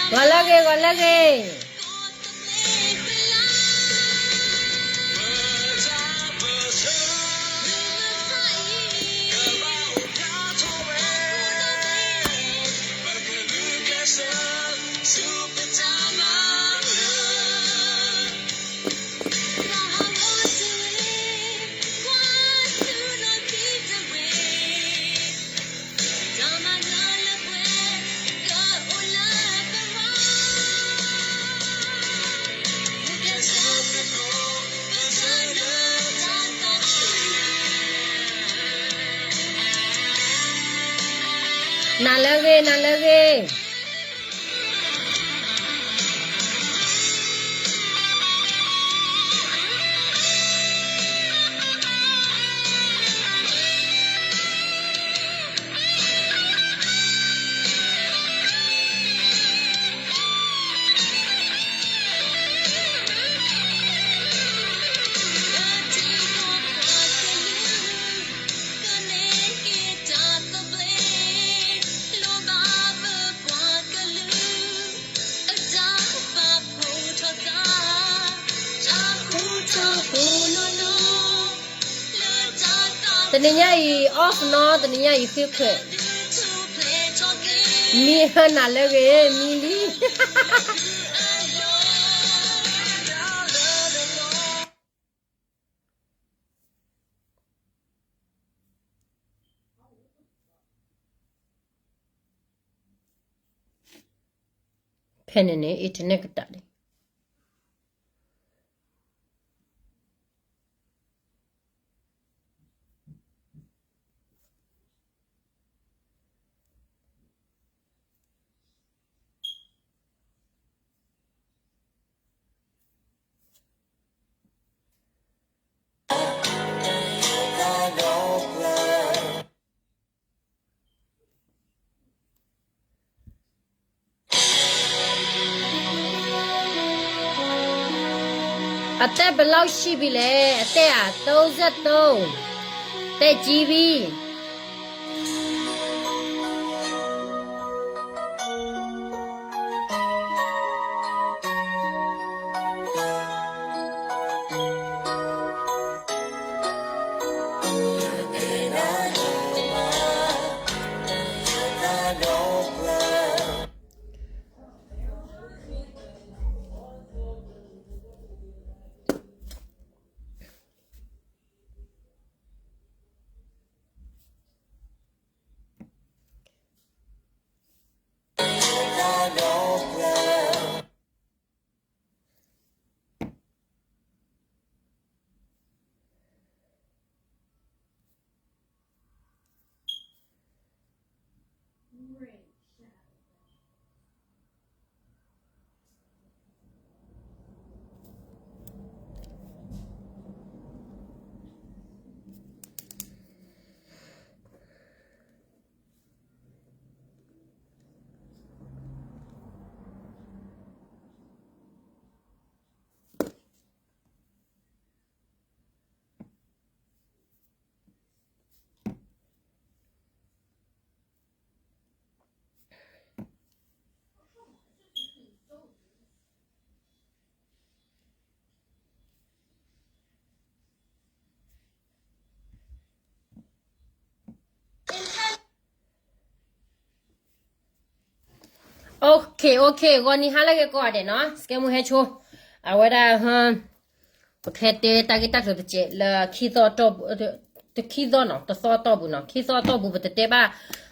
ဂီၤလၢဂ့ၤ, ဂီၤလၢဂ့ၤ. နၤလၢဂ့ၤ, နၤလၢဂ့ၤ. တနံၤညါအံၤ off နီၤ, တနံၤညါအံၤဃ့ခွဲး, မံနၤလၢဂ့ၤ, မံလံ. ဖဲန့ၣ်န့ၣ် internet ကတၢၢ်လံ. အတဲဘယ်လောက်ရှိပြီလဲ, အတဲဧါ, သုံးဆယ့်သုံး, တဲကြီးပြီ. Okay, okay, ဂီၤနံၤဟါလၢဂ့ၤကိးဂၤဒဲးနီၤ, စကဲမူဟဲဆိ, အဝဲဒၣ် ပကဟဲတဲတၢ်ဂ့ၢ်တၢ်ကျိၤတစဲးလၢခံသီအတီၢ်ပူၤ, တခံသီနီၤ, တသီအတီၢ်ပူၤနီၤ, ခံသီအတီၢ်ပူၤ ပတတဲဘၣ်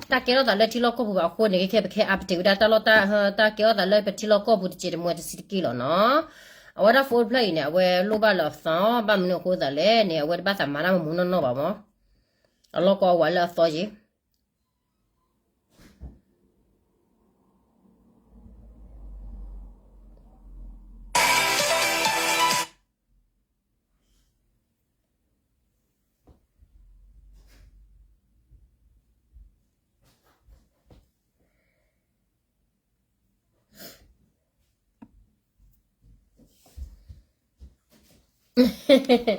တၢ်ကဲထီၣ်သးလၢထံလီၢ်ကီၢ်ပူၤဘၣ်အဃိန့ၣ်, ခဲခဲပကဟဲ update ဝဲဒၣ်တၢ်လီၢ်တၢ်, တၢ်ကဲထီၣ်သးလၢပထံလီၢ်ကီၢ်ပူၤတစဲးတမှဲတဆံတက့ၢ်လီၤနီၤ. အဝဲဒၣ် phone ဖျၢၣ်အံၤန့ၣ် အဝဲလိၣ်ဘၣ်လၢအသီ, ဘၣ်မနုၤအဃိသးလဲၣ်န့ၣ် အဝဲတဘၣ်သးမၤတၢ်မမူနီၢ်နီၢ်ဘၣ်မး, အလီၢ်ကီအဝဲလၢအသီယ့ၣ် Okay,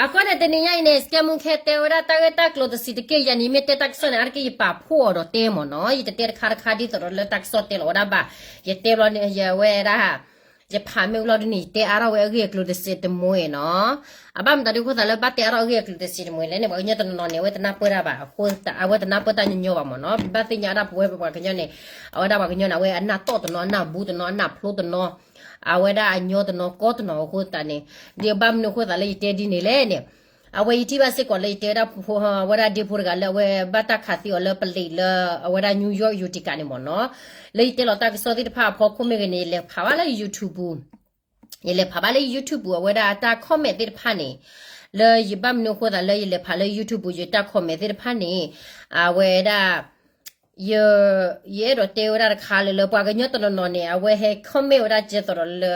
အဃိန့ၣ်တနံၤညါအံၤန့ၣ် စကဲမူခဲတဲဝဲဒၣ်တၢ်ဂ့ၢ်တၢ်ကျိၤတဆံးတက့ၢ်. ယၤန့ၣ်မ့ၢ်တဲတၢ်ကစီၣ်န့ၣ် အါတက့ၢ်ယပာ်ဖှိၣ်အီၤဒီးတဲမ့ၢ်နီၤ. ယတတဲတခါတခါဒ်သိးဒီးလၢတၢ်ကစီၣ်တဲလီၤဝဲဒၣ်ဘၣ်. ယတဲဘျီန့ၣ် ယဝဲဒၣ် ယဖးမ့ၢ်ဘျီဒ်န့ၣ် ယတဲအါထီၣ်ဝဲအဂ့ၢ်အကျိၤတဆံးတမှဲနီၤ. အဘၣ်မတၤဒ်အဃိသတးလၢဘၣ်တဲအါထီၣ်အဂ့ၢ်အကျိၤတဆံးတမှဲလဲၣ်န့ၣ် ပှၤကညီတနီၤနီၤန့ၣ် အဝဲတနၢ်ပၢၢ်တၢ်ဘၣ်. အဃိအဝဲတနၢ်ပၢၢ်တၢ်ညီညီဘၣ်မ့ၢ်နီၤ. ပဘၣ်သ့ၣ်ညါဒၣ်ပဝဲပပှၤကညီန့ၣ် အဝဲဒၣ်ပှၤကညီန့ၣ် အဝဲအနၢ်တီၢ်တနီၤ အနၢ်ဘူးတနီၤ အနၢ်ဖျိတနီၤ အဝဲဒၣ်အညီတနီၤကီတနီၤအဃိသတးန့ၣ် ဒ်အဘၣ်မနုၤအဃိသတးလၢယတဲဒ်န့ၣ်လဲၣ်န့ၣ် အဝဲယထံၣ်ဘၣ်စ့ၢ်ကီးလၢယတဲဝဲဒၣ် အဝဲဒၣ်ဒ့ဖိတဂၤလၢအဝဲဘၣ်တၢ်ခးသံအီၤလၢပလံးလၢ အဝဲဒၣ် New York Utica န့ၣ်မ့ၢ်နီၤ. လၢယတဲလီၤတၢ်ကစီၣ်သ့ၣ်တဖၣ်အဖီခိၣ်မ့ၢ်ဂ့ၤန့ၣ် ယလဲၤဖးဘၣ်လၢ YouTube ပူၤ ယလဲၤဖးဘၣ်လၢ YouTube ပူၤ အဝဲဒၣ်အတၢ် comment သ့ၣ်တဖၣ်န့ၣ် လၢယဘၣ်မနုၤအဃိသတးလၢယလဲၤဖးလၢ YouTube ပူၤ ယတၢ် comment သ့ၣ်တဖၣ်န့ၣ် အဝဲဒၣ် ယ ယအဲၣ်ဒိးတဲဝဲဒၣ်တခါလၢလၢ ပှၤကညီတနီၤနီၤန့ၣ် အဝဲဟဲ comment ဝဲဒၣ်ကဲသိးဒီးလၢ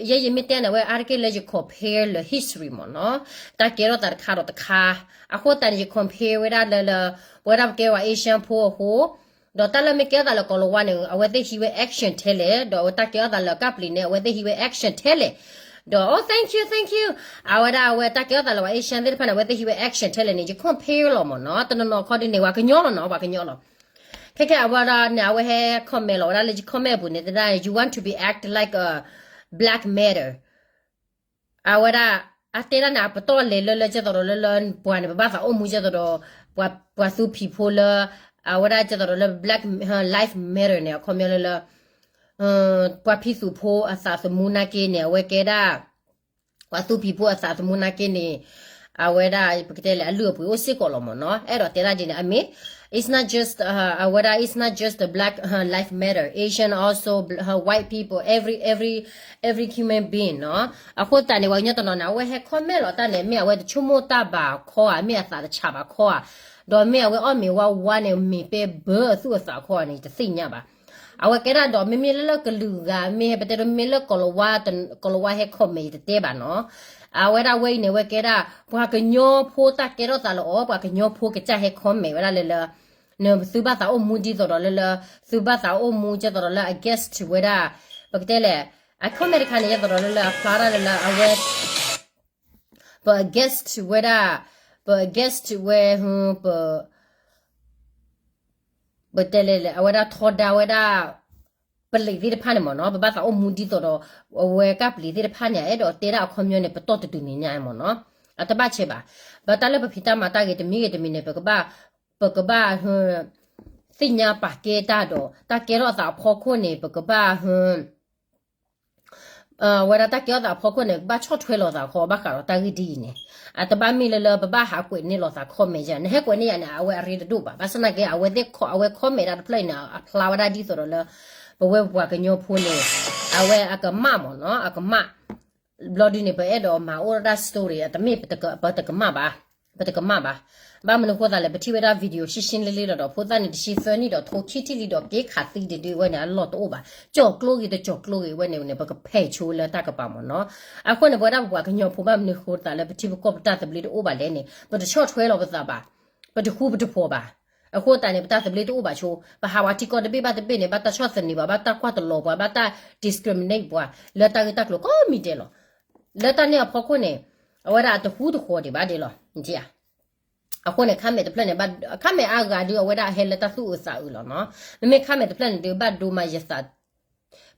ယဲယမ့ၢ်တဲန့ၣ် အဝဲအါတက့ၢ်လၢယ compare လၢ history မ့ၢ်နီၤ, တၢ်ကဲထီၣ်သးတခါဒီးတခါ, အဃိသတးန့ၣ် ယ compare ဝဲဒၣ်လၢလၢ ပဝဲဒၣ်ပကဲဝဲ Asian ဖိအဃိ ဒီးတၢ်လၢမ့ၢ်ကဲထီၣ်သးလၢကီၤလၤဝါန့ၣ် အဝဲသ့ၣ်ဟံးဝဲ action ထဲလဲၣ်, ဒီးအဝဲတၢ်ကဲထီၣ်သးလၢကပျံၤန့ၣ် အဝဲသ့ၣ်ဟံးဝဲ action ထဲလဲၣ်, ဒီး oh thank you thank you အဝဲဒၣ်အဝဲတၢ်ကဲထီၣ်သးလၢပှၤ Asian သ့ၣ်တဖၣ်န့ၣ် အဝဲသ့ၣ်ဟံးဝဲ action ထဲလဲၣ်န့ၣ် ယ compare လီၤမ့ၢ်နီၤ, တနီၤနီၤခီဒ်န့ၣ် ပှၤကညီလီၤနီၤ, ပှၤကညီလီၤ. ခဲခဲအဝဲဒၣ်န့ၣ် အဝဲဟဲ comment လီၤဝဲဒၣ်လၢယ comment အပူၤန့ၣ် တဲဒၣ် you want to be act like a black matter အဝဲဒၣ် အတဲဒၣ်န့ၣ် အပတီၢ်လဲၤလၢလၢကဲသိးဒီးလၢလၢ ပှၤန့ၣ် ပဘၣ်သးအိၣ်မူကဲသိးဒီး ပှၤသူဖံးဖိလၢ အဝဲဒၣ်ကဲသိးဒီးလၢ black life matter န့ၣ် အခီပညီလၢလၢ ပှၤဖံးသူးဖိအသးသမူနာ်က့န့ၣ် အဝဲကဲဒၣ် ပှၤသူဖံးဖိအသးသမူနာ်က့န့ၣ် အဝဲဒၣ် ပကတဲလဲၣ် အလုၢ်အပှ့ၤအိၣ်စ့ၢ်ကီးလီၤမ့ၢ်နီၤ. အဲၣ်ဒိးတဲဒၣ်ဒ်န့ၣ် အမ့ၢ် it's not just အဝဲဒၣ် it's not just the black life matter, Asian also, white people, every every every human being နီၤ. အဃိသတးန့ၣ် ပှၤကညီတနီၤန့ၣ် အဝဲဟဲ comment လီၤတၢ်န့ၣ် မ့ၢ်အဝဲတဆိကမိၣ်တၢ်ဘၣ်ခီဧါ, မ့ၢ်အသးတဆးဘၣ်ခီဧါ, ဒီးမ့ၢ်အဝဲအီၣ်မ့ၤဝါဝါန့ၣ် မ့ၤပဲဘၢအသူၣ်အသးခီဧါန့ၣ် ယတသ့ၣ်ညါဘၣ်. အဝဲကဲဒၣ်ဒီးမ့မ့ၢ်လၢလၢကလုာ်ဂၤ မ့ၢ်ပတဲဒ်မ့ၢ်လၢကီၤလၤဝါ ကီၤလၤဝါဟဲ comment ယတတဲဘၣ်နီၤ. အဝဲဒၣ်ဝဲအံၤန့ၣ် အဝဲကဲဒၣ် ပှၤကညီဖိတၢ်ကဲထီၣ်သးလၢအီၤ ပှၤကညီဖိကစၢ်ဟဲ comment ဝဲဒၣ်လၢလၢ နသုဘၣ်သးအိၣ်မူဒ်သိးဒီးလၢလၢ သုဘၣ်သးအိၣ်မူကဲသိးဒီးလၢ against ဝဲဒၣ် ပကတဲလဲၣ် အ comment တခါန့ၣ် ယဲသိးဒီးလၢလၢအဖျါဒၣ်လၢလၢအဝဲ ပ against ဝဲဒၣ် ပ against ဝဲ ပ ပတဲလဲၣ်လဲၣ် အဝဲဒၣ်ထီဒါဝဲဒၣ် ပလံးသ့ၣ်တဖၣ်န့ၣ်မ့ၢ်နီၤ, ပဘၣ်သးအိၣ်မူဒ်သိးဒီး အဝဲကပျံၤသ့ၣ်တဖၣ်န့ၣ် အဲၣ်ဒိးတဲဒၣ်အခီပညီန့ၣ် ပတီၢ်တတုၤန့ၣ်ညါမ့ၢ်နီၤ. အတဘၣ်ဆဲးဘၣ်. ဘၣ်တၢ်လၢပဖံးတၢ်မၤတၢ်ဂ့ၤတမံၤဂ့ၤတမံၤန့ၣ် ပကဘၣ် ပကဘၣ် သ့ၣ်ညါပာ်ကဲတၢ်ဒီး တၢ်ကဲထီၣ်အသးအဖီခိၣ်န့ၣ် ပကဘၣ် ဝဲဒၣ်တၢ်ကဲထီၣ်သးအဖီခိၣ်န့ၣ် ကဘၣ်ဆီၣ်ထွဲလီၤသးဃီ ဘၣ်ဃးဒီးတၢ်ဂ့ၢ်ဒ်အံၤန့ၣ် အတဘၣ်မ့ၢ်လၢလၢပဘၣ်ဟးကွဲးန့ၢ်လီၤသး comment ယၤ နဟဲကွဲးန့ၢ်ယၤန့ၣ် အဝဲအရ့တဒိၣ်ဘၣ်. ဘၣ်ဆၣ်နာ်က့ အဝဲသ့ၣ် အဝဲ comment ဒၣ်တဖျၢၣ်အံၤန့ၣ် အဖျါဝဲဒၣ်ဒ်သိးဒီးလၢ ပဝဲပပှၤကညီဖိန့ၣ် အဝဲအကမၣ်မ့ၢ်နီၤ အကမၣ် ဘျီဒုန့ၣ် ပအဲၣ်ဒိးမၤအိၣ်ဒၣ် story အတမ့ၢ် ပတကမၣ်ဘၣ် ပတကမၣ်ဘၣ်. ဘၣ်မနုၤဃိသးလဲၣ် ပထံၣ်ဝဲဒၣ် video ရှင်းရှင်းလင်းလင်းဒီး ဖိသၣ်န့ၣ် တဆံသၢနံၣ်ဒီး ထိခံထံၣ်လံဒီး က့ၤခးသံတဒုအဝဲန့ၣ် အလီၢ်တအိၣ်ဘၣ်. ကၠီၣ်ကျိဂ့ၤ တကၠီၣ်ကျိဂ့ၤ အဝဲန့ၣ်န့ၣ် ပကဖဲးဆိလၢတၢ်ကပၤမ့ၢ်နီၤ. အဃိန့ၣ် ပဝဲဒၣ်ပပှၤကညီဖိဘၣ်မနုၤဃိသးလၢ ပထံပကီၢ်ပတၢ်သဘျ့တအိၣ်ဘၣ်လဲၣ်န့ၣ် ပတဆီၣ်ထွဲလီၤပသးဘၣ်. ပတဃူပတဖိးဘၣ်. အဃိသတးန့ၣ် ပတၢ်သဘျ့တအိၣ်ဘၣ်ဆိ, ပဟးဝဲထံကီၢ်တဘ့ၣ်ဘၣ်တဘ့ၣ်န့ၣ် ဘၣ်တၢ်ဆီၣ်သနံးဘၣ်, ဘၣ်တၢ်ကွၢ်တလီၤပှၤ, ဘၣ်တၢ် discriminate ပှၤ လၢတၢ်ဂ့ၢ်တၢ်ကျိၤကိးမံၤဒဲးလီၤ. လၢတၢ်န့ၣ်အဖီခိၣ်န့ၣ် အဝဲဒၣ်အတဃူတဖိးဒံးဘၣ်ဒ်လီၤ. အဃိန့ၣ် comment တဖျၢၣ်န့ၣ် comment အါဂၤဒုး အဝဲဒၣ်ဟဲလၢတၢ်သူၣ်အုးသးအုးလီၤနီၤ. မ့မ့ၢ် comment တဖျၢၣ်န့ၣ်ဒုး ဘၣ်ဒိမၤယသး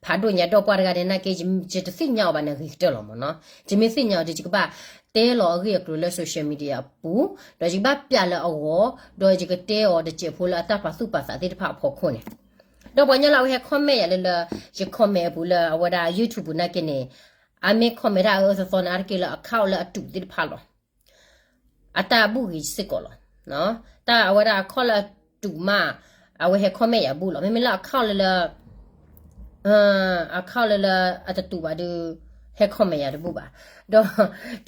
ဖးဒိၣ်ညါဒီးပှၤတဂၤန့ၣ် နာ်က့ ယတသ့ၣ်ညါအီၤဘၣ်န့ၣ် ဂ့ၤကတၢၢ်လီၤမ့ၢ်နီၤ. ယမ့ၢ်သ့ၣ်ညါအီၤဒီး ယကဘၣ်တဲလီၤအဂ့ၢ်အကျိၤလၢ social media အပူၤ, ဒီးယကဘၣ်ပျးလၢအဂီၢ်, ဒီးယကတဲအီၤတစဲးဖိလၢအတၢ်ပာ်သူၣ်ပာ်သးသ့ၣ်တဖၣ်အဖီခိၣ်န့ၣ်, ဒီးပှၤညီလၢအဝဲဟဲ comment ယၤလၢလၢ ယ comment အပူၤလၢအဝဲဒၣ် YouTube နာ်က့န့ၣ်, အမ့ၢ် comment ဒၣ်အအၢသီသီန့ၣ် အါတက့ၢ်လၢ account လၢအတုးသ့ၣ်တဖၣ်လီၤ. အတၢ်အဘူၣ်ဂ့ၤစ့ၢ်ကီးလီၤ. တၢ်အဝဲဒၣ် account လၢအတုးမး အဝဲဟဲ comment ယၤဘူၣ်လီၤ. မ့မ့ၢ်လၢ account လၢလၢ account လၢလၢအတတုးဘၣ်ဒီး ဟဲ comment ယၤတဘူၣ်ဘၣ်.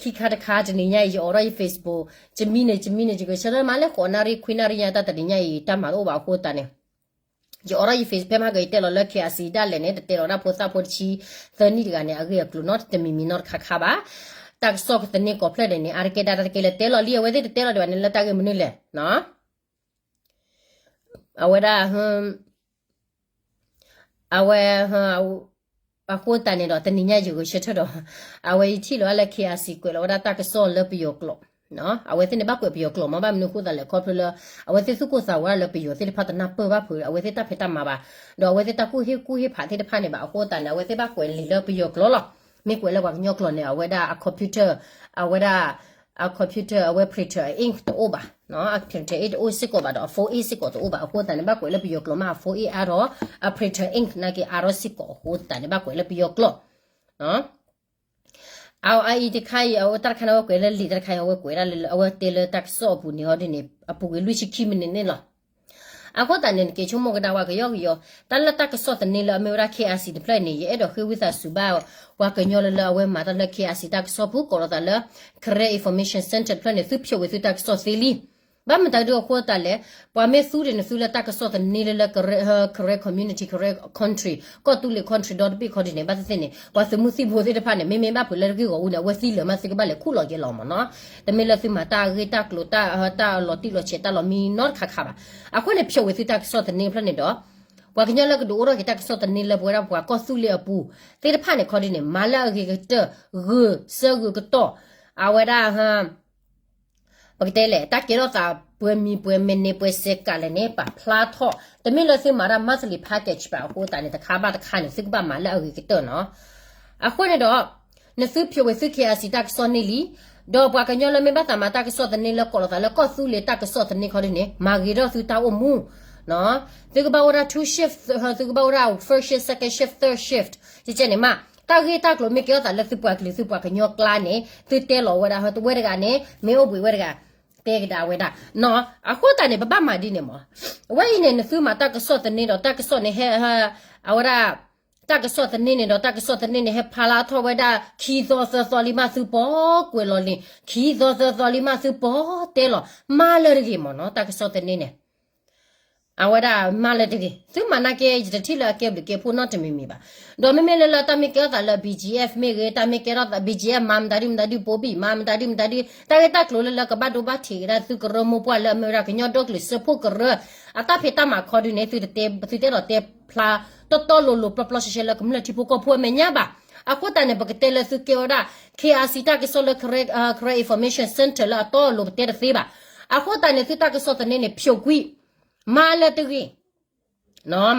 ဒီးခံခါတခါ တနံၤညါအံၤ ယအိးထီၣ်ယ Facebook, ယမံန့ၣ် ယမံန့ၣ် ယကဆၢထၢၣ်မးလၢဃိးနၣ်ရံၣ်ခွံနၣ်ရံၣ်ညါ တၢ်တနံၤညါအံၤ တၢ်မၤတအိၣ်ဘၣ်အဃိသတးန့ၣ် ယအိးထီၣ်ယ Facebook ဖဲမဟါက ယတဲလီၤလၢ KIC ဒၣ်လဲာ်န့ၣ် တတဲလီၤဒၣ်ဖိသၣ်ဖိတဆံသၢနံၣ်တဂၤန့ၣ် အဂ့ၢ်အကျိၤနီတမံၤမံၤနီတခါခါဘၣ်. တၢ်ကစီၣ်ကသန့ၢ်ကိးဖျၢၣ်ဒဲးန့ၣ် အါတက့ၢ်ဒၣ်တၢ်တက့ၢ်လၢတဲလီၤလံ အဝဲသ့ၣ်တတဲလီၤဒံးဘၣ်န့ၣ် လၢတၢ်ဂ့ၢ်မနုၤလဲၣ်. အဝဲဒၣ် အဝဲ အဝဲ အဃိသတးန့ၣ်ဒီး တနံၤညါယဂဲၤဆၢထၢၣ်ဒီး အဝဲယထံၣ်လီၤလၢ K I C ကွဲးလီၤဝဲဒၣ်တၢ်ကစီၣ်လၢပယီၤကျိာ်, အဝဲသ့ၣ်န့ၣ်ဘၣ်ကွဲးပယီၤကျိာ်မး ဘၣ်မနုၤအဃိသတးလဲၣ် ခီဖျိလၢ အဝဲသ့ၣ်သူၣ်ကိၢ်သးဂီၤလၢပယီၤသ့ၣ်တဖၣ်တနၢ်ပၢၢ်ဘၣ်ဖုး အဝဲသ့ၣ်တၢ်ဖံးတၢ်မၤဘၣ်, ဒီးအဝဲသ့ၣ်တၢ်ကူၣ်ဟ့ၣ်ကူၣ်ဟ့ၣ်ဖးသ့ၣ်တဖၣ်န့ၣ်ဘၣ် အဃိသတးန့ၣ် အဝဲသ့ၣ်ဘၣ်ကွဲးလံာ်လၢပယီၤကျိာ်လီၤ. မ့ၢ်ကွဲးလၢပှၤကညီကျိာ်န့ၣ် အဝဲဒၣ်အ computer အဝဲဒၣ် အ computer အဝဲ printer ink တအိၣ်ဘၣ်, အ printer ink တအိၣ်စ့ၢ်ကီးဘၣ်ဒီး အ phone ink စ့ၢ်ကီးတအိၣ်ဘၣ် အဃိသတးန့ၣ် ဘၣ်ကွဲးလၢပယီၤကျိာ်မး အ phone ink အါထီၣ် အ printer ink နာ်က့အါထီၣ်စ့ၢ်ကီး အဃိသတးန့ၣ် ဘၣ်ကွဲးလၢပယီၤကျိာ် အအံၤတခါအံၤ အဝဲတၢ်တခါန့ၣ် အဝဲကွဲးလၢလံာ်တၢ်တခါအံၤ အဝဲကွဲးဒၣ်လၢ အဝဲတဲလၢတၢ်ကစီၣ်အပူၤန့ၣ်ဟီဒ်န့ၣ် အပူၤကွံာ်လွံၢ်ဆံခံမံးနံးန့ၣ်လီၤ. အဃိသတးန့ၣ် နက့ၤဆိကမိၣ်ကဒါဝဲကယီကယီ, တၢ်လၢတၢ်ကစီၣ်သန့လၢအမ့ၢ်ဝဲဒၣ် K I C တဖျၢၣ်န့ၣ် ယအဲၣ်ဒိးဃ့ဝံသးစူၤဘၣ် ပှၤကညီလၢလၢအဝဲမၤတၢ်လၢ K I C တၢ်ကစီၣ်ပူၤ ကိးလီၤသးလၢ Karen Information Center တဖျၢၣ်န့ၣ် သုဖျိးဝဲသုတၢ်ကစီၣ်သ့လံ. ဘၣ်မတၤဒုအဃိသတးလဲၣ်, ပှၤမ့ၢ်သူဒ်န့ၣ် သုလၢတၢ်ကစီၣ်သန့လၢလၢ Karen community, Karen country ကီၢ်သူလ့ၤ country ဒီတဘ့ၣ်ခီဒ်န့ၣ် ဘၣ်သ့ၣ်သ့ၣ်န့ၣ် ပှၤသုးမုၢ်သံၣ်ဘိသ့ၣ်တဖၣ်န့ၣ် မ့မ့ၢ်ဘၣ်ဖုးလၢတဂ့ၢ်ဂီၤအူန့ၣ် အဝဲသံလၢာ်မး သုကဘၣ်လဲၤခူၣ်လီၤယဲလီၤမးနီၤ. တမ့ၢ်လၢသုမၤတၢ်အဂ့ၢ်တၢ်ကျိၤ တၢ်လီၤတံၢ်လီၤဆဲး တၢ်လီၤမံနီတခါခါဘၣ်. အဃိန့ၣ် ဖျိးဝဲသုတၢ်ကစီၣ်သန့တဖျၢၣ်န့ၣ်ဒီး ပှၤကညီလၢကဒုးအိၣ်ထီၣ်က့ၤတၢ်ကစီၣ်သန့လၢပဝဲဒၣ်ပှၤကီၢ်သူလ့ၤအပူၤသ့ၣ်တဖၣ်န့ၣ် ခီဒ်န့ၣ် မၤလၢအဂ့ၤကတၢၢ် ဂုာ်ဆၢဂုာ်ကတီၢ် အဝဲဒၣ် ပကတဲလဲၣ် တၢ်ကဲထီၣ်သးပှဲၤမံၤပှဲၤမံးနံးပှဲၤစဲးကးလဲၣ်န့ၣ် ပာ်ဖျါထီၣ် တမ့ၢ်လၢသုမၤတၢ် monthly package ဘၣ်အဃိသတးန့ၣ် တခါဘၣ်တခါန့ၣ် သုကဘၣ်မၤလၢအဂ့ၤကတၢၢ်နီၤ. အဃိန့ၣ်ဒီး နသုဖျိးဝဲသု K I C တၢ်ကစီၣ်န့ၣ်လံ, ဒီးပှၤကညီလၢမ့ၢ်ဘၣ်သးမၤတၢ်ကစီၣ်သန့လၢကိးလီၤသးလၢကီၢ်သူလ့ၤတၢ်ကစီၣ်သန့ခီဒ်န့ၣ် မၤဂ့ၤထီၣ်သုတၢ်အိၣ်မူ သုကဘၣ်အိၣ်ဒၣ် two shift, သုကဘၣ်အိၣ်ဒၣ် first shift, second shift, third shift, ကဲကဲန့ၣ်မး တၢ်ဂ့ၢ်တၢ်ကျိၤမ့ၢ်ကဲထီၣ်သးလၢသုပှၤကလုာ်သုပှၤကညီကျါန့ၣ် သုတဲလီၤဝဲဒၣ် ဝဲတဂၤန့ၣ် မ့ၢ်အိၣ်ဘှံးဝဲတဂၤ တဲကဒါဝဲဒၣ် အဃိသတးန့ၣ် ပဘၣ်မၤဒ်န့ၣ်မး, အဝဲအံၤန့ၣ် နသုမၤတၢ်ကစီၣ်သန့ဒီးတၢ်ကစီၣ်န့ၣ်ဟဲ အဝဲဒၣ် တၢ်ကစီၣ်သန့န့ၣ်ဒီးတၢ်ကစီၣ်သန့န့ၣ် ဟဲဖျါလၢထီၣ်ဝဲဒၣ် ခံသီသၢသီလံမးသုပှၤကွဲးလီၤလံ, ခံသီသၢသီလံမးသုပှၤတဲလီၤ, မၤလၢတဂ့ၤမးနီၤ တၢ်ကစီၣ်သန့န့ၣ် အဝဲဒၣ်မၤလၢတဂ့ၤ, သုမၤနာ်က့ ယတထံၣ်လၢအကဲဘျုးကဲဖှိၣ်နီတမံၤမံၤဘၣ်. ဒီးမ့မ့ၢ်လၢလၢတၢ်မ့ၢ်ကဲထီၣ်သးလၢ B G F မ့ၢ်ဂ့ၤ, တၢ်မ့ၢ်ကဲထီၣ်သး B G F မၤမတၤဒုမတၤဒု ပိဘံၣ် မၤမတၤဒုမတၤဒု တၢ်ဂ့ၢ်တၢ်ကျိၤလၢလၢကဘၣ်ဒိဘၣ်ထံးကဒါသုကရၢမိၢ်ပှၢ်လၢအမ့ၢ်ဝဲဒၣ်ကညီဒီကလုာ်စၢဖှိၣ်ကရၢ အတၢ်ဖံးတၢ်မၤခီဒုန့ၣ် သုတဲဒီးတဲဖျါ တီတီလိၤလိၤပျီပျီရှဲရှဲလၢကမျၢၢ်ထံဖိကီၢ်ဖိအမဲာ်ညါဘၣ်. အဃိသတးန့ၣ် ပကတဲလၢသုကဲဝဲဒၣ် K I C တၢ်ကစီၣ်လၢ Karen Information Center လၢအတီအလိၤပတဲတသ့ဘၣ်. အဃိသတးန့ၣ် သုတၢ်ကစီၣ်သန့န့ၣ် ဖျိးကွံာ် မၤလၢတဂ့ၤ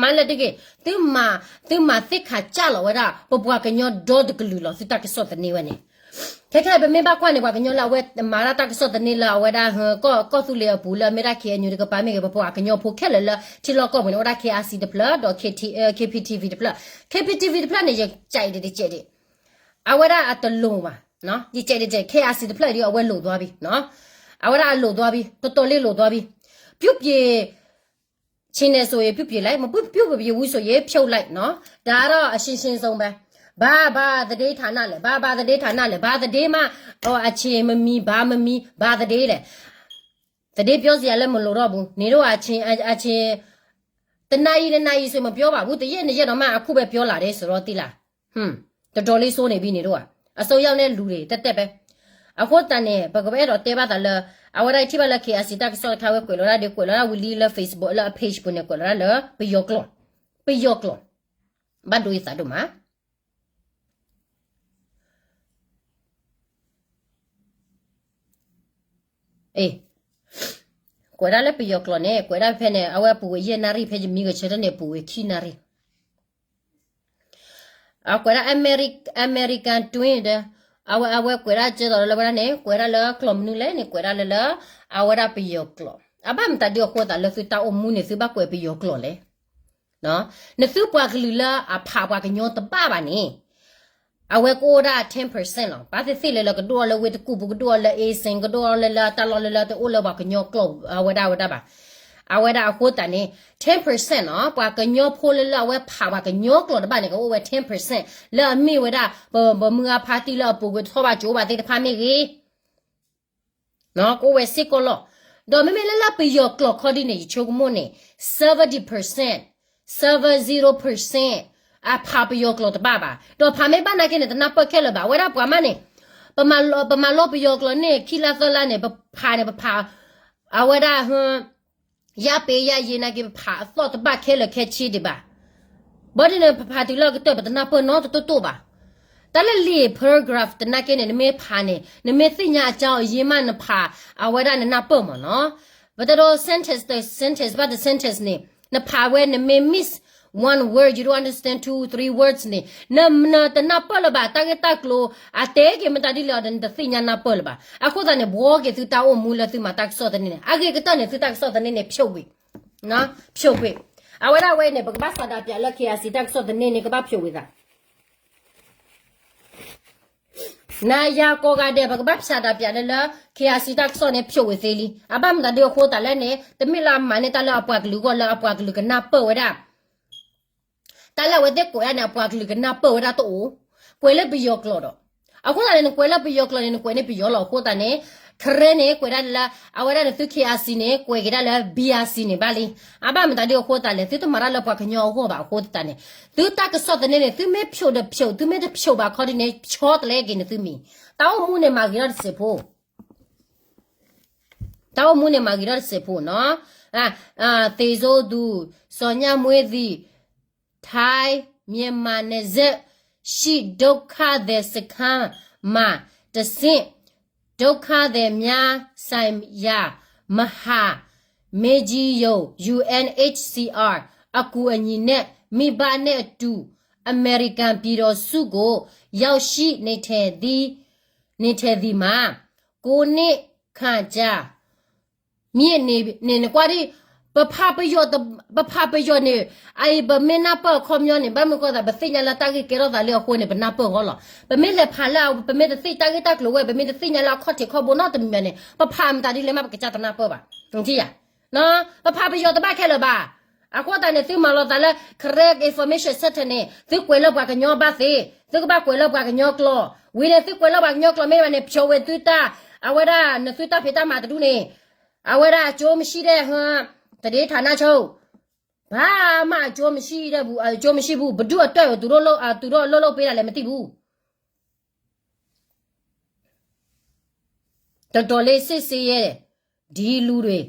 မၤလၢတဂ့ၤ, သုမၤသ့ၣ်ခးကၢ်လီၤဝဲဒၣ် ပပှၤကညီဒီတကလုာ်လီၤ သုတၢ်ကစီၣ်သန့ဝဲန့ၣ်. ခဲခဲပမ့ၢ်ဘၣ်ကွၢ်န့ၣ် ပှၤကညီလၢအဝဲမၤဒၣ်တၢ်ကစီၣ်သန့လၢအဝဲဒၣ် ကီၢ်သူလ့ၤအပူၤလၢအမ့ၢ်ဒၣ် K N U တကပၤမ့ၢ်ဂ့ၤ ပပှၤကညီဖိခဲလၢာ်လၢထံလီၢ်ကီၢ်ပူၤန့ၣ် အိၣ်ဒၣ် K I C တဖျၢၣ် ဒီး K P T V တဖျၢၣ်, K P T V တဖျၢၣ်န့ၣ် ယကးအံၤဒ်တကဲးဒ် အဝဲဒၣ်အတလိၤဘၣ်, ယကဲးဒ် K I C တဖျၢၣ်ဒ်အဝဲလိၤသွားဘံၤ, အဝဲဒၣ်အလိၤသွားဘံၤ တတီၤလံလိၤသွားဘံၤ, ပြုပြင် ချင်တယ်ဆိုရင် ပြုပြင်လိုက်, မပြုပြင်ဘူးဆိုရင် ဖြုတ်လိုက်နော်, ဒါကတော့အရှင်းရှင်းဆုံးပဲ, ဘာဘာသတင်းဌာနလဲ, ဘာဘာသတင်းဌာနလဲ, ဘာသတင်းမှ အချိန်မမီ ဘာမမီ ဘာသတင်းလဲ, သတင်းပြောစရာလည်းမလိုတော့ဘူး, နေတော့အချိန် အချိန် တစ်နာရီနှစ်နာရီဆိုမပြောပါဘူး, တစ်ရက်နှစ်ရက်တော့မှအခုပဲပြောလာတယ်ဆိုတော့ သိလား, ဟွန်း, တော်တော်လေးစိုးနေပြီ နေတော့က, အစိုးရနဲ့လူတွေ တသက်ပဲ. အဃိသတးန့ၣ် ပကဘၣ်အဲၣ်ဒိးတဲဘၣ်သးလၢ အဝဲဒၣ်ထံၣ်ဘၣ်လၢ K I C တၢ်ကစီၣ်တခါဝဲကွဲးလီၤဒၣ်ဒီး ကွဲးလီၤဒၣ်ဝံၤလံလၢ Facebook လၢအ page ပူၤန့ၣ် ကွဲးလီၤဒၣ်လၢပယီၤကျိာ်, ပယီၤကျိာ်, ဘၣ်ဒိယသးဒိၣ်မး အ့ ကွဲးဒၣ်လၢပယီၤကျိာ်န့ၣ် ကွဲးဒၣ်ဖဲန့ၣ် အဝဲပူၤဝဲယဲၢ်နၣ်ရံၣ် ဖဲယမံဂဲၤဆၢထၢၣ်န့ၣ် ပူၤဝဲခံနၣ်ရံၣ် အကွဲးဒၣ် Ameri-, American Twin ဒီး အဝဲ အဝဲကွဲးဒၣ်ကဲသိးလၢဝဲဒၣ်န့ၣ် ကွဲးဒၣ်လၢကျိာ်မနုၤလဲၣ်န့ၣ် ကွဲးဒၣ်လၢလၢ အဝဲဒၣ်ပယီၤကျိာ် အဘၣ်မတၤဒုအဃိသးလၢသုတၢ်အိၣ်မူန့ၣ် သုဘၣ်ကွဲးပယီၤကျိာ်လဲၣ် နသုပှၤကလုာ်လၢအဖးပှၤကညီတဘၣ်ဘၣ်န့ၣ် အဝဲကအိၣ်ဒၣ် ten percent လီၤ. ဘၣ်သ့ၣ်သ့ၣ်လၢလၢကဒိၣ်အီၤလၢဝ့ၢ်တကူၣ်ပူၤ ကဒိၣ်အီၤလၢ Asian ကဒိၣ်အီၤလၢလၢတၢ်လီၢ်လၢလၢတအိၣ်လၢပှၤကညီကျိာ်အဝဲဒၣ်ဝဲဒၣ်ဘၣ်. အဝဲဒၣ်အဃိသတးန့ၣ် ten percent နီၤ ပှၤကညီဖိလၢလၢအဝဲဖးပှၤကညီကျိာ်တဘၣ်န့ၣ် ကအိၣ်ဝဲ ten percent လၢအမ့ၢ်ဝဲဒၣ် ပ ပမုၢ်အဖါတံၢ်လၢအပူၤကွံာ်တထီၣ်ဘၣ်ကၠိဘၣ်သ့ၣ်တဖၣ်မ့ၢ်ဂ့ၤ ကအိၣ်ဝဲစ့ၢ်ကီးလီၤ. ဒီးမ့မ့ၢ်လၢလၢပယီၤကျိာ်ခီဒ်န့ၣ် ယဆိကမိၣ်န့ၣ် seventy percent, seven zero percent အဖးပယီၤကျိာ်တဘၣ်ဘၣ်. ဒီးဖးမ့ၢ်ဘၣ်နာ်က့န့ၣ် တနၢ်ပၢၢ်ခဲလၢာ်ဘၣ်. အဝဲဒၣ်ပှၤမးန့ၣ် ပမၤလီၤ ပမၤလီၤပယီၤကျိာ်န့ၣ် ခံလါသၢလါန့ၣ် ပဖးန့ၣ် ပဖး အဝဲဒၣ် ယါပ့ၤယါယ့နာ်က့ ပဖးအသီၣ်တဘၣ်ခဲလၢာ်ခဲဆ့ဒံးဘၣ်. ဘၣ်ဒ်န့ၣ် ပဖးတုၤလၢအကတၢၢ် ပတနၢ်ပၢၢ်နီတတိၢ်တိၢ်ဘၣ်. တၢ်လၢလံာ် paragraph သနာ်က့န့ၣ် နမ့ၢ်ဖးန့ၣ် နမ့ၢ်သ့ၣ်ညါအကြောင်းအရင်းမှ နဖးအဝဲဒၣ်နနၢ်ပၢၢ်မ့ၢ်နီၤ. ပတဲဒိ sentence တ sentence ဘၣ်တ sentence န့ၣ် နဖးဝဲ နမ့ၢ် miss one word, you don't understand two three words န့ၣ် နတနၢ်ပၢၢ်လၢၤဘၣ် တၢ်ဂ့ၢ်တၢ်ကျိၤ အတဲက့ၤမတၤဒ်လဲၣ်ဒီး နတသ့ၣ်ညါနၢ်ပၢၢ်လၢၤဘၣ်. အဃိသတးန့ၣ် ဘှီက့ၤသုတၢ်အိၣ်မူလၢသုမၤတၢ်ကစီၣ်သန့န့ၣ် အဂ့ၤကတၢၢ်န့ၣ် သုတၢ်ကစီၣ်သန့န့ၣ် ဖြုတ်ကွံာ် ဖြုတ်ကွံာ်. အဝဲဒၣ်ဝဲအံၤန့ၣ် ပကဘၣ်စးဒးပၠးလၢ KIC တၢ်ကစီၣ်သန့န့ၣ် ကဘၣ်ဖြုတ်ကွံာ်သး နၤယၤကိးဂၤဒဲး ပကဘၣ်ဖျါဒးပၠးလၢလၢ KIC တၢ်ကစီၣ်န့ၣ် ဖြုတ်ကွံာ်သ့လံ. အဘၣ်မတၤဒ်အဃိသတးလဲၣ်န့ၣ် တမ့ၢ်လၢအမၤန့ၢ်တၢ်လၢအပှၤကလုာ်အဂီၢ်လၢအပှၤကလုာ်ကနၢ်ပၢၢ်ဝဲဒၣ် တၢ်လၢအဝဲသ့ၣ်ကွဲးဒၣ်န့ၣ် အပှၤကလုာ်ကနၢ်ပၢၢ်ဝဲဒၣ်တအိၣ်, ကွဲးလၢပယီၤကျိာ်ဒီး. အဃိသတးန့ၣ် နကွဲးလၢပယီၤကျိာ်န့ၣ် နကွဲးန့ၢ်ပယီၤလီၤ. အဃိသတးန့ၣ် ခရဲန့ၣ် ကွဲးဒၣ်လၢ အဝဲဒၣ်န့ၣ်သု KIC န့ၣ် ကွဲးက့ၤဒၣ်လၢ BRC န့ၣ်ဘၣ်လံ. အဘၣ်မတၤဒ်အဃိသတးလဲၣ် သုတမၤတၢ်လၢပှၤကညီအဂီၢ်ဘၣ်. အဃိသတးန့ၣ် သုတၢ်ကစီၣ်သန့န့ၣ် သုမ့ၢ်ဖြုတ်ဒီးဖြုတ်, သုမ့ၢ်တဖြုတ်ဘၣ်ခီဒ်န့ၣ် ဆီတလဲက့ၤန့ၣ်သုမံၤ. တၢ်အိၣ်မူန့ၣ်မၤဂ့ၤထီၣ်တစဲးဖိ တၢ်အိၣ်မူန့ၣ်မၤဂ့ၤထီၣ်တစဲးဖိနီၤ. သ့ၣ်စိသူ, စီၤညၣ်မှွ့သံ, ထိုင်းမြန်မာနယ်စပ်ရှိ ဒုက္ခသည်စခန်းမှာ တဆင့် ဒုက္ခသည်များဆိုင်ရာ မဟာမင်းကြီးရုံး UNHCR အကူအညီနဲ့ မိဘနဲ့အတူ အမေရိကန်ပြည်ထောင်စုကို ရောက်ရှိနေထိုင်သည် နေထိုင်သည်မှာ ကိုးနှစ်ခန့်ကြာ မြင့်နေ, န့ၣ်နကွၢ်ဒ်, ပဖးပယီၤ, ပဖးပယီၤန့ၣ် အအံၤ ပမ့ၢ်နၢ်ပၢၢ်အခီပညီန့ၣ် ဘၣ်မနုၤဃိသး ပသ့ၣ်ညါလၢတၢ်ဂ့ၢ်ကဲထီၣ်သးလံအဃိန့ၣ် ပနၢ်ပၢၢ်အီၤလီၤ. ပမ့ၢ်လဲၤဖးလၢ ပမ့ၢ်တသ့ၣ်တၢ်ဂ့ၢ်တၢ်ကျိၤဝဲ ပမ့ၢ်တသ့ၣ်ညါလၢအခီၣ်ထံးခီၣ်ဘိနီတမံၤန့ၣ် ပဖးမတၤဒ်လဲၣ်မး ပကစၢ်တနၢ်ပၢၢ်ဘၣ်. ယၤ ပဖးပယီၤတဘၣ်ခဲလၢာ်ဘၣ်. အဃိသတးန့ၣ် သုမၤလိာ်သးလၢ Karen Information Center န့ၣ် သုကွဲးလၢပှၤကညီဘၣ်သ့, သုကဘၣ်ကွဲးလၢပှၤကညီကျိာ်, ဝံၤန့ၣ် သုကွဲးလၢပှၤကညီကျိာ်မ့ၢ်ဘၣ်န့ၣ် ဖျိးဝဲသုတၢ်, အဝဲဒၣ်နသုတၢ်ဖံးတၢ်မၤတဒူၣ်န့ၣ်, အဝဲဒၣ်အကျိုးမရှိတဲ့ ဟ သတင်းဌာနချုပ်, ဘာမှအကျိုးမရှိတဲ့ဘူး, အကျိုးမရှိဘူး, ဘုဒုအတွက် သူတို့လုပ်, သူတို့အလုပ်လုပ်ပေးတာလည်းမသိဘူး. တော်တော်လေးစစ်ဆေးရဲတယ်, ဒီလူတွေ.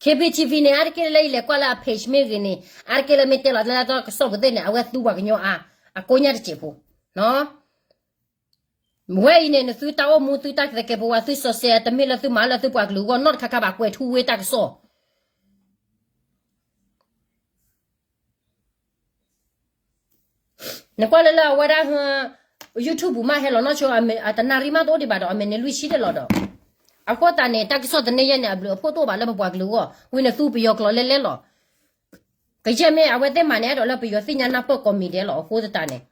KBTV န့ၣ် အါတက့ၢ်လၢယလဲၤကွၢ်လၢအ page မ့ၢ်ဂ့ၤန့ၣ် အါတက့ၢ်လၢမ့ၢ်တဲလီၤလၢတၢ်ကစီၣ်ပူၤသ့ၣ်န့ၣ် အဝဲသူပှၤကညီအါ, အကိးညါတစဲးဖိ, နီၤ. ဝဲအံၤန့ၣ် နသုတၢ်အိၣ်မူ သုတၢ်ကသကဲးပဝး သုစီၤစဲး တမ့ၢ်လၢသုမၤလၢသုပှၤကလုာ်အဂီၢ်နီတခါခါဘၣ် ကွဲးထူဝ့တၢ်ကစီၣ်. နကွၢ်လၢလၢအဝဲဒၣ် YouTube ပူၤမးဟဲလီၤနီၢ်ဆိ အတနၣ်ရံၣ်မးတအိၣ်ဒံးဘၣ်ဒီး အမဲာ်န့ၣ်လွံၢ်ဆံဒဲးလီၤဒီး. အဃိသတးန့ၣ် တၢ်ကစီၣ်သန့ယဲၢ်န့ၣ် အဘျုးအဖှိၣ်တအိၣ်ဘၣ်လၢပပှၤကလုာ်အဂီၢ်, ဝံၤန့ၣ်သူပယီၤကျိာ်လဲလဲလီၤ. ကယဲၢ်မ့ၢ်အဝဲသ့ၣ်မၤန့ၣ် အဲၣ်ဒိးလၢပယီၤသ့ၣ်ညါနၢ်ပၢၢ်ကိးမံၤဒဲးလီၤ. အဃိသတးန့ၣ်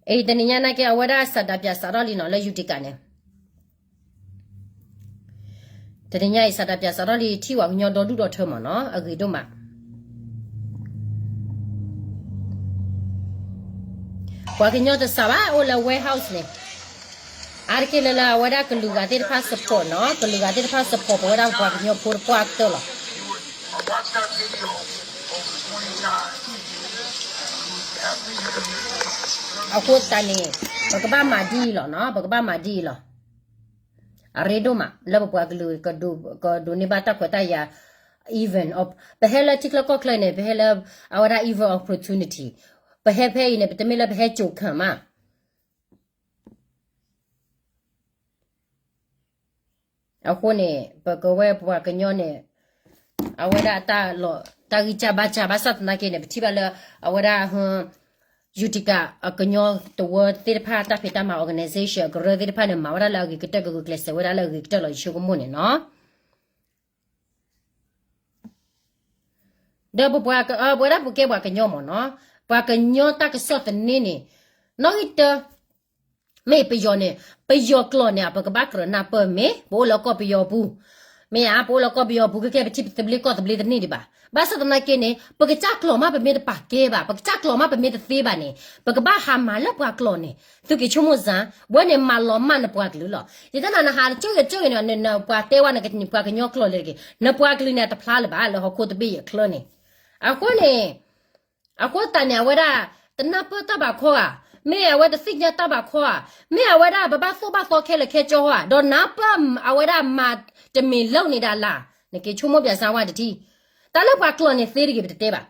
အံၤတနံၤညါနာ်က့ အဝဲဒၣ်စးဒးပၠးစးထီၣ်လံနီၤ လၢ Utica န့ၣ်, တနံၤညါအံၤ စးဒးပၠးစးထီၣ်လံ ထံၣ်ပှၤကညီဒီဒူၣ်ဒီထၢမးနီၤ အဂ့ၤဒိၣ်မး. ပှၤကညီတစးဘၣ် အိၣ်လၢ warehouse န့ၣ်, အါတက့ၢ်လၢလၢအဝဲဒၣ်ကလုာ်ဂၤသ့ၣ်တဖၣ် support နီၤ, ကလုာ်ဂၤသ့ၣ်တဖၣ် support ပဝဲဒၣ်ပှၤကညီဖိတပှၢ်ကတၢၢ်လီၤ. အဃိသတးန့ၣ် ပကဘၣ်မၤဒ်အံၤလီၤနီၤ, ပကဘၣ်မၤဒ်အံၤလီၤ. အရ့ဒိၣ်မး လၢပပှၤကလုာ် ကဒိးန့ၢ်ဘၣ်တၢ်ခွဲးတၢ်ယာ် event, ပဟဲလၢထံချၢကီၢ်ချၢန့ၣ် ပဟဲလၢအဝဲဒၣ် event opportunity, ပဟဲဖဲအံၤန့ၣ် ပတမ့ၢ်လၢပဟဲစိာ်ခၢၣ်မး အဃိန့ၣ် ပကဝဲပှၤကညီန့ၣ် အဝဲဒၣ်တၢ်လီၤ တၢ်ဂံၢ်စၢ်ဘါစၢ် ဘၣ်ဆၣ်သနာ်က့န့ၣ် ပထံၣ်ဘၣ်လၢ အဝဲဒၣ် Utica အကညီတဝၢသ့ၣ်တဖၣ် တၢ်ဖံးတၢ်မၤ organization အကရၢသ့ၣ်တဖၣ်န့ၣ် မၤဝဲဒၣ်လၢအဂ့ၤကတၢၢ် ကဂုာ်ကျဲးစၢးဝဲဒၣ်လၢအဂ့ၤကတၢၢ်လီၤ ယဆိကမိၣ်န့ၣ်နီၤ. ဒီးပပှၤ ပဝဲဒၣ်ပကဲပှၤကညီမ့ၢ်နီၤ, ပှၤကညီတၢ်ကစီၣ်သန့န့ၣ် နီၣ်ဂံၢ်တၢ မ့ၢ်ပယီၤန့ၣ် ပယီၤကျိာ်န့ၣ် ပကဘၣ်ကြၢးနၢ်ပၢၢ်မ့ၢ် ပအိၣ်လၢကီၢ်ပယီၤပူၤ, မ့ၢ်ဧါ ပအိၣ်လၢကီၢ်ပယီၤပူၤ ကဲကဲပထံသဘျ့ကီၢ်သဘျ့တန့ၢ်ဒံးဘၣ်. ဘၣ်ဆၣ်သနာ်က့န့ၣ် ပကစၢ်ကျိာ်မးပမ့ၢ်တပာ်ကဲဘၣ်, ပကစၢ်ကျိာ်မးပမ့ၢ်တသ့ဘၣ်န့ၣ် ပကဘၣ်ဟးမၤလၢပှၤကျိာ်န့ၣ် သုက့ၤဆိကမိၣ်စ့ၢ် ဝဲန့ၣ်မၤလီၤမၢ်နပှၤကလုာ်လီၤ. ယတၢ်နၤနဟးတကၠိဂ့ၤတကၠိဂ့ၤန့ၣ် နပှၤတဲဝဲနပှၤကညီကျိာ်လဲၣ်တဂ့ၤ, နပှၤကလုာ်န့ၣ် အတဖျါလၢၤဘၣ် လၢဟီၣ်ခိၣ်တဘ့ၣ်အံၤအချၢန့ၣ်. အဃိန့ၣ် အဃိသတးန့ၣ် အဝဲဒၣ် တနၢ်ပၢၢ်တၢ်ဘၣ်ခီဧါ, မ့ၢ်အဝဲတသ့ၣ်ညါတၢ်ဘၣ်ခီဧါ, မ့ၢ်အဝဲဒၣ်ပဘၣ်သိၣ်ဘၣ်သီခဲလၢာ်ခဲဆ့ဧါ, ဒီးနၢ်ပၢၢ်အဝဲဒၣ်မၤတမ့ၢ်လၢန့ၣ်ဒၣ်လၢ်, နက့ၤဆိကမိၣ်ပၠးစၢဝါတထံၣ်, တၢ်လၢပှၤကျိာ်န့ၣ်သ့တဂ့ၤပတတဲဘၣ်,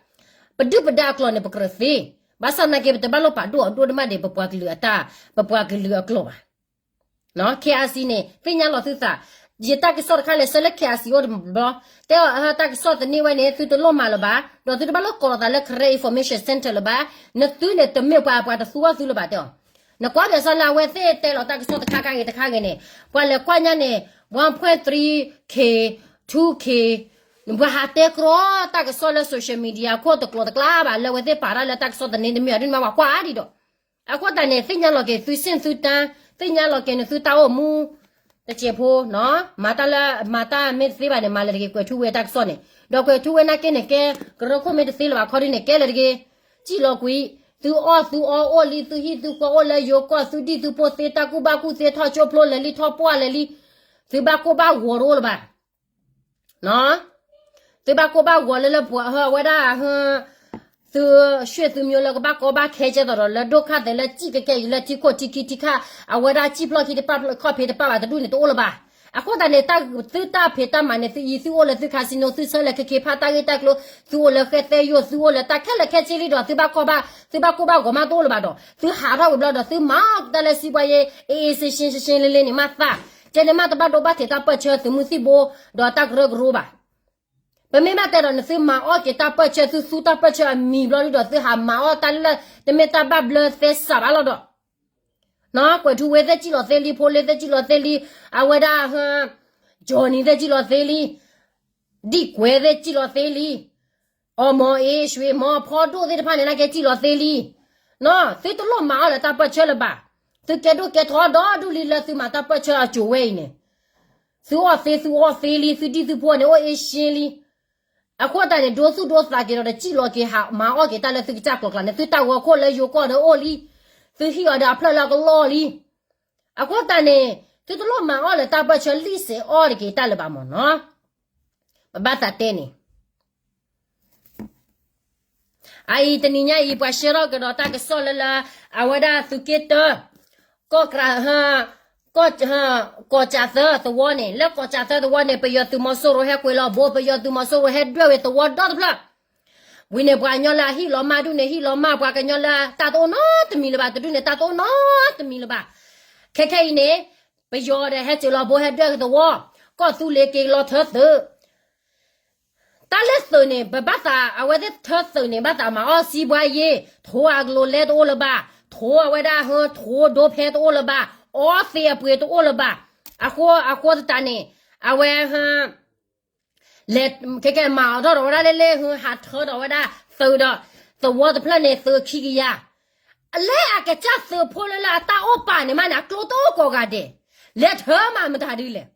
ပဒုၣ်ပဒါအကျိာ်န့ၣ် ပကြၢးသ့, ဘၣ်ဆၣ်သနာ်က့ ပတဘၣ်လိၣ်ပာ်ဒိၣ်အဒိၣ်ဒၣ်မးဒံး ပပှၤကလုာ်အတၢ်, ပပှၤကလုာ်အကျိာ်ဘၣ် KIC န့ၣ် သ့ၣ်ညါလီၤသုသး, ယတၢ်ကစီၣ်တခါလဲၤဆှၢလၢ KIC အိၣ်တဘျီ, တဲအီၤတၢ်ကစီၣ်သန့ဝဲန့ၣ် သုတလိၣ်မၤလၢၤဘၣ်, ဒီးသုတဘၣ်လိၣ်ကိးလီၤသးလၢ Karen Information Center လၢၤဘၣ်, နသုန့ၣ်တမ့ၢ်ပှၤ ပှၤတသူအီၣ်သုလၢၤဘၣ်တဲအီၤ, နကွၢ်ပၠးစၢလၢအဝဲသ့ၣ်တဲလီၤတၢ်ကစီၣ်တခါခါဂ့ၤတခါဂ့ၤန့ၣ်, ပှၤလဲၤကွၢ်ညါန့ၣ် one point three K, two K, ပှၤဟးတဲကြီတၢ်ကစီၣ်လၢ social media ခိၣ်တကျိၤတကျါဘၣ် လၢအဝဲသ့ၣ်ပာ်တၢ်လၢတၢ်ကစီၣ်သန့တမ့ၢ်အဒိၣ်မး ပှၤကွၢ်အါဒံးဒီး အဃိသတးန့ၣ် သ့ၣ်ညါလီၤက့ၤသုစ့ၣ်သုတၢ်, သ့ၣ်ညါလီၤက့ၤနသုတၢ်အိၣ်မူ, တစဲးဖိ, မၤတၢ်လၢ မၤတၢ်မ့ၢ်တသ့ဘၣ်န့ၣ် မၤလၢၤတဂ့ၤ ကွဲးထူဝ့တၢ်ကစီၣ်န့ၣ်, ဒီးကွဲးထူဝ့နာ်က့န့ၣ် ကဲကရၢခိၣ်မ့ၢ်တသ့လၢၤဘၣ်ခီဒ်န့ၣ် ကဲလၢၤတဂ့ၤ, စံၣ်လီၤကွံာ်, သုအီၣ်သုအီအိၣ်လံ, သုဟံၣ်သုဃီအိၣ်လၢယိၤကီၢ်, သုဒံၣ်သုဖိသ့ တၢ်ကူၣ်ဘၣ်ကူၣ်သ့ ထီၣ်ကၠိဖျိလၢာ်လံ ထီၣ်ပှၢ်လၢာ်လံ, သုဘၣ်ကိၢ်ဘၣ်ဂီၤတအိၣ်လၢၤဘၣ် သုဘၣ်ကိၢ်ဘၣ်ဂီၤလၢလၢပှၤဟၢအဝဲဒၣ်ဟၢ, သုဆွေသုမျိုးလၢကဘၣ်ကီဘၣ်ခဲကဲသိးဒီး လၢဒိၣ်ခါသဲးလၢစံၣ်ကကဲအံၤလၢထံခိၣ်ထံခံထံခါ, အဝဲဒၣ်စံၣ်ဖျီၣ်ခံတပၣ်ခီၣ်ဖံးတပၣ်ဘၣ် တဒူၣ်န့ၣ်တအိၣ်လၢၤဘၣ်. အဃိသတးန့ၣ် သုတၢ်ဖံးတၢ်မၤန့ၣ် သုအံၤသုအိၣ်လၢသု casino သုဆၢလဲၤခ့ခ့ဖးတၢ်ဂ့ၢ်တၢ်ကျိၤ, သုအိၣ်လၢဃဲသဲယိာ် သုအိၣ်လၢတၢ်ခဲလၢာ်ခဲဆ့လံဒီး သုဘၣ်ကိၢ်ဘၣ်, သုဘၣ်ကိၢ်ဘၣ်ဂီၤမးတအိၣ်လၢၤဘၣ်ဒီး သုဟးထီၣ်ဝံၤဘျီဒီး သုမၤအီၣ်က့ၤတၢ်လၢစံးဘှါယ့ အ့အ့ ရှင်းရှင်း လ့လ့န့ၣ်မးသၣ်, ကဲန့ၣ်မးတဘၣ်ဒိဘၣ်ထံးတၢ်ပၢၢ်ဆၢသုးမုၢ်သံၣ်ဘိ, ဒီးတၢ်ကရၢကရိဘၣ် ပမ့ၢ်ဘၣ်တဲဒီးနသုမၤအီၣ်က့ၤတၢ်ပၢၢ်ဆၢ သုသူတၢ်ပၢၢ်ဆၢအမံၤဘျီဒုဒီး သုဟးမၤအီၣ်တၢ်လၢ တမ့ၢ်တၢ်ဘၣ်ဘျၢသဲစးဘၣ်လီၤဒီး, ကွဲးထူဝ့သ့ၣ်စံၣ်လီၤသ့လံ ဖိလ့သ့ၣ်စံၣ်လီၤသ့လံ, အဝဲဒၣ် ကၠီနံၤသ့ၣ်စံၣ်လီၤသ့လံ, ဒံၣ်ကွဲးသ့ၣ်စံၣ်လီၤသ့လံ, အီၣ်မီၤအ့ၣ် ရွှေမော် ဖီဒိၣ်သ့ၣ်တဖၣ်န့ၣ် နာ်က့စံၣ်လီၤသ့လံ, သုတလိၣ်မၤအီၣ်လၢတၢ်ပၢၢ်ဆၢလၢၤဘၣ်, သုကဲဒိၣ်ကဲထီဒီဒူၣ်လံလၢသုမၤတၢ်ပၢၢ်ဆၢအစိၤဝဲအံၤန့ၣ် သုအီၣ်သ့သုအီၣ်သ့လံ သုဒံၣ်သုဖိန့ၣ် အိၣ်အ့ၣ်ရှ့လံ. အဃိသတးန့ၣ် ဒိသူၣ်ဒိသးက့ၤဒီး တစံၣ်လီၤက့ၤဟးမၤအီၣ်က့ၤတၢ်လၢသုကစၢ်ကျိၤကျါန့ၣ် သုတၢ်ဂီၤခိၣ်လၢယိၤကီၢ်ဒီးအိၣ်လံ, သုဟံၣ်အီၤဒီးအဖျၢၣ်လၢကလီၢ်လံ. အဃိသတးန့ၣ် သုတလိၣ်မၤအီၣ်လၢတၢ်ပၢၢ်ဆၢလံစဲးအီၣ်တက့ၤတၢ်လၢၤဘၣ်မၢ်နီၤ. ပဘၣ်သးတဲန့ၣ် အအံၤတနံၤညါအံၤ ပှၤရှဲထီၣ်ကဒီးတၢ်ကစီၣ်လၢလၢ အဝဲဒၣ်သုးက့တၢ ကီၢ်ကြၢး ကီၢ်ကၠးသၢသဝီန့ၣ် လၢကီၢ်ကၠးသၢသဝီန့ၣ် ပယီၤသုးမီၤစိရိၤဟဲကွံာ်လီၤဘိ, ပယီၤသုးမီၤစိရိၤဟဲဒွဲၣ်ဝဲသဝီဒီတဖျၢၣ်, ဝံၤန့ၣ် ပှၤကညီလၢအဟံၣ်လီၤမၢ်ဒူၣ်န့ၣ် ဟံၣ်လီၤမၢ် ပှၤကညီလၢတၢ်တအိၣ်နီတမံၤလၢၤဘၣ် တဒူၣ်န့ၣ် တၢ်တအိၣ်နီတမံၤလၢၤဘၣ်. ခဲခဲအံၤန့ၣ် ပယီၤဒီးဟဲစၢၤလီၤဘိဟဲဒွဲၣ်သဝီ, ကီၢ်သူလ့ၤက့ၤလီၤထၢသုး တၢ်လၢသုးန့ၣ် ပဘၣ်သး အဝဲသ့ၣ်ထၢသုးန့ၣ် ဘၣ်သးမၤအီၣ်စံးဘှါယ့ၢ်, ထိအကလိၤလဲတအိၣ်လၢၤဘၣ်, ထိအဝဲဒၣ်ဟၢ ထိဒိဖဲတအိၣ်လၢၤဘၣ်, အီသ့အပှ့ၤတအိၣ်လၢၤဘၣ်. အဃိ အဃိသတးန့ၣ် အဝဲဟၢ လဲၤ ခဲကဲမၤအီၤထီၣ်ဒီးဝဲဒၣ်လၢလၢဟၢ ဟးထၢဒီးဝဲဒၣ်သုးဒီး သဝီတဖျၢၣ်န့ၣ် သုးခံကယၤ လၢအကစၢ်သုးဖိလၢလၢအတၢ်အိၣ်ပာ်န့ၣ်မးန့ၣ် အကျိတအိၣ်ကိးဂၤဒဲး, လဲၤထၢမးမတၤဒ်လဲၣ်.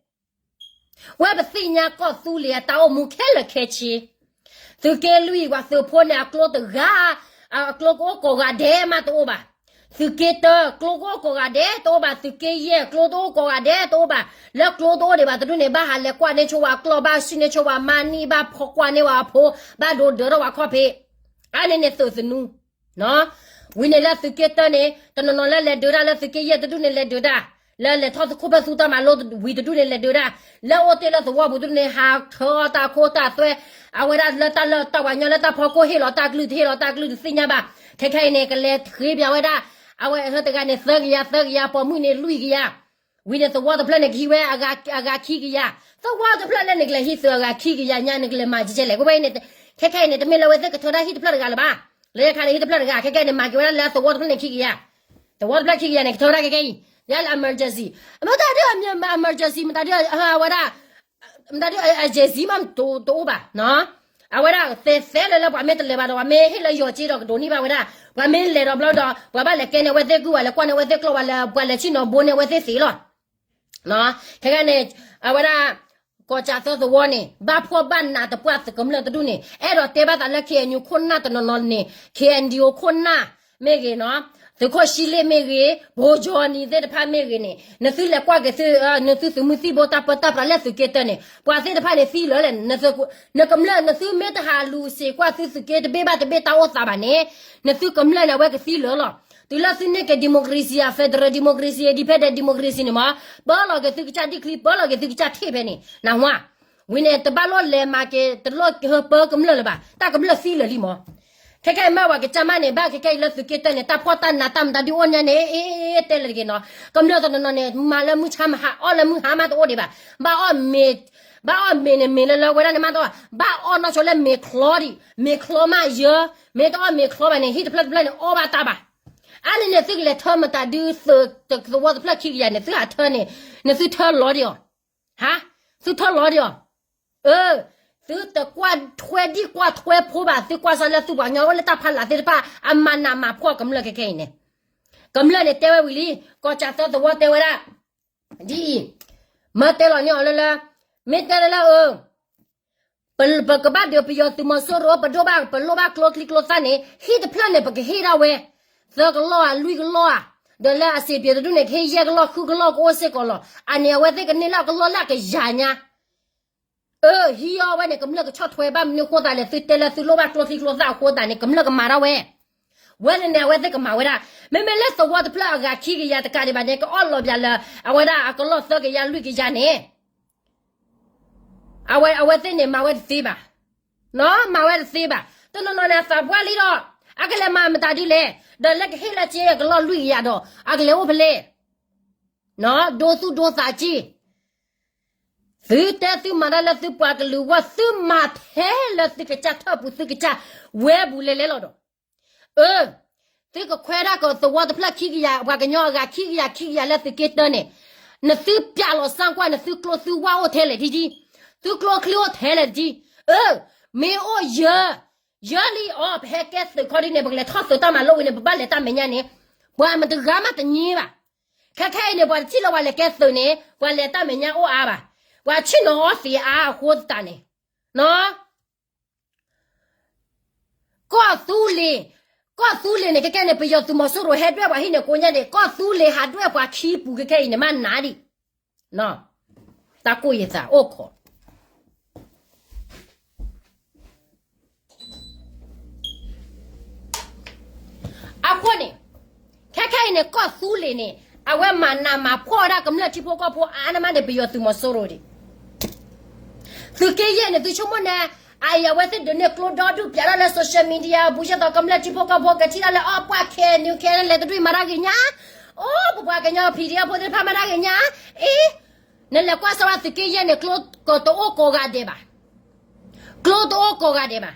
ဝဲပသ့ၣ်ညါကီၢ်သူလ့ၤအတၢ်အိၣ်မူခဲလၢာ်ခဲဆ့, သုးက့လွံၢ်ပှၤသုးဖိန့ၣ် အကျိတဂၤ, အကျိကအိၣ်ကိးဂၤဒဲးမးတအိၣ်ဘၣ်. သုးက့တၢ ကျိကအိၣ်ကိးဂၤဒဲးတအိၣ်ဘၣ်, သုးက့ယဲၢ် ကျိတအိၣ်ကိးဂၤဒဲးတအိၣ်ဘၣ်. လၢကျိတအိၣ်ဒံးဘၣ်တဒူၣ်န့ၣ် ဘၣ်ဟးလဲၤကွၢ်န့ၢ်ဆိဝဲအကျီၢ်, ဘၣ်စံၣ်န့ၢ်ဆိဝဲမါနံၣ်, ဘၣ်ဖီကွၢ်န့ၢ်ဝဲအဖိ, ဘၣ်ဒိဒၢထီၣ်ဝဲခီၣ်ဖံး, အါန့ၢ်န့ၣ်သုးသနူ ဝံၤန့ၣ်လၢသုးက့တၢန့ၣ် တနီၤနီၤလၢလဲၤဒုးတၢ်, လၢသုးက့ယဲၢ်တဒူၣ်န့ၣ်လဲၤဒုးတၢ်, လၢလဲၤထီၣ်သခိၣ်ဖဲသူတၢ်မၤလိဝံၤတဒူၣ်န့ၣ်လဲၤဒုးတၢ်, လၢအိၣ်တ့ၢ်လၢသဝီပူၤတဒူၣ်န့ၣ် ဟးထၢအီၣ်တၢ်ခိတၢ်သွဲ, အဝဲဒၣ်လၢတၢ်လၢတၢ်ပှၤကညီလၢတၢ်ဖီခိၣ်ဟ့ၣ်လီၤတၢ်ကလုၢ်တဟ့ၣ်လီၤတၢ်ကလုၢ်တသ့ၣ်ညါဘၣ်. ခဲခဲအံၤန့ၣ် ကလဲၤဃ့ဘၣ်ဝဲဒၣ်, အဝဲဟၢတဂၤန့ၣ်သၢကယၤသၢကယၤ, ပိာ်မုၣ်န့ၣ်လွံၢ်ကယၤ ဝံၤန့ၣ်သဝီတဖျၢၣ်န့ၣ်ကဟံးဝဲအဂၤခံကယၤ, သဝီတဖျၢၣ်လၢန့ၣ်ကလဲၤဟံးသုးအဂၤခံကယၤညါန့ၣ် ကလဲၤမၤကဲလဲၣ်. ဝဲန့ၣ် ခဲခဲအံၤန့ၣ် တမ့ၢ်လၢဝဲသ့ၣ်ကထၢဒၣ်ဟံၣ်တဖျၢၣ်တဂၤလၢၤဘၣ်, လၢယခါန့ၣ်ဟံၣ်တဖျၢၣ်တဂၤ, ခဲခဲအံၤန့ၣ် မၤက့ၤဝဲဒၣ်လၢသဝီတဖျၢၣ်န့ၣ်ခံကယၤ, သဝီတဖျၢၣ်ခံကယၤန့ၣ် ကထၢဝဲဒၣ်ခဲခဲအံၤ, ယဲလၢ emergency, မတၤဒ် emergency မတၤဒ် အဝဲဒၣ် မတၤဒ် emergency မးတအိၣ်ဘၣ်, အဝဲဒၣ်သဲသဲလၢလၢပှၤမ့ၢ်တလဲၤဘၣ်ဒီး ပှၤမ့ၢ်ဟ့ၣ်လၢယီၤက့ဒီးကဒိးန့ၢ်ဘၣ်ဝဲဒၣ်, ပှၤမ့ၢ်လဲၤဒီးဘျီဒီး ပှၤဘၣ်လဲၤကဲန့ၢ်အဝဲသ့ၣ်ကုၢ်, ပှၤလဲၤကွၢ်န့ၢ်အဝဲသ့ၣ်ကျီၢ်, ပှၤလဲၤဆ့ၣ်နီၤဘိန့ၢ်အဝဲသ့ၣ်သ့လီၤ. ခဲကနံၣ်န့ၣ် အဝဲဒၣ် ကီၢ်ကၠးသၢသဝီန့ၣ် ဘၣ်ဖှီၣ်ဘၣ်နးတပှၢ်သုးကမျၢၢ်တဒူၣ်န့ၣ် အဲၣ်ဒိးတဲဘၣ်သးလၢ KNU ခိၣ်နၢ်တနီၤနီၤန့ၣ် KNDO ခိၣ်နၢ်မ့ၢ်ဂ့ၤနီၤ, သုးခိၣ်ဆံလ့ၣ်မ့ၢ်ဂ့ၤ, ဘိကၠီနံၤသ့ၣ်တဖၣ်မ့ၢ်ဂ့ၤန့ၣ် နသုလဲၤကွၢ်က့ၤသု နသုသုးမုၢ်သံၣ်ဘိတၢ်ပၢတၢ်ပြးလၢသုးက့တၢန့ၣ် ပှၤသ့ၣ်တဖၣ်န့ၣ်သံလၢာ်လဲၣ်. နသု နကမျၢၢ် နသုမ့ၢ်တဟးလူၤစ့ၢ်ကွၢ်သုသုးက့တဘ့ၣ်ဘၣ်တဘ့ၣ်တၢ်အိၣ်သးဘၣ်န့ၣ် နသုကမျၢၢ်န့ၣ် အဝဲကသံလၢာ်လီၤ. တုၤလၢသုန့ၢ်က့ၤ democracy ဧါ, federal democracy, independent democracy န့ၣ်မး, ပၢလီၤက့ၤသုကစၢ်ဒံၣ်ချံ, ပၢလီၤက့ၤသုကစၢ်ထံၣ်ဖဲန့ၣ်, နၢ်ဟူဧါ. ဝံၤန့ၣ် တဘၣ်လိၣ်လဲၤမၤက့ၤ တလိၣ်ဟၢပၢကမျၢၢ်လၢၤဘၣ်, တၢ်ကမျၢၢ်သံလၢာ်လံမး. ခဲခဲအံၤမ့ၢ်ပှၤကစၢ်မးန့ၣ် ဘၣ်ခဲခဲအံၤလၢသုးက့တၢၢ်န့ၣ် တၢ်ဖှီၣ်တၢ်နးတၢ်မတၤဒုးအိၣ်ညါန့ၣ် အ့ တဲလၢတဂ့ၤနီၤ, ကမျၢၢ်တနီၤနီၤန့ၣ် မၤလၢမုၢ်ဆါမဟါ အီၣ်လၢမုၢ်ဟါမးတအိၣ်ဒံးဘၣ်, ဘၣ်အီၣ်မ့ၤ, ဘၣ်အီၣ်မ့ၤန့ၣ် မ့ၤလၢလၢဝဲဒၣ်န့ၣ်မးတအိၣ်, ဘၣ်အီၣ်နီၢ်ဆိလၢမ့ၤချီဒံး, မ့ၤချီမးယၢ, မ့ၢ်တအီၣ်မ့ၤချီဘၣ်န့ၣ် ဟံၣ်တဖျၢၣ်တဖျၢၣ်န့ၣ် အီၣ်ဘၣ်တၢ်ဘၣ်. အါန့ၣ်န့ၣ် သုကလဲၤထၢမတၤဒုး သဝီတဖျၢၣ်ခံကယၤန့ၣ် သုဟးထၢန့ၣ်, န့ၣ်သုထၢလီၤဒံးအီၤ, ဟါ, သုထၢလီၤဒံးအီၤ, အၢ, သုတကွၢ်ထွဲဒံၣ်ကွၢ်ထွဲဖိဘၣ်, သုကွၢ်စၢလၢသုပှၤကညီအိၣ်လၢတၢ်ဖးလၢ်သ့ၣ်တဖၣ် အမၤနးမၤဖှီၣ်ကမျၢၢ်ခဲခဲအံၤန့ၣ်, ကမျၢၢ်န့ၣ်တဲဝဲဝံၤလံ, ကီၢ်ကၠၢ်သၢသဝီတဲဝဲဒၣ်, ဒ်အံၤ, မၢတဲလီၤန့ၢ်အီၤလၢလၢ, မ့ၢ်တဲလၢလၢအၢ ပကဘၣ်ဒုးပယီၤသုးမီၤစိရိၤ ပဒိၣ်ဘၣ် ပလိၣ်ဘၣ်ကျိချံကျိသၣ်န့ၣ် ဟံၣ်တဖျၢၣ်န့ၣ် ပကဟ့ၣ်ထီၣ်ဝဲ, သၢကလီၢ်ဧါ လွံၢ်ကလီၢ်ဧါ, ဒီးလၢအစ့ၤပၠဲၤတဒူၣ်န့ၣ် ကဟ့ၣ်ယဲၢ်ကလီၢ် ဃုကလီၢ်ကအိၣ်စ့ၢ်ကီးလီၤ. အန့ၣ် အဝဲသ့ၣ်ကန့ၢ်လၢအကလီၢ်လၢအကယၤညါ. အၢ ဟံၣ်အီၣ်ဝဲန့ၣ် ကမျၢၢ်ကဆီၣ်ထွဲဘၣ်မနုၤအဃိသတးလဲၣ်, သုတဲလၢသုလိၣ်ဘၣ်ကျိချံကျိသၣ်အဃိသတးန့ၣ် ကမျၢၢ်ကမၤထီၣ်ဝဲ ဝဲန့ၣ်န့ၣ် အဝဲသ့ၣ်ကမၤဝဲဒၣ်, မ့မ့ၢ်လၢသဝီတဖျၢၣ်အဂၤခံကယၤတကးဒံးဘၣ်န့ၣ် ကအီၣ်လီၤပၠးလၢ အဝဲဒၣ်အကလီၢ်သၢကယၤလွံၢ်ကယၤန့ၣ်, အဝဲ အဝဲသ့ၣ်န့ၣ် မၤဝဲတသ့ဘၣ်, နီၢ် မၤဝဲတသ့ဘၣ်. တနီၤနီၤန့ၣ် အသးပှၢ်လံဒီး အကလဲၤမၤမတၤဒ်လဲၣ်, ဒီးလၢကဟ့ၣ်လၢက့အကလီၢ်လွံၢ်ကယၤဒီး အကလဲၤအိၣ်ဖဲလဲၣ်, နီၢ် ဒိသူၣ်ဒိသးက့ သုတဲသုမၤတၢ်လၢသုပှၤကလုာ်အဂီၢ် သုမၤထဲလၢသုကစၢ်ထၢၣ်ပူၤ သုကစၢ်ဝဲပူၤလဲၤလဲၤလီၤဒီး, အၢ, သုကခွဲးဒၣ်ကသဝီတဖျၢၣ်ခံကယၤ ပှၤကညီအဂၤခံကယၤခံကယၤလၢသုးက့တၢန့ၣ်, နသုပျးလီၤစၢ်ကွၢ် နသုကျိသုဝၣ်အိၣ်ထဲလဲၣ်ထံထံ, သုကျိချံအိၣ်ထဲလဲၣ်ထံ, အၢ, မ့ၢ်အိၣ်ယၢ ယၢလံအီၤ ပဟဲကဲသုးခီဒ်န့ၣ် ပကလဲၤထီၣ်သုးတၢ်မၤလိဝံၤန့ၣ် ပဘၣ်လဲၤတၢ်မဲာ်ညါန့ၣ်, ပှၤမတဂၤမးတည့ဘၣ်. ခဲခဲအံၤန့ၣ် ပှၤတထံၣ်လၢပှၤလဲၤကဲသုးန့ၣ် ပှၤလဲၤတၢ်မဲာ်ညါအိၣ်အါဘၣ်, ပှၤဆ့ၣ်နီၤအီသံးအါအဃိသတးန့ၣ်, နီၢ် ကီၢ်သူလ့ၤ, ကီၢ်သူလ့ၤန့ၣ် ခဲခဲန့ၣ် ပယီၤသုးမီၤစိရိၤဟဲဒွဲၣ်ပှၤဟံၣ်န့ၣ်ကိးညါန့ၣ် ကီၢ်သူလ့ၤဟးဒွဲၣ်ပှၤခံပူၤခဲခဲအံၤန့ၣ် မးနးဒံး, တၢ်ကိၢ်ယသးအိၣ်ခိး အဃိန့ၣ်, ခဲခဲအံၤန့ၣ် ကီၢ်သူလ့ၤန့ၣ် အဝဲမၤနးမၤဖှီၣ်ဝဲဒၣ်ကမျၢၢ်ထံဖိကီၢ်ဖိအါန့ၢ်မးန့ၣ် ပယီၤသုးမီၤစိရိၤဒံး. သုးက့ယဲၢ်န့ၣ် သုဆိကမိၣ်န့ၣ်, အအံၤအဝဲသ့ၣ်ဒုးန့ၢ်ကျိဒီဒူၣ်ပၠးထီၣ်လၢ social media ဘူးဆၣ်သီ ကမျၢၢ်ထံဖိကီၢ်ဖိကထံၣ်ဒၣ်လၢ အိၣ်ပှၤခဲနုာ်ခဲလၢာ်တဒူၣ်မၤတၢ်ဂ့ၤညါ, အိၣ်ပပှၤကညီ PDF ဖိသ့ၣ်တဖၣ်မၤတၢ်ဂ့ၤညါ, အ့ နလဲၤကွၢ်စၢၤဝဲသုးက့ယဲၢ်န့ၣ် ကျိကတအိၣ်ကိးဂၤဒဲးဘၣ်. ကျိတအိၣ်ကိးဂၤဒဲးဘၣ်.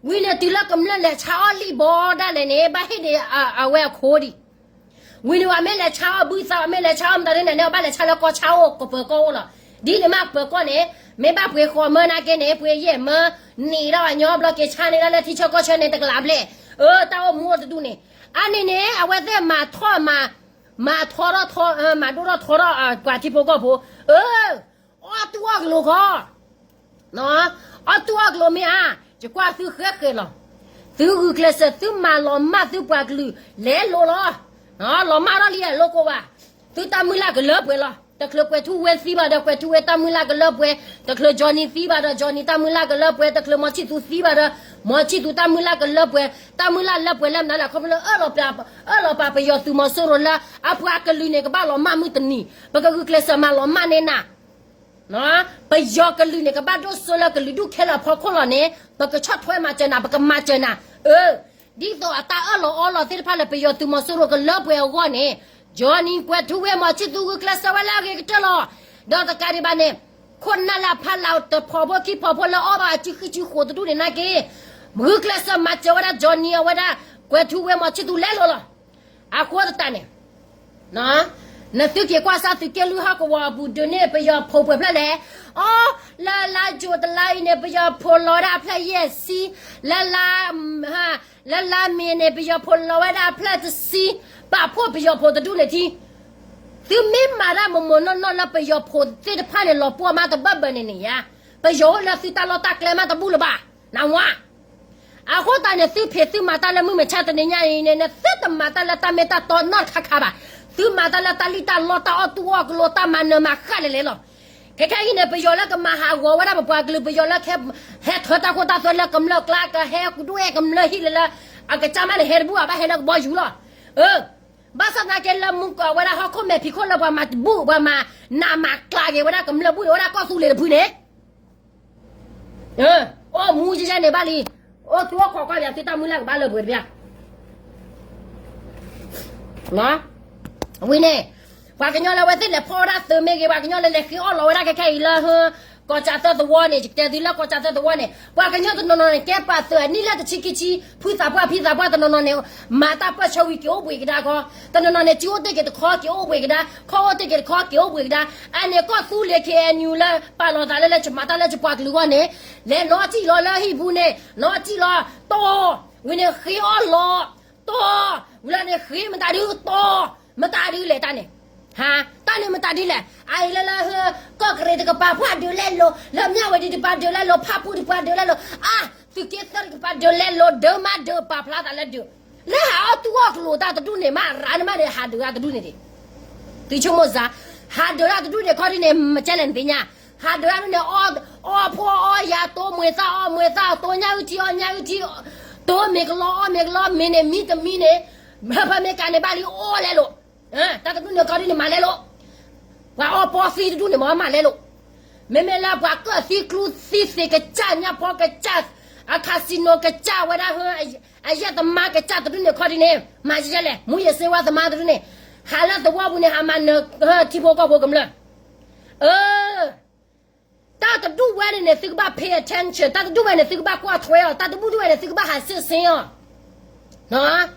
ဝံၤန့ၣ်တုၤလၢကမျၢၢ်လဲၤဆါအီၣ်လံၣ်ဘီဒၣ်လဲာ်န့ၣ် ဘၣ်ဟ့ၣ်န့ၢ်အဝဲအခိဒံး. ဝံၤန့ၣ် ပှၤမ့ၢ်လဲၤဆါအီၣ်ဘုသး ပှၤမ့ၢ်လဲၤဆါအီၣ်မတၤဒ်န့ၣ်န့ၣ် ဘၣ်လဲၤဆါလၢကီၢ်ဆါအိၣ်ကပၢၤကီၢ်အိၣ်လီၤ. ဒ်န့ၣ်မးပၢၤကီၢ်န့ၣ် မ့ၢ်ဘၣ်ပှ့ၤဃီမၢနာ်က့န့ၣ် ပှ့ၤယဲၢ်မၢ န့ၢ်ဒီးအညီဘျီက့ၤဆါန့ၢ်ဒၣ်လၢထံဆၢကီၢ်ဆၢန့ၣ် တကလးဘျဲၣ်. အၢ တၢ်အိၣ်မူအိၣ်တဒူၣ်န့ၣ် အါန့ၣ်န့ၣ် အဝဲသ့ၣ်မၤထီၣ်မၤ မၤထီထီၣ်ထီ မၤဒိၣ်ထီၣ်ထီထီၣ် ပှၤထံဖိကီၢ်ဖိ အၢ အီၣ်တူၢ်အီၣ်ကလိၤခီ အီၣ်တူၢ်အီၣ်ကလိၤမ့ၢ်ဧါ, ယကွၢ်သုဃဲဃဲလီၤ. သုဂုာ်ကျဲးစၢး သုမၤလီၤမၢ်သုပှၤကလုာ် လဲၤလိၤလီၤ. လီၤမၢ်ထီၣ်လံ အလိၤကိးဘၣ်. သုတၢ်မုၢ်လၢ်ကလၢပှဲၤလီၤ. တချုးကွဲၤထူဝ့သံဘၣ်ဒီး ကွဲၤထူဝ့တၢ်မုၢ်လၢ်ကလၢပှဲၤ, တချုး Johnny သံဘၣ်ဒီး Johnny တၢ်မုၢ်လၢ်ကလၢပှဲၤ, တချုးမီၤဆံၣ်သူသံဘၣ်ဒီး မီၤဆံၣ်သူတၢ်မုၢ်လၢ်ကလၢပှဲၤ, တၢ်မုၢ်လၢ်လၢပှဲၤလၢမနုၤလဲၣ် ခီဖျိလၢ အၢၣ်လီၤပာ်ပယီၤသုးမီၤစိရိၤလၢ အပှၤကလုာ်န့ၣ် ကဘၣ်လီၤမၢ်မုၢ်တနံၤ, ပကဂုာ်ကျဲးစၢးမၤလီၤမၢ်န့ၢ်နၤ ပယီၤကလုာ်န့ၣ် ကဘၣ်ဒိၣ်စိလၢကလုာ်ဒူၣ်ခဲလၢာ်အဖီခိၣ်လီၤန့ၣ် ပကဆီၣ်ထွဲမၤစၢၤနၤ ပကမၤစၢၤနၤ. အၢ ဒ်သိးအတၢ်အၢၣ်လီၤအီလီၤသ့ၣ်တဖၣ်လၢပယီၤသုးမီၤစိရိၤကလၢပှဲၤအဂီၢ်န့ၣ် Johnny ကွဲၤထူဝ့ မီၤဆံၣ်သူဂုာ်ကျဲးစၢးဝဲလၢအဂ့ၤကတၢၢ်လီၤ. ဒီးတကးဒံးဘၣ်န့ၣ် ခိၣ်နၢ်လၢအဖးလၢတဖိးဖိခံဖိးဖိလၢအီၣ်ဘၣ်အစုဃံစုဃိးတဒူၣ်န့ၣ်နာ်က့ ဂုာ်ကျဲးစၢးမၤစၢၤဝဲဒၣ် Johnny အဝဲဒၣ် ကွဲၤထူဝ့ မီၤဆံၣ်သူလဲၤလိၤလီၤ. အဃိသတးန့ၣ် နသုက့ၤကွၢ်စၢ်သုးက့လွံၢ်ဟီၣ်ကဝီၤအပူၤ ဒုးန့ၢ်ပယီၤဖိးပှဲၤဖျၢၣ်လဲၣ်. အိ လၢလါယူၤတလါအံၤန့ၣ် ပယီၤဖိးလီၤဝဲဒၣ်အဖျၢၣ်ယဲၢ်ဆံ, လၢလါ လၢလါမ့ၤန့ၣ် ပယီၤဖိးလီၤဝဲဒၣ်အဖျၢၣ်တဆံ, ပာ်ဖှိၣ်ပယီၤဖိးတဒူၣ်န့ၣ်ထံ သုမ့ၢ်မၤတၢ်မိၢ်မိၢ်နီၢ်နီၢ်လၢပယီၤဖိးသ့ၣ်တဖၣ်န့ၣ် လီၤပှီၢ်မးတဘၢၣ်ဘၢၣ်န့ၣ်န့ၣ်ယါ, ပယီၤအိၣ်လၢသုတၢ်လီၢ်တၢ်ကျဲမးတဘူၣ်လၢၤဘၣ်, နဝါ အဃိသတးန့ၣ် သုဖံးသုမၤတၢ်လၢမုၢ်မဆါတနံၤညါအံၤန့ၣ် နသုတမၤတၢ်လၢတၢ်မ့ၢ်တၢ်တီနီတခါခါဘၣ်. သုမၤတၢ်လၢတၢ်လံၣ်တၢ်လီတၢ်အီၣ်တူၢ်အီၣ်ကလိ တၢ်မၤနၢၤမၤဃၣ်လဲၣ်လဲၣ်လီၤ. ခဲခဲအံၤန့ၣ် ပယီၤလၢကမၤဟးဂီၤဝဲဒၣ်ပပှၤကလုာ် ပယီၤလၢကဟဲထၢတၢ်ခိတၢ်သွဲလၢကမျၢၢ်ကျါ ကဟဲကဒွဲၣ်ကမျၢၢ်ဟံၣ်လၢလၢ အကစၢ်မးန့ၣ် ဟဲတဘူၣ်ဘၣ် ဘၣ်ဟဲလၢကဘီယူၤလီၤ. ဘၣ်ဆၣ်သနာ်က့လၢမူကီၢ်ဝဲဒၣ်ဟီၣ်ခိၣ်မဲာ်ဖံးခိၣ်လၢပှၤမၤဘူၣ် ပှၤမၤနးမၤကျးက့ၤဝဲဒၣ်ကမျၢၢ်ဘူၣ်န့ၣ် အိၣ်ဝဲဒၣ်ကီၢ်သူလ့ၤတဖုန့ၣ် အိၣ်မူယဲယဲန့ၣ်ဘၣ်လံ, အိၣ်သူအိၣ်ခိးကွၢ်ပၠးသုတၢ်မုၢ်လၢ်ကဘၣ်လၢပှဲၤတပျၢ် ဝံၤန့ၣ် ပှၤကညီလၢအဝဲသ့ၣ်လဲၤဖီၣ်ဝဲဒၣ်သုးမ့ၢ်ဂ့ၤ ပှၤကညီလၢလဲၤဃ့အီၣ်လီၤဝဲဒၣ်ခဲခဲအံၤလၢ ကီၢ်ကၠးသၢသဝီန့ၣ် ယကတဲသုလၢကီၢ်ကၠးသၢသဝီန့ၣ် ပှၤကညီတနီၤနီၤန့ၣ် ကဲပာ်သုးအနံၣ်လၢတဆံခံဆံ ဖုသးပှၢ်ဖံသးပှၢ်တနီၤနီၤန့ၣ် မၤတၢ်ပၢၢ်ဆၢဝံၤက့ၤအိၣ်ဘှံးကဒါခီ, တနီၤနီၤန့ၣ် ကၠံအိၣ်တ့ၢ်က့ၤတခီက့ၤအိၣ်ဘှံးကဒါ, ခီၣ်အိၣ်တ့ၢ်က့ၤတခီက့ၤအိၣ်ဘှံးကဒါ, အန့ၣ်ကီၢ်သူလ့ၤ ခ့ၣ်အဲၣ်ယူၣ် လၢပာ်လီၤသးလၢလၢယမၤတၢ်လၢယပှၤကလုာ်အဂီၢ်န့ၣ် လဲၤနီၢ်စံၣ်လီၤလၢဟံၣ်ပူၤန့ၣ် နီၢ်စံၣ်လီၤ တီၢ်, ဝံၤန့ၣ်ဃ့အီၣ်လီၤ တီၢ်, ဝံၤလီၤန့ၣ်ဃ့မတၤဒုတီၢ်, မတၤဒုလဲၣ်တၢ်န့ၣ်, ဟါ, တၢ်န့ၣ်မတၤဒုလဲၣ်, အအံၤလၢလၢဟၢ ကီၢ်ကရ့ၣ်တကပၤပှၤဒုးလဲလိာ်, လၢမၠၣ်ဝတံၤတကပၤဒုးလဲလိာ်, ဖၣ်ပူၣ်တကပၤဒုးလဲလိာ်, အါ, သုးက့သၢတကပၤဒုးလဲလိာ်, ဒုးမးဒုးပာ်ဖျါသးလၢဒုး, လၢဟးအီၣ်တူၢ်အီၣ်ကျိၤတၢ်တဒူၣ်န့ၣ် မ့ၢ်ရၤန့ၣ်မးန့ၣ် ဟးဒုးတၢ်တဒူၣ်န့ၣ်ဒံး, သုဆိကမိၣ်စ့ၢ်, ဟးဒုးတၢ်တဒူၣ်န့ၣ်ခီဒ်န့ၣ် မကဲလဲၣ်နသ့ၣ်ညါ, ဟးဒုးတၢ်တဒူၣ်န့ၣ် အီၣ်ဖှီၣ်အီၣ်ယာ် တိၢ်မှ့ၤသၣ်အီၣ် မှ့ၤသၣ် တိၢ်ညၣ်အုၣ်ထံအီၣ်ညၣ်အုၣ်ထံ, တိၢ်မ့ၤကလီအီၣ်မ့ၤကလီ မ့ၤန့ၣ်မံတမံန့ၣ်, ဟၢဖၢမ့ၢ်ကးန့ၣ်ဘၣ်လံအိၣ်လဲလိာ်, တၢ်တဒူၣ်န့ၣ်ခီဒ်န့ၣ်မၤလဲလိာ်, ပှၤအီၣ်ပီသံတဒူၣ်န့ၣ်မ့ၢ်မၤလဲလိာ်, မ့မ့ၢ်လၢပှၤကၢၣ်သံကျူသံသ့ၣ်ကစၢ်ညၣ်ဖီကစၢ်, အcasinoကစၢ်ဝဲဒၣ်ဟၢ, အယဲၢ်သမါကစၢ်တဒူၣ်န့ၣ်ခီဒ်န့ၣ် မၤယဲလဲၣ် မူယ့ၣ်စ့ဝါသမါတဒူၣ်န့ၣ်, ဟးလၢသဝီပူၤန့ၣ် ဟးမၤနၢၤထံဖိကီၢ်ဖိကမျၢၢ်, အၢ တၢ်တဒူၣ်ဝဲန့ၣ်န့ၣ် သုကဘၣ် pay attention, တၢ်တဒူၣ်ဝဲန့ၣ် သုကဘၣ်ကွၢ်ထွဲအီၤ, တၢ်တဒူၣ်ဝဲန့ၣ် သုကဘၣ်ဟးစ့ၣ်စ့ၣ်အီၤ,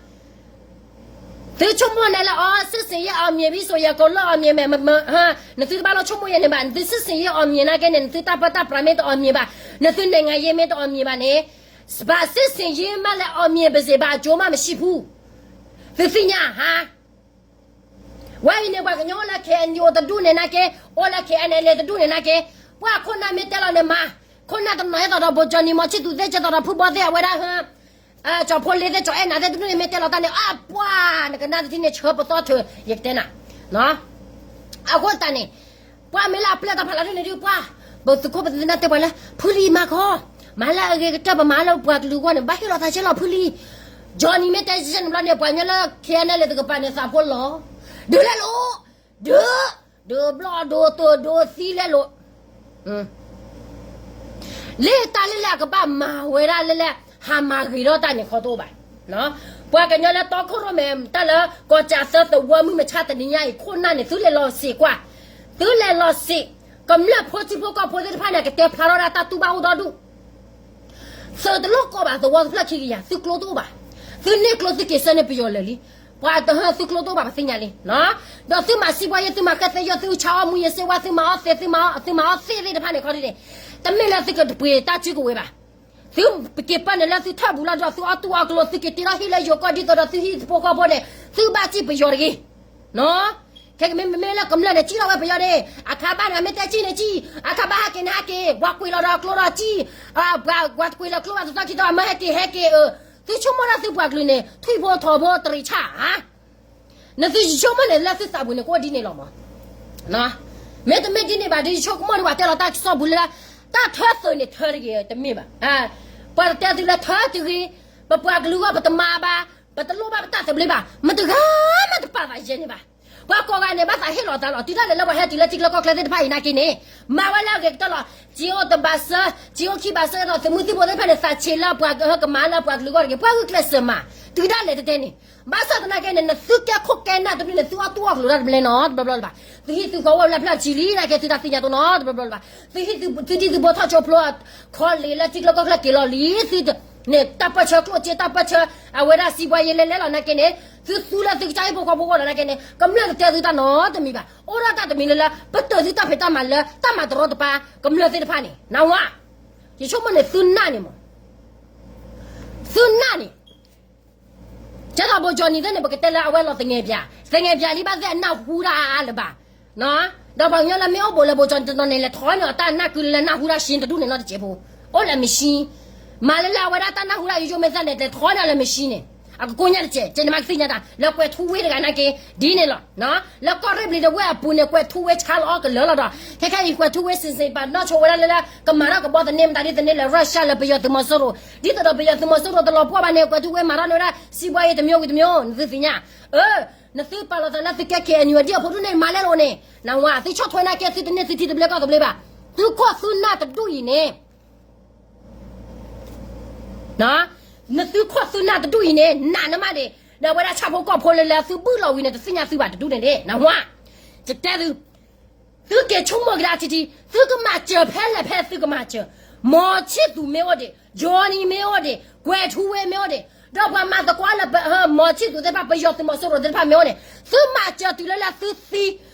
သုဆိကမိၣ်န့ၣ်လၢအီၤ စစ်ဆင်ရေးအောင်မြင်ပြီဆိုရင် အကုန်လုံးအောင်မြင်မယ်, နသုတဘၣ်လီၤဆိကမိၣ်ယဲန့ၣ်ဘၣ်, နသု စစ်ဆင်ရေး အောင်မြင်နာ်က့န့ၣ် နသုတၢ်ပၢတၢ်ပြးမ့ၢ်တ အောင်မြင်ဘၣ်, နသု နိုင်ငံရေး မ့ၢ်တ အောင်မြင်ဘၣ်န့ၣ်, ဘာစစ်ဆင်ရေးမှလည်း အောင်မြင်ပါစေဘၣ် အကျိုးမှမရှိဘူး, သုသ့ၣ်ညါဟါ ဝဲအံၤန့ၣ် ပှၤကညီအိၣ်လၢ KNU တဒူၣ်န့ၣ်နာ်က့, အိၣ်လၢ KNLA တဒူၣ်န့ၣ်နာ်က့, ပှၤခိၣ်နၢ်မ့ၢ်တဲလီၤန့ၣ်မၤ, ခိၣ်နၢ်တနီၤဟဲသီးဒီး ဗိုလ်ချုပ်နေမောင်ချစ်သူ သ့ၣ် ဟဲသီးဒီးဖုဘီသ့ၣ်အဝဲဒၣ်ဟၢ, ကၠီၤဖိလ့သ့ၣ် ကၠီၤအဲၣ်နၤသ့ၣ်တဒူၣ်န့ၣ်မ့ၢ်တဲလီၤတၢ်န့ၣ် အပှၤ နကနၣ်တထံၣ်န့ၣ် ဆၢပသီၣ်ထုး ယကတဲနၤ, အဃိသတးန့ၣ်, ပှၤမ့ၢ်လၢအပျဲၢ်တၢ်ဖးလီၤဒ်န့ၣ်ဒုးပှၤ, ပသုးခိၣ်ပသုးနၢ်တဲပှၤလၢ ဖုလံမၤခီ, မၤလၢအဂ့ၤကတၢၢ် ပမၤလၢပှၤကလုာ်အဂီၢ်န့ၣ် ဘၣ်ဟ့ၣ်လီၤသးဆဲးလီၤဖုလံ, ကၠီၤနံၤမ့ၢ်တဲဆဲးန့ၣ်ဘျီန့ၣ် ပှၤညီလၢ KNLA တကပၤန့ၣ် သးဖိလီၤ, ဒုးလဲလိာ်, ဒုး, ဒုးဘျီၣ်ဒိးတိၢ်ဒိးသံလဲလိာ် လၢတၢ်လၢလၢအကဘၣ်မၤဝဲဒၣ်လၢလၢ ဟးမၤဂ့ၤထီၣ်တၢ်န့ၣ်ခီတအိၣ်ဘၣ်. ပှၤကညီလၢတီခိၣ်ရိၣ်မဲာ်တၢ်လၢ ကီၢ်ကၠးသၢသဝီမုၢ်မဆါတနံၤညါအံၤ ခိၣ်နၢ်န့ၣ် သုလဲၤလီၤစ့ၢ်ကွၢ်, သုလဲၤလီၤစ့ၢ်, ကမျၢၢ်ဖိထံဖိကီၢ်ဖိသ့ၣ်တဖၣ်န့ၣ် ကတဲဖျါထီၣ်ဒၣ်တၢ်တူၢ်ဘၣ်အိၣ်ဒီဒူၣ် သုးတလိၣ်ကီၢ်ဘၣ် သဝီတဖျၢၣ်ခံကယၤ သုကျိတအိၣ်ဘၣ်. သုန့ၢ်ကျိသုက့ၤဆၢန့ၢ်ပယီၤလၢာ်လံ. ပှၤတဟၢသုကျိတအိၣ်ဘၣ် ပသ့ၣ်ညါလံ. ဒီးသုမၤစံးပှၤယဲ သုမၤဃဲသဲယီၢ် သုဆါအီၣ်မူယစ့ဝါ သုမၤအီၣ်သ့ သုမၤအီၣ်သ့ၣ်သ့ၣ်တဖၣ်န့ၣ်ခီဒ်န့ၣ် တမ့ၢ်လၢသုကပှ့ၤတၢ်စုကဝဲၤဘၣ်. သုက့ၤပာ်န့ၣ်လၢသုထၢၣ်ပူၤလီၤဒီး သုအီၣ်တူၢ်အီၣ်ကျိ သုက့ၤတ့ထီၣ်ဟံၣ်လၢယိၤကီၢ်ဒ်သိးဒီးသုဟံၣ်ဖိဃီဖိန့ၣ် သုဘၣ်စံၣ်ပယီၤတဂ့ၤ. ခဲကမ့ၢ်မ့မ့ၢ်လၢကမျၢၢ်န့ၣ် စံၣ်ထီၣ်ဝဲပယီၤန့ၣ် အခါဘၣ်န့ၣ် အမ့ၢ်တဲစံၣ်န့ၣ်စံၣ်, အခါဘၣ်ဟဲက့ၤန့ၣ်ဟဲက့ၤ, ပှၤကွံာ်လီၤဒီးကျိဒီးစံၣ်, ပှၤကွံာ်လီၤကျိဘၣ်တသီခံသီ အမ့ၢ်ဟဲက့ၤဟဲက့ၤအၢ, သုဆိကမိၣ်ဒၣ်သုပှၤကလုာ်န့ၣ် ထွံၣ်ဖိထိးဖိတရံးဆၣ်, နသုဆိကမိၣ်န့ၣ်လၢသုသးပူၤန့ၣ် ကအိၣ်ဒ်န့ၣ်လီၤမး. မ့တမ့ၢ်ဒ်န့ၣ်ဘၣ်ဒီး ယဆိကမိၣ်ဒ်ပှၤတဲလီၤတၢ်ကစီၣ်ပူၤလၢ တၢ်ထၢသုးန့ၣ်ထၢတဂ့ၤတမ့ၢ်ဘၣ်. ပှၤတတဲသုလၢထၢတဂ့ၤ, ပပှၤကလုာ်ဂီၢ်ပတမၤဘၣ်, ပတလိၣ်ဘၣ်ပတၢ်သဘျ့ဘၣ်, မတဂၤမးတပာ်ဘၣ်ယဲန့ၣ်ဘၣ်. ပှၤကိးဂၤန့ၣ် ဘၣ်သးဟ့ၣ်လီၤသးလီၤ. တုၤဒၣ်လဲာ်လၢပှၤဟဲတုၤလၢထံကျိကီၢ်ကျဲသ့ၣ်တဖၣ်အံၤနာ်က့န့ၣ်, မၤဝဲလၢအဂ့ၤကတၢၢ်လီၤ. ကၠံအိၣ်တဘၣ်စၢ, ကၠံအိၣ်ခံဘၣ်စၢဒီး သုးမုၢ်သံၣ်ဘိသ့ၣ်တဖၣ်န့ၣ် သးဆံးလၢပှၤကမၤလၢပှၤကလုာ်ဂီၢ်တဂ့ၤ. ပှၤဂုာ်ကျဲးစၢးမၤ, တုၤဒၣ်လဲာ်တတဲန့ၣ်, ဘၣ်ဆၣ်သနာ်က့န့ၣ် နသုကဲခိၣ်ကဲနၢ်တဒူၣ်န့ၣ် သုအီၣ်တူၢ်အီၣ်ကျိၤတၢ်တဘျဲနီတဘျီဘျီလၢၤဘၣ်. သုဟံၣ်သုဃီအိၣ်လၢဖျၢၣ်ဆံလံ နာ်က့သုတၢ်သ့ၣ်ညါတနီတဘျီဘျီလၢၤဘၣ်. သုဟံၣ်သု, သုဒံၣ်သုဘိထီၣ်ကၠိဖျိ, ခီလ့ၣ်လၢထံကျိကီၢ်ကျဲက့ၤလီၤလံ. သုန့ၣ် တၢ်ပၢၢ်ဆၢကျိၣ်စ့ တၢ်ပၢၢ်ဆၢ အဝဲဒၣ်စံးဘှါယဲလဲၤလဲၤလီၤနာ်က့န့ၣ်, သုသူလၢသုကစၢ်ဟံၣ်ဖိဃီဖိအဂီၢ်လီၤနာ်က့န့ၣ်, ကမျၢၢ်တတဲသုတၢ်နီတမံၤဘၣ်. အိၣ်ဒၣ်တၢ်တမံၤလၢလၢ ပတုာ်သုတၢ်ဖံးတၢ်မၤလၢတၢ်မၤတရီတပါ ကမျၢၢ်သ့ၣ်တဖၣ်န့ၣ်, နဝါ, ယဆိကမိၣ်န့ၣ် သုနၢ်န့ၣ်မး သုနၢ်န့ၣ်, ကဲသိးဘိကၠီနံၤသ့ၣ်န့ၣ် ပကတဲလၢအဝဲလီၤသငဲးပၠး, သငဲးပၠးလံဘၣ်သ့ၣ်အနၢ်ဟူတၢ်လၢၤဘၣ်. ဒီးပှၤကညီလၢမ့ၢ်အိၣ်ဘူးလၢဘိကၠီတနီၤန့ၣ် လဲၤထီၣ်န့ၢ်အီၤတၢ်နၢ်ကုလၢနၢ်ဟူတၢ်ရှ့တဒူၣ်န့ၣ်နီတစဲးဖိ, အိၣ်လၢမ့ၢ်ရှ့, မၤလၢလၢအဝဲဒၣ်တၢ်နၢ်ဟူတၢ်ယိယိမ့ၢ်သၣ်န့ၣ် လဲၤထီၣ်န့ၢ်အီၤလၢမ့ၢ်ရှ့န့ၣ်, အကကိးညါတစဲး ကဲန့ၣ်မးကသ့ၣ်ညါတၢ် လၢကွဲၤထူဝ့တဂၤနာ်က့ ဒ်န့ၣ်လီၤ. လၢကီၢ်ရ့ၣ်ဘျံးတဝ့ၢ်အပူၤန့ၣ် ကွဲၤထူဝ့ဆါလီၤအီၣ်ကလၢာ်လီၤဒီး ခဲခဲအံၤကွဲၤထူဝ့စ့ၣ်စ့ၣ်ပာ်နီၣ်ဆိဝဲဒၣ်လၢ ကမၤထီၣ်ကဘီသန့မတၤဒ်သန့လၢ Russia လၢပယီၤသုးမီၤစိရိၤ ဒ်သိးဒီးပယီၤသုးမီၤစိရိၤတလီၤပှီၢ်ဘၣ်န့ၣ် ကွဲၤထူဝ့မၤထီၣ်န့ၢ်ဝဲဒၣ် စံးဘှါယံၤတမျိုးကတမျိုး နသုသ့ၣ်ညါ အၢ နသုပာ်လီၤသးလၢသုကဲ KNU ဒ်အဖိဒိၣ်န့ၣ် မၤလဲလိာ်န့ၣ် နဝၤ သုဆီၣ်ထွဲနာ်က့ သုတန့ၢ်သုထံသဘျ့ကီၢ်သဘျ့ဘၣ်. သုခိၣ်သုနၢ်တဒူၣ်အံၤန့ၣ် နသုခိၣ်သုနၢ်တဒူၣ်အံၤန့ၣ် နးနမးန့ၣ် ဒီးဝဲဒၣ်ဆၣ်ဖိကီၢ်ဖိလၢလၢသုဘုၣ်လီၤဝံၤန့ၣ် တသ့ၣ်ညါသုဘၣ်တဒူၣ်န့ၣ်န့ၣ် နဝၤ ယတဲသု သုက့ၤဆိကမိၣ်ကဒါထံထံ သုကမၤစၢၤဖဲလဲၣ်ဖဲသုကမၤစၢၤ မောင်ချစ်သူ မ့ၢ်အိၣ်ဒံး Johnny မ့ၢ်အိၣ်ဒံး ကွဲၤထူဝ့မ့ၢ်အိၣ်ဒံး ဒီးပှၤမၤသကိးလၢ မောင်ချစ်သူ သ့ၣ်တဖၣ် ပယီၤသုးမီၤစိရိၤသ့ၣ်တဖၣ်မ့ၢ်အိၣ်န့ၣ် သုမၤစၢၤတုၤလၢလၢသုသံ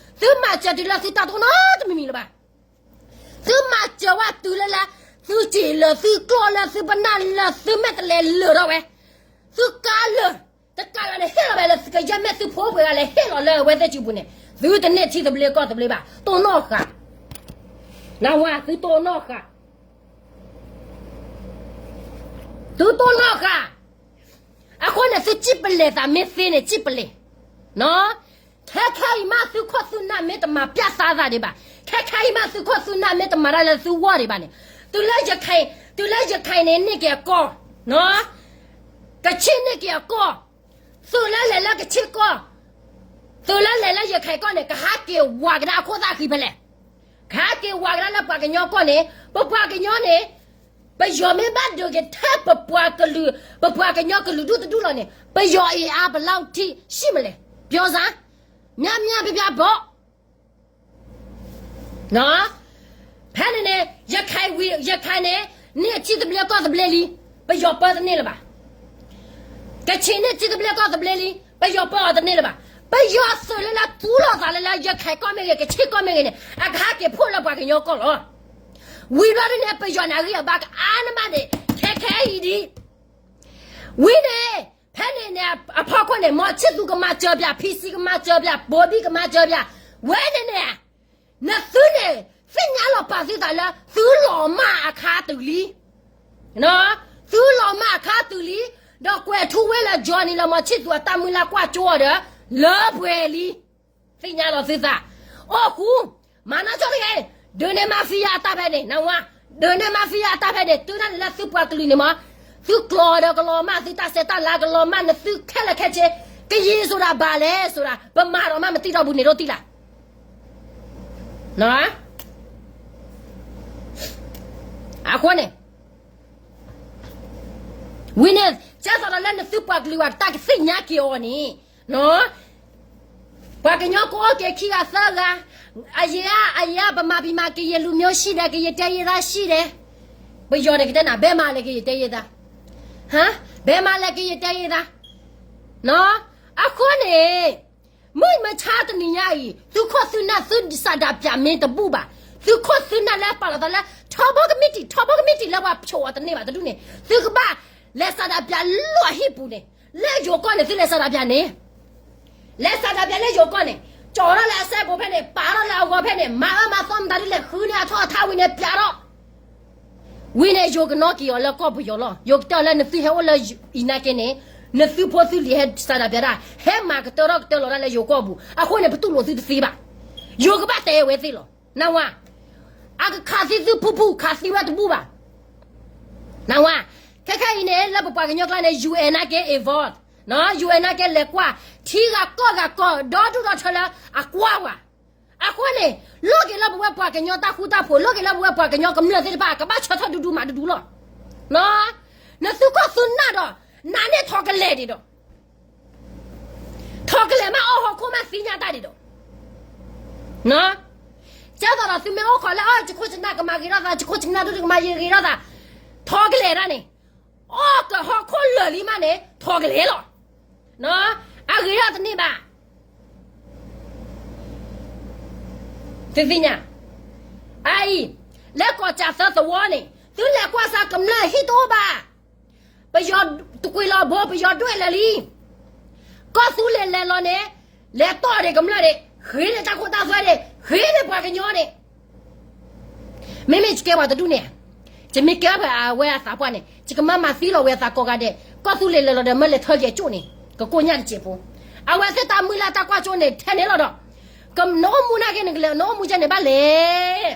သုမၤစၢၤတုၤလၢသုတၢ်တအိၣ်နီတမံၤမံၤလၢၤဘၣ်. သုမၤစၢၤဝဲတုၤလၢလၢ သုစံာ်လၢာ် သုကျီၢ်လၢာ် သုပနၢ်လၢာ် သုမဲာ်တဲးလဲးလၢာ်ထီၣ်ဝဲ သုကါလၢာ် တကးလၢာ်န့ၣ် ဟ့ၣ်လီၤဝဲလၢသုကယဲၢ်မဲာ်သုဖိပှဲၤဂၤလဲၣ် ဟ့ၣ်လီၤလၢအဝဲသ့ၣ်စုပူၤန့ၣ် သုတန့ၢ်ထံသဘျ့ကီၢ်သဘျ့ဘၣ် တိၢ်နီၣ်ဃာ် နဝၤ သုတိၢ်နီၣ်ဃာ် သုတိၢ်နီၣ်ဃာ် အဃိန့ၣ် သုစံၣ်ပလဲၣ်သးမ့ၢ်သ့န့ၣ် စံၣ်ပလဲၣ် ခဲခဲအံၤမး သုခိၣ်သုနၢ်မ့ၢ်တမၤပျၢ်သါသးဒံးဘၣ် ခဲခဲအံၤမး သုခိၣ်သုနၢ်မ့ၢ်တမၤတၢ်လၢသုဂီၢ်ဒံးဘၣ်န့ၣ် တုၤလၢ တုၤလၢရခဲၣ်န့ၣ် န့ၢ်က့ၤအကီၢ် ကဆ့ၣ်န့ၢ်က့ၤအကီၢ် သုးလၢလဲၤလၢကဆ့ၣ်ကီၢ် သုးလၢလဲၤလၢရခဲၣ်ကီၢ်န့ၣ် ကဟးက့ၤဝးကဒါအခိၣ်သၣ်ဃံဖဲလဲၣ် ကဟးက့ၤဝးကဒါလၢပှၤကညီကီၢ်န့ၣ် ပပှၤကညီန့ၣ် ပယီၤမ့ၢ်ဘၣ်ဒုးက့ၤထဲပပှၤကလုာ် ပပှၤကညီကလုာ်ဒူၣ်တဒူၣ်လီၤန့ၣ် ပယီၤအ့ၣ်အါပလီၢ်ထံၣ်ဆံၣ်မလဲၣ် ပျီစါ မၠၣ်မၠၣ်ပျီပျီဘီ ဖဲန့ၣ်န့ၣ် ရခဲၣ်ဝံၤ ရခဲၣ်န့ၣ် န့ၢ်ထံသဘျ့ကီၢ်သဘျ့လံ ပယီၤပၢတန့ၢ်လၢၤဘၣ်. ကဆ့ၣ်န့ၢ်ထံသဘျ့ကီၢ်သဘျ့လံ ပယီၤပၢအီၤတန့ၢ်လၢၤဘၣ်. ပယီၤသုးလၢလၢသူလီၤသးလၢလၢ ရခဲၣ်ကီၢ်မ့ၢ်ဂ့ၤ ကဆ့ၣ်ကီၢ်မ့ၢ်ဂ့ၤန့ၣ် အကဟးက့ၤဖှိၣ်လၢပှၤကညီကီၢ်လီၤ. ဝံၤဘျီဒ်န့ၣ် ပယီၤန့ၣ် အဂံၢ်အဘါကအါနမးန့ၣ် ခဲခဲအံၤဒ် ဝံၤန့ၣ် ဖဲန့ၣ်န့ၣ် အဖီခိၣ်န့ၣ် မီၤဆံၣ်သူကမၤစၢၤပၠး ဖံစံကမၤစၢၤပၠး ဘိဘံၣ်ကမၤစၢၤပၠး ဝဲန့ၣ်န့ၣ် နသုန့ၣ် သ့ၣ်ညါလီၤပာ်သုသးလၢ သုလီၤမၢ်အခါတုၤလံ သုလီၤမၢ်အခါတုၤလံ ဒီးကွဲၤထူဝ့လၢ Johnny လၢမီၤဆံၣ်သူအတၢ်မုၢ်လၢ်ကွၢ်ကၠိအီၤဒီး လၢပှဲၤလံ သ့ၣ်ညါလီၤသုသး အိၣ်ဃူ မၤနီၢ်ကၠီတဂ့ၤ ဒုးန့ၢ်မါဖံယါအတၢ်ဖဲန့ၣ် နဝၤ ဒုးန့ၢ်မါဖံယါအတၢ်ဖဲန့ၣ် တုၤဒၣ်န့ၣ်လၢသုပှၤကလုာ်န့ၣ်မး သုကျီဒီးကလီၤမၢ် သုတၢ်ဆဲးတၢ်လၤကလီၤမၢ် နသုခဲလၢာ်ခဲဆ့ ကယံၤစိၤဒၣ်ဘၣ်လဲၣ်စိၤဒၣ် ပမၤဒီးမးမတံၢ်ထီၣ်ဘူးန့ၣ်ဒိၣ်တံၢ်လၢ် အဃိန့ၣ် ဝံၤန့ၣ် ကဲသိးဒီးလၢနသုပှၤကလုာ်ဘၣ်တၢ်ကသ့ၣ်ညါက့ၤအီၤန့ၣ် ပှၤကညီကအိၣ်က့ၤခံဂၤသၢဂၤ အယံၤဧါ အယံၤဧါ ဗမာပြည်မှာ ကရင်လူမျိုးရှိတယ် ကရင်တိုင်းရင်းသားရှိတယ် ပယီၤန့ၣ်ကတဲနၤ ဘယ်မှာလဲ ကရင်တိုင်းရင်းသား ဟမ် ဘယ်မှာလဲ ကရင်တိုင်းရင်းသား အဃိန့ၣ် မုၢ်မဆါတနံၤညါအံၤ သုးခိၣ်သုးနၢ်သုစးဒးပၠးမ့ၢ်တဘူၣ်ဘၣ် သုးခိၣ်သုးနၢ်လၢပာ်လီၤသးလၢ ထီဘိကမံးတံာ် ထီဘိကမံးတံာ်လၢပှၤဖျိးအီၤတန့ၢ်ဘၣ်တဒူၣ်န့ၣ် သုကဘၣ်လဲၤစးဒးပၠးလၢအဟံၣ်ပူၤန့ၣ် လၢယိၤကီၢ်န့ၣ် သုလဲၤစးဒးပၠးန့ၣ် လဲၤစးဒးပၠးလၢယိၤကီၢ်န့ၣ် ကၠီထီၣ်လၢအစဲးကိးဖဲန့ၣ် ပာ်ထီၣ်လၢအဂီၤဖဲန့ၣ် မၤအၢမၤသီမတၤဒ်လဲၣ် ဃုန့ၢ်အထီၣ်အထါဝံၤန့ၣ် ပၠးထီၣ် ဝံၤန့ၣ် ယိၤကနီၣ်က့ၤအီၤလၢကီၢ်ပယီၤလီၤ. ယိၤကတဲအီၤလၢနသုဟဲအိၣ်လၢအံၤနာ်က့န့ၣ် နသုဖိသုလံၤဟဲစးဒးပၠးတၢ် ဟဲမၤကတၢၢ်ထီၣ်ကတၢၢ်လီၤတၢ်လၢယိၤကီၢ်ပူၤ အဃိန့ၣ် ပတူၢ်လိာ်သုတသ့ဘၣ်. ယိၤကဘၣ်တဲဝဲသ့ၣ်လီၤ. နဝၤ အကခးသံသုဖုဖု ခးသံဝဲတဘူၣ်ဘၣ်. နဝၤ ခဲခဲအံၤန့ၣ် လၢပပှၤကညီကျါန့ၣ် UN နာ်က့ involve UN နာ်က့ လဲၤကွၢ် ထံဂၤကီၢ်ဂၤကီၢ် ဒီဒူၣ်ဒီထၢလၢအကွၢ်ဝဲ အဃိန့ၣ် လိၣ်က့ၤလၢပဝဲပှၤကညီတၢ်ဃူတၢ်ဖိး လိၣ်က့ၤလၢပဝဲပှၤကညီကမျၢၢ်သ့ၣ်တဖၣ် ကဘၣ်ဆၢထၢၣ်ဒူဒူမးဒူဒူလီၤ. နသုခိၣ်သုနၢ်ဒီး နၤန့ၣ်ထီၣ်ကလဲာ်ဒံးဒီး ထီၣ်ကလဲာ်မး အီၣ်ဟီၣ်ခိၣ်မးသ့ၣ်ညါတၢ်ဒံးဒီး ကဲသိးဒီးသုမ့ၢ်အိၣ်ခိးလၢ အၢ ယခိၣ်ယနၢ်ကမၤဂ့ၤထီၣ်သး ယခိၣ်ယနၢ်ဒိၣ်ကမၤယံၤဂ့ၤထီၣ်သး ထီၣ်ကလဲာ်ဒၣ်န့ၣ် အီၣ်ကဟီၣ်ခိၣ်လၢာ်လံမးန့ၣ် ထီၣ်ကလဲာ်လီၤ. အဂ့ၤထီၣ်တန့ၢ်ဘၣ်. သုသ့ၣ်ညါ အအံၤ လၢကီၢ်ကၠးသၢသဝီန့ၣ် သုလဲၤကွၢ်စ့ၢ်ကမျၢၢ်ဟံၣ်တအိၣ်ဘၣ်. ပယီၤတကွံာ်လီၤဘိ ပယီၤဒွဲၣ်လၢာ်လံ. ကီၢ်သူလ့ၤလဲၤလီၤန့ၣ် လဲၤတီၢ်ဒံးကမျၢၢ်ဒံး ဃ့န့ၢ်တၢ်ခိတၢ်သွဲဒံး ဃ့န့ၢ်ပှၤကညီန့ၣ် မ့မ့ၢ်ယကဲပှၤတဒူၣ်န့ၣ် ယမ့ၢ်ကဲဖဲအဝဲအသးပှၢ်န့ၣ် ယကမၤမၤသံလီၤဝဲအသးကိးဂၤဒဲး, က ကီၢ်သူလ့ၤလဲၤလီၤဒီး မၢလဲၤထၢက့ၤအကၠိၣ်န့ၣ် ကကိညၣ်တစဲးဖိ, အဝဲသ့ၣ်တၢ်မုၢ်လၢ်တၢ်ကွၢ်ကၠိန့ၣ် ထဲန့ၣ်လီၤဒီး နအိၣ်မူနာ်က့န့ၣ် နအိၣ်မူကဲန့ၣ်ဘၣ်လဲၣ်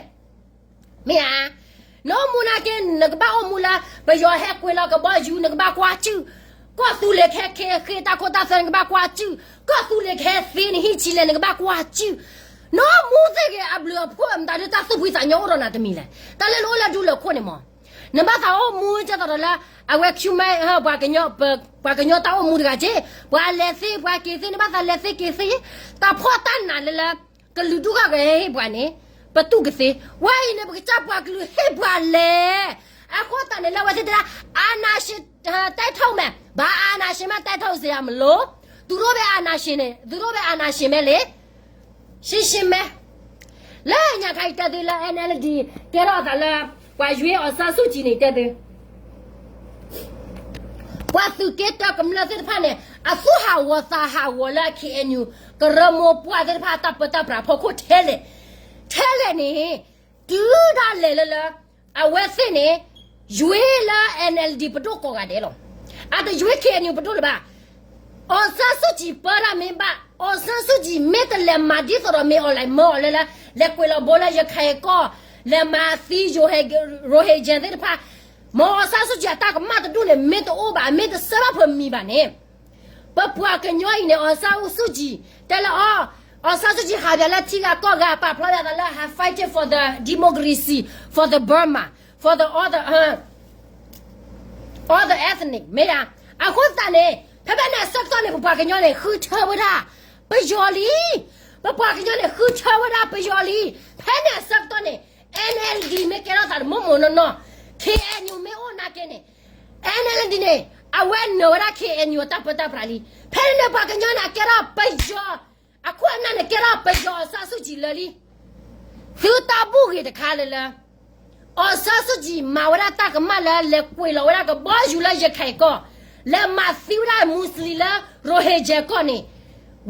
မ့ၢ်ဧါ, နအိၣ်မူနာ်က့ နကဘၣ်အိၣ်မူလၢ ပယီၤဟဲကွံာ်လီၤကဘီယူၤ နကဘၣ်ကွၢ်စုၣ်, ကီၢ်သူလ့ၤကဟဲခ့ဃ့တၢ်ခိတၢ်သွဲ နကဘၣ်ကွၢ်စုၣ်, ကီၢ်သူလ့ၤကဟဲသ့နဟံၣ်ဆံလဲၣ် နကဘၣ်ကွၢ်စုၣ်, နအိၣ်မူသ့ၣ်ဂ့ၤအဘျုးအဖှိၣ်မတၤဒုး တၢ်သူၣ်ဖှံသးညီအိၣ်ဒီးနၤတမံၤလဲၣ်. တၢ်လၢနအိၣ်လၢဒူလၢခိၣ်န့ၣ်မး, နဘၣ်သးအိၣ်မူကဲသိးဒီးလၢ အဝဲ Q မ ပှၤကညီတၢ်အိၣ်မူတဂၤက့, ပှၤလဲၤသ့ ပှၤက့ၤသ့ နဘၣ်သးလဲၤသ့က့ၤသ့, တၢ်ဖှီၣ်တၢ်နးလၢလၢ ကလုာ်ဒူၣ်ဃၣ်ကဟ့ၣ်ပှၤန့ၣ် ပတူၢ်ကသ့, ဝဲအံၤန့ၣ် ပကစၢ်ပှၤကလုာ်ဟ့ၣ်ပှၤလဲၣ်. အဃိသတးန့ၣ် လၢအဝဲသ့ၣ်တဲဒၣ် အာဏာရှင် တိုက်ထုတ်မယ်, ဘာအာဏာရှင်မှ တိုက်ထုတ်စရာမလို, သူတို့ပဲအာဏာရှင်နဲ့ သူတို့ပဲအာဏာရှင်ပဲလေ, ရှင်းရှင်းပဲ. လၢညါခါအံၤတဲသုလၢ NLD ကဲထီၣ်အသးလၢ ပှၤယွ့ အောင်ဆန်းစုကြည်န့ၣ် တဲသု ပှၤသုးက့တၢကမျၢၢ်သ့ၣ်တဖၣ်န့ၣ် အသူၣ်ဟးဂီၤသးဟးဂီၤလၢ KNU ကရၢမိၢ်ပှၢ်သ့ၣ်တဖၣ်အတၢ်ပၢတၢ်ပြးဖီခိၣ်ထဲလဲၣ်, ထဲလဲၣ်န့ၣ် တုၤဒၣ်လဲာ်လၢလၢ အဝဲသ့ၣ်န့ၣ် ယွ့လၢ NLD ပဒိၣ်ကိးဂၤဒဲးလီၤ. အတယွ့ KNU ပဒိၣ်လၢၤဘၣ်. အောင်ဆန်းစုကြည် ပၢတၢ်မ့ၢ်ဘၣ်, အောင်ဆန်းစုကြည် မ့ၢ်တလဲၤမၤဒ်သိးဒီး မင်းအောင်လှိုင် မၢအီၤလၢလၢ လဲၤကွံာ်လီၤဘိလၢရခိုင်ကီၢ်, လဲၤမၤသံ Rohingya သ့ၣ်တဖၣ်, မ့ၢ် အောင်ဆန်းစုကြည် အတၢ်ကမၣ်တဒူၣ်န့ၣ် မ့ၢ်တအိၣ်ဘၣ် မ့ၢ်တစၢဘၣ်ဖၢမံၤဘၣ်န့ၣ် ပပှၤကညီအံၤန့ၣ် အောင်ဆန်းစုကြည် တဲလၢအီၤ, အောင်ဆန်းစုကြည် ဟးပၠးလၢထံဂၤကီၢ်ဂၤ ပာ်ဖျါပၠးသးလၢ ဟး fighting for the democracy, for the Burma, for the other, all the ethnic မ့ၢ်ဧါ. အဃိသတးန့ၣ် ဖဲဖဲန့ၣ်အဆၢကတီၢ်န့ၣ် ပပှၤကညီန့ၣ် ဃုထၢဝဲဒၣ် ပယီၤလံ. ပပှၤကညီန့ၣ် ဃုထၢဝဲဒၣ်ပယီၤလံ. ဖဲန့ၣ်အဆၢကတီၢ်န့ၣ် NLD မ့ၢ်ကဲထီၣ်သးတမိၢ်မိၢ်နီၢ်နီၢ်, KNU မ့ၢ်အိၣ်နာ်က့န့ၣ် NLD န့ၣ် အဝဲနၢၤဝဲဒၣ် KNU အတၢ်ပၢတၢ်ပြးလံ. ဖဲန့ၣ်ပှၤကညီန့ၣ် အကဲထီၣ်ပယီၤ, အခိၣ်အနၢ်န့ၣ် ကဲထီၣ်ပယီၤ အောင်ဆန်းစုကြည် လၢာ်လံ. သုတၢ်ဘူၣ်ဂ့ၤတခါလၢလၢ အောင်ဆန်းစုကြည် မၤဝဲဒၣ်တၢ်ကမၣ်လၢ လဲၤကွံာ်လီၤဝဲဒၣ်ကဘီယူၤလၢရခိုင်ကီၢ်, လဲၤမၤသံဝဲဒၣ် Muslim လၢ Rohingya ကီၢ်န့ၣ်,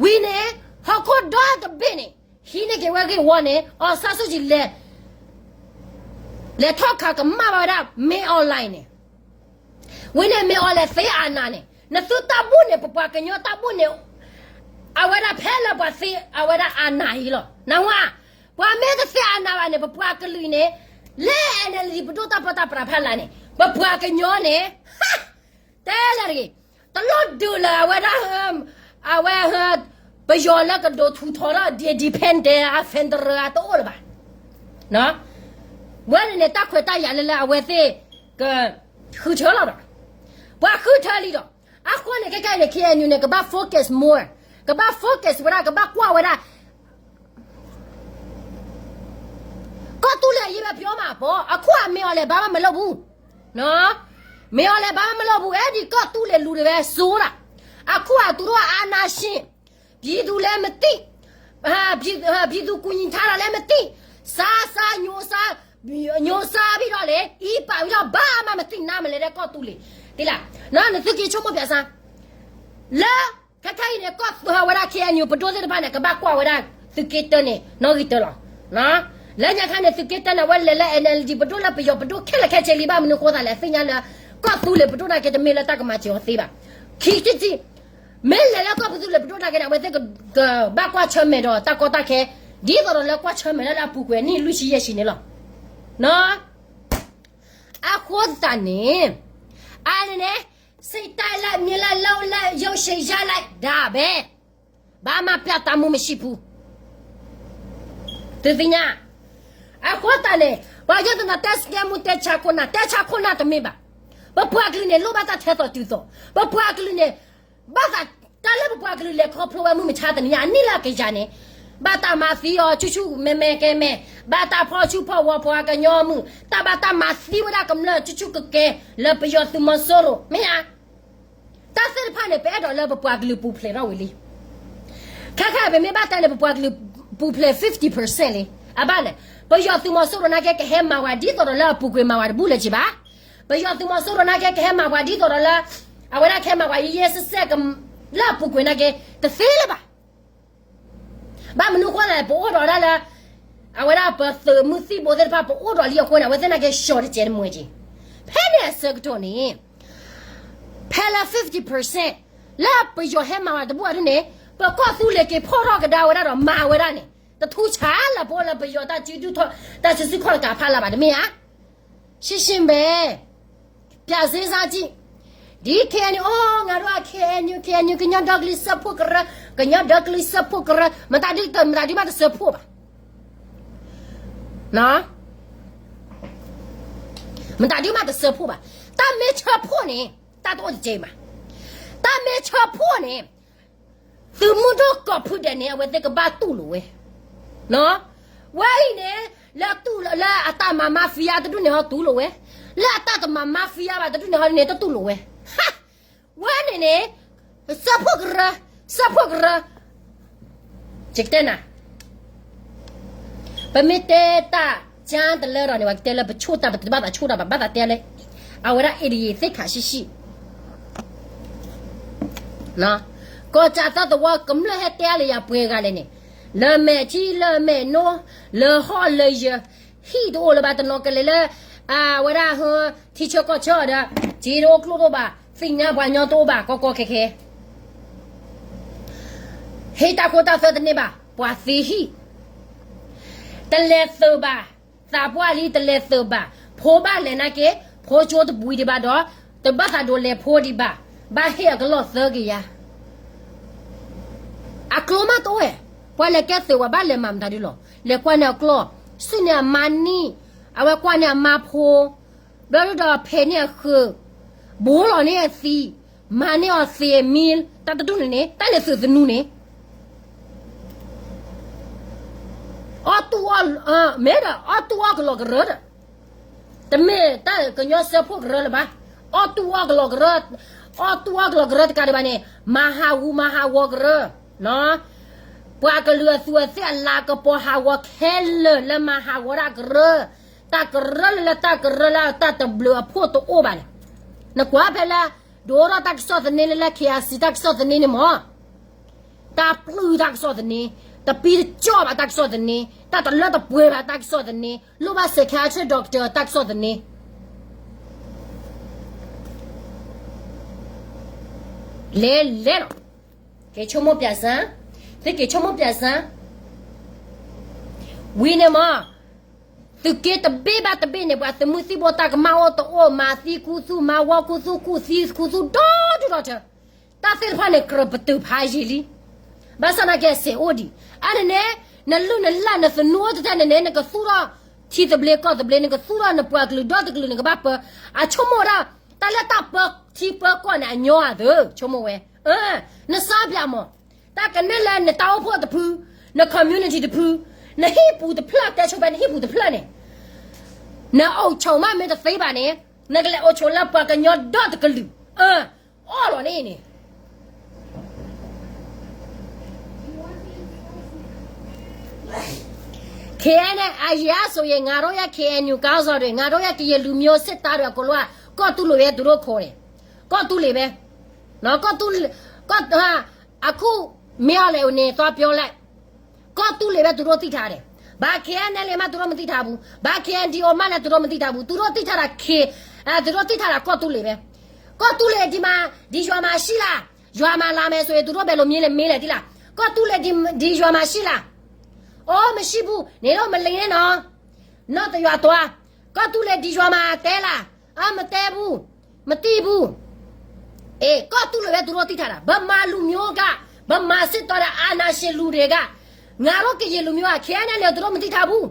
ဝံၤန့ၣ် ဟီၣ်ခိၣ်ဒီတဘ့ၣ်န့ၣ် ဟံးန့ၢ်က့ၤဝဲဂ့ၢ်ဝီန့ၣ် အောင်ဆန်းစုကြည် လဲၤထီၣ်ခးကမၣ်ဘၣ်ဝဲဒၣ် မင်းအောင်လှိုင် န့ၣ်, ဝံၤန့ၣ် မင်းအောင်လှိုင် သ့အာဏာ န့ၣ်, နသုတၢ်ဘူၣ်န့ၣ် ပပှၤကညီတၢ်ဘူၣ်န့ၣ် အဝဲဒၣ်ဖဲလၢပှၤသ့အဝဲဒၣ်အာဏာ အံၤလီၤ. နၢ်ဟူဧါ, ပှၤမ့ၢ်တသ့အာဏာ ဘၣ်န့ၣ် ပပှၤကလုာ်န့ၣ် လၢ NLD ပဒိၣ်တၢ်ပၢတၢ်ပြးဖးလၢ်န့ၣ် ပပှၤကညီန့ၣ် တဲလဲၣ်တဂ့ၤ, တလိၣ်ဒုးလၢအဝဲဒၣ် အဝဲ ပယီၤလၢကဒိးထူးထီၣ်ဒီး independent အ federal တအိၣ်လၢၤဘၣ်. ဝဲန့ၣ်န့ၣ် တၢ်ခွဲးတၢ်ယာ်လၢလၢအဝဲသ့ၣ် ကဃုထၢလီၤဒီး ပှၤဃုထၢလံဒီး အဃိန့ၣ် ခဲခဲအံၤန့ၣ် KNU န့ၣ် ကဘၣ် focus more, ကဘၣ် focus ဝဲဒၣ် ကဘၣ်ကွၢ်ဝဲဒၣ် ကီၢ်သူလ့ၤအရေးပဲ ပြောမှာပေါ့, အခုက မင်းအောင်လှိုင် ဘာမှမလုပ်ဘူး, မင်းအောင်လှိုင် ဘာမှမလုပ်ဘူး, အဲဒီကီၢ်သူလ့ၤလူတွေပဲ စိုးတာ, အခုက သူတို့က အာဏာရှင်, ပြည်သူလည်းမသိ, ပြည်သူကူညီထားတာလည်းမသိ, စားစားညိုစား, ညိုစားပြီးတော့လေ, အီးပာ်ပြီးတော့ ဘာမှမသိနားမလည်တဲ့ကီၢ်သူလ့ၤ, သိလား, နသုက့ၤဆိကမိၣ်ပၠးစၢ်, လၢ ခဲခဲအံၤန့ၣ် ကီၢ်သူဝဲဒၣ် KNU ပဒိၣ်သ့ၣ်တဖၣ်န့ၣ် ကဘၣ်ကွၢ်ဝဲဒၣ် သုးက့တၢန့ၣ် နီၣ်ဂံၢ်တၢလီၤ. လၢညါခါန့ၣ် သုးက့တၢန့ၣ် အဝဲလဲၤလၢ NLD ပဒိၣ်လၢပယီၤပဒိၣ်ခဲလၢာ်ခဲဆ့လံဘၣ်, မနုၤဃိသးလဲၣ် သ့ၣ်ညါလၢ ကီၢ်သူလ့ၤပဒိၣ်နာ်က့ တမ့ၢ်လၢတၢ်ကမၤစၢၤအီၤသ့ဘၣ်. ခံထံၣ်တထံၣ် မ့ၢ်လဲၤလၢကီၢ်သူလ့ၤပဒိၣ်နာ်က့န့ၣ် အဝဲသ့ၣ်က ကဘၣ်ကွၢ်ဆၢၣ်မဲာ်ဒီးတၢ်ကီတၢ်ခဲ, ဒ်သိးဒီးလၢကွၢ်ဆၢၣ်မဲာ်လၢလၢအပူၤကွံာ်နံၣ်လွံၢ်ဆံယဲၢ်ဆံန့ၣ်လီၤ. အဃိသတးန့ၣ် အန့ၣ်န့ၣ် စိတ်တိုင်းလိုက် မြေလိုက် လုပ်လိုက် ရုပ်ရှင်ရိုက်လိုက် ဒါပဲ, ဘာမှပြဿနာမရှိဘူး, သုသ့ၣ်ညါ. အဃိသတးန့ၣ် ပှၤကညီတနီၤတဲစကဲမူတဲဆါခိၣ်နၢ်, တဲဆါခိၣ်နၢ်တမ့ၢ်ဘၣ်. ပပှၤကလုာ်န့ၣ် လိၣ်ဘၣ်တၢ်ထဲသိးတုၤသိး, ပပှၤကလုာ်န့ၣ် ဘၣ်သးတၢ်လၢပပှၤကလုာ်လဲၤခီဖျိဝဲမုၢ်မဆါတနံၤညါ အနံၣ်လၢအကယၤန့ၣ် ဘၣ်တၢ်မၤသံအီၤဆူၣ်ဆူၣ်မဲမဲကဲမဲ, ဘၣ်တၢ်ဖီၣ်ဆူၣ်ဖီၣ်ဝီၤပှၤကညီမုၢ်, တၢ်ဘၣ်တၢ်မၤသံဝဲဒၣ်ကမျၢၢ်ဆူၣ်ဆူၣ်ကကဲ လၢပယီၤသုးမီၤစိရိၤ မ့ၢ်ဧါ. တၢ်သ့ၣ်တဖၣ်န့ၣ် ပအဲၣ်ဒိးလၢပပှၤကလုာ်ပူၤဖျဲးထီၣ်ဝံၤလံ. ခဲခါပမ့ၢ်ဘၣ်တဲန့ၣ် ပပှၤကလုာ်ပူၤဖျဲး fifty percent လံ. အဘၣ်လဲၣ်, ပယီၤသုးမီၤစိရိၤနာ်က့ ကဟဲမၤဝဲဒ်သိးဒီးလၢအပူၤကွံာ်မၤဝဲတဘူၣ်လၢၤက့ၤဘၣ်. ပယီၤသုးမီၤစိရိၤနာ်က့ ကဟဲမၤဝဲဒ်သိးဒီးလၢ အဝဲဒၣ်ကဟဲမၤဝဲယဲၢ်စဲးစဲး လၢအပူၤကွံာ်နာ်က့ တသ့လၢၤဘၣ်. ဘၣ်မနုၤဃိလဲၣ် ပအိၣ်ဒီးဒၣ်လၢ အဝဲဒၣ်ပသုးမုၢ်သံၣ်ဘိသ့ၣ်တဖၣ် ပအိၣ်ဒီးလံအဃိန့ၣ် အဝဲသ့ၣ်နာ်က့ ရှော့တကဲတမှဲက့ၤ. ဖဲန့ၣ်အဆၢကတီၢ်န့ၣ် ဖဲလၢ fifty percent လၢပယီၤဟဲမၤဝဲတဘူၣ်အဒုန့ၣ် ပကီၢ်သူလ့ၤက့ၤဖီၣ်ထီၣ်ကဒါဝဲဒၣ်ဒီးမၤဝဲဒၣ်န့ၣ် တထူဆါလၢပအိၣ်လၢပယီၤတၢ်စုဒုၣ်ထီၣ် တၢ်စုဆူၣ်ခီၣ်တကးဖးလၢ်ဘၣ်တမ့ၢ်ဧါ. ရှင်းရှင်းပဲ ပြတ်စင်းစားကြည့် ဒ် KNU အိ ငါတို့က KNU KNU ကညီဒီကလုာ်စၢဖှိၣ်ကရၢ ကညီဒီကလုာ်စၢဖှိၣ်ကရၢ မတၤဒုမးတစၢဖှိၣ်ဘၣ် မတၤဒုမးတစၢဖှိၣ်ဘၣ်. တၢ်မ့ၢ်စၢဖှိၣ်န့ၣ် တၢ်တအိၣ်တက့ၢ်ဘၣ်. တၢ်မ့ၢ်စၢဖှိၣ်န့ၣ် သုးမုၢ်ဒိၣ်ကိးဖုဒဲးန့ၣ် အဝဲသ့ၣ်ကဘၣ်တူၢ်လိာ်ဝဲ ဝဲအံၤန့ၣ် လၢအတၢ်မၤ mafia တဒူၣ်န့ၣ်ဟီတူၢ်လိာ်ဝဲ, လၢအတၢ်တမၤ mafia ဘၣ်တဒူၣ်န့ၣ်ဟီန့ၣ် တတူၢ်လိာ်ဝဲ. ဝဲန့ၣ်န့ၣ် စၢဖှိၣ်ကရၢ, စၢဖှိၣ်ကရၢ ယကတဲနၤ, ပမ့ၢ်တဲတၢ်ကၢတလၢဒီးန့ၣ် ပကတဲလၢပဆိၣ်တၢ် ပတဘၣ်သးဆိၣ်တၢ်ဘၣ် ဘၣ်သးတဲလၢ အဝဲဒၣ် idiot သ့ၣ်ခးဆံးဆံး ကီၢ်ကၠီသီသဝီကမျၢၢ်ဟဲတဲလၢယၤပှဲၤဂၤလဲၣ်န့ၣ်, လၢမဲာ်ထံလၢမဲာ်နိ, လၢဟီၣ်လၢယၢၤ, ဟံၣ်တအိၣ်လၢၤဘၣ်တနီၤကလဲာ်လၢ အဝဲဒၣ်ဟၢ ထံဆၢကီၢ်ဆၢဒီး စ့တအိၣ်ကျိၣ်တအိၣ်ဘၣ် သ့ၣ်ညါပှၤညီတအိၣ်ဘၣ် ကီကီခဲခဲ ဟ့ၣ်တၢ်ခိတၢ်သွဲတန့ၢ်ဘၣ် ပှၤသ့ဟံၣ် တလဲၤသုးဘၣ်, သးပှၢ်လံတလဲၤသုးဘၣ်, ဖိဘၣ်လဲၤနာ်က့, ဖိကၠိတဘှံးဒံးဘၣ်ဒီး တဘၣ်သးဒိးလဲၤဖိဒံးဘၣ်, ဘၣ်ဟ့ၣ်အကလီၢ်သၢကယၤ. အကျိၤမးတအိၣ်ဝဲ, ပှၤလဲၤကဲသုးဝဲဘၣ်လဲၤမၤမတၤဒုလီၤ, လဲၤကွၢ်န့ၢ်အကျီၢ်, ဆူၣ်န့ၢ်အမါနံၣ်, အဝဲကွၢ်န့ၢ်အမါဖိ, ဘျီဒုဒီးဖဲးန့ၢ်အဃုာ်, ဘိလီၤန့ၢ်အသံ, မၤန့ၢ်အီၤသ့မံ, တၢ်တဒူၣ်န့ၣ်န့ၣ် တၢ်လဲၤသုးသနူန့ၣ် အီၣ်တူၢ်အီၣ်, မ့ၢ်ဒီး အီၣ်တူၢ်အီၣ်ကလီၤကရၢဒီး, တမ့ၢ်တၢ်ကညီစၢဖှိၣ်ကရၢလၢၤဘၣ်, အီၣ်တူၢ်အီၣ်ကလီၤကရၢ, အီၣ်တူၢ်အီၣ်ကလီၤကရၢတကးဒံးဘၣ်န့ၣ် မၤဟးဂူာ်မၤဟးဂီၤကရၢ, ပှၤကလုာ်အသူးအသ့ၣ်အလၤကပီၤဟးဂီၤခဲလၢာ်လၢမၤဟးဂီၤဒၣ်ကရၢ, တၢ်ကရၢလၢလၢတၢ်ကရၢလၢတၢ်တဘျုးအဖှိၣ်တအိၣ်ဘၣ်န့ၣ်, နကွၢ်ဖဲလၢ ဒိၣ်ထီၣ်တၢ်ကစီၣ်သန့လၢလၢ KIC တၢ်ကစီၣ်သန့န့ၣ်မး တၢ်ပျုၢ်တၢ်ကစီၣ်သန့, တပံတကၠီၣ်ဘၣ်တၢ်ကစီၣ်သန့, တၢ်တလၢတပှဲၤဘၣ်တၢ်ကစီၣ်သန့, လိၣ်ဘၣ် psychiatric doctor တၢ်ကစီၣ်သန့ လဲၤလဲၤလီၤ, က့ၤဆိကမိၣ်ပၠးစၢ်, သုက့ၤဆိကမိၣ်ပၠးစၢ်, ဝံၤန့ၣ်မး, သုးက့တဘ့ၣ်ဘၣ်တဘ့ၣ်န့ၣ် ပှၤသုးမုၢ်သံၣ်ဘိတၢ်ကမၣ်အိၣ်တအိၣ် မၤသံခူသူၣ် မၤဝီခူသူၣ် ခူၣ်သံခူသူၣ် ဒီဒူၣ်ဒီထၢ, တၢ်သ့ၣ်တဖၣ်န့ၣ် ကြၢးပတုာ်ဖးယံာ်လံ, ဘၣ်ဆၣ်သနာ်က့စဲးအိၣ်ဒံး, အန့ၣ်န့ၣ်, နလုၢ်နလၢ်နသနူအိၣ်တထဲန့ၣ်န့ၣ် နကသူၣ်ထီၣ်ထံသဘျ့ကီၢ်သဘျ့ နကသူၣ်ထီၣ်နပှၤကလုာ်ဒီတကလုာ် နကဘၣ်ပၢ, အဆိကမိၣ်ဒၣ်, တၢ်လၢတၢ်ပၢထံပၢကီၢ်န့ၣ် အညီအသး ဆိကမိၣ်ဝဲ, နစါပၠးမး, တၢ်ကနဲၣ်လၢနတၢ်အိၣ်ဖှိၣ်တဖု, န community တဖု, နဟံၣ်ပူၤတဖျၢၣ် တဲဆိဖဲနဟံၣ်ပူၤတဖျၢၣ်န့ၣ်, နအိၣ်ဆိးမးမ့ၢ်တသ့ဘၣ်န့ၣ်, နကလဲၤအိၣ်ဆိးလၢပှၤကညီဒီတကလုာ်, အီၣ်လီၤန့ၣ်န့ၣ် ခဲအံၤန့ၣ် အယၤစိၤယဲ ငါတို့ရဲ့ KNU ခေါင်းဆောင်တွေ ငါတို့ရဲ့ ကရင်လူမျိုးစစ်သားတွေ အကုန်လုံးက ကီၢ်သူလ့ၤဝဲ သူတို့ခေါ်တယ်, ကီၢ်သူလ့ၤဝဲ, ကီၢ်သူလ့ၤ, ကီၢ်, အခု မင်းအောင်လှိုင် နေ သွားပြောလိုက်, ကီၢ်သူလ့ၤဝဲ သူတို့သိထားတယ်, ဘာ KNLA မှ သူတို့ မသိထားဘူး, ဘာ KNDO မှ လည်း သူတို့ မသိထားဘူး, သူတို့ သိထားတာ K, အဲ သူတို့ သိထားတာ ကီၢ်သူလ့ၤဝဲ, ကီၢ်သူလ့ၤ ဒီမှာ, ဒီရွာမှာ ရှိလား, ရွာမှာ လာမယ်ဆိုရင် သူတို့ ဘယ်လို မေးလဲ မေးလဲ သိလား, ကီၢ်သူလ့ၤ ဒီ, ဒီရွာမှာ ရှိလား, အိ မရှိဘူး, နင်တို့ မလိမ်နဲ့နော်, နောက်တစ်ရွာသွား, ကီၢ်သူလ့ၤ ဒီရွာမှာ တဲလား, အ မတဲဘူး, မသိဘူး, အေး ကီၢ်သူလ့ၤဝဲ သူတို့ သိထားတာ, ဗမာလူမျိုးက, ဗမာစစ်တပ် အာဏာရှင်လူတွေက, ငါတို့ ကရင်လူမျိုးက KNLA သူတို့ မသိထားဘူး,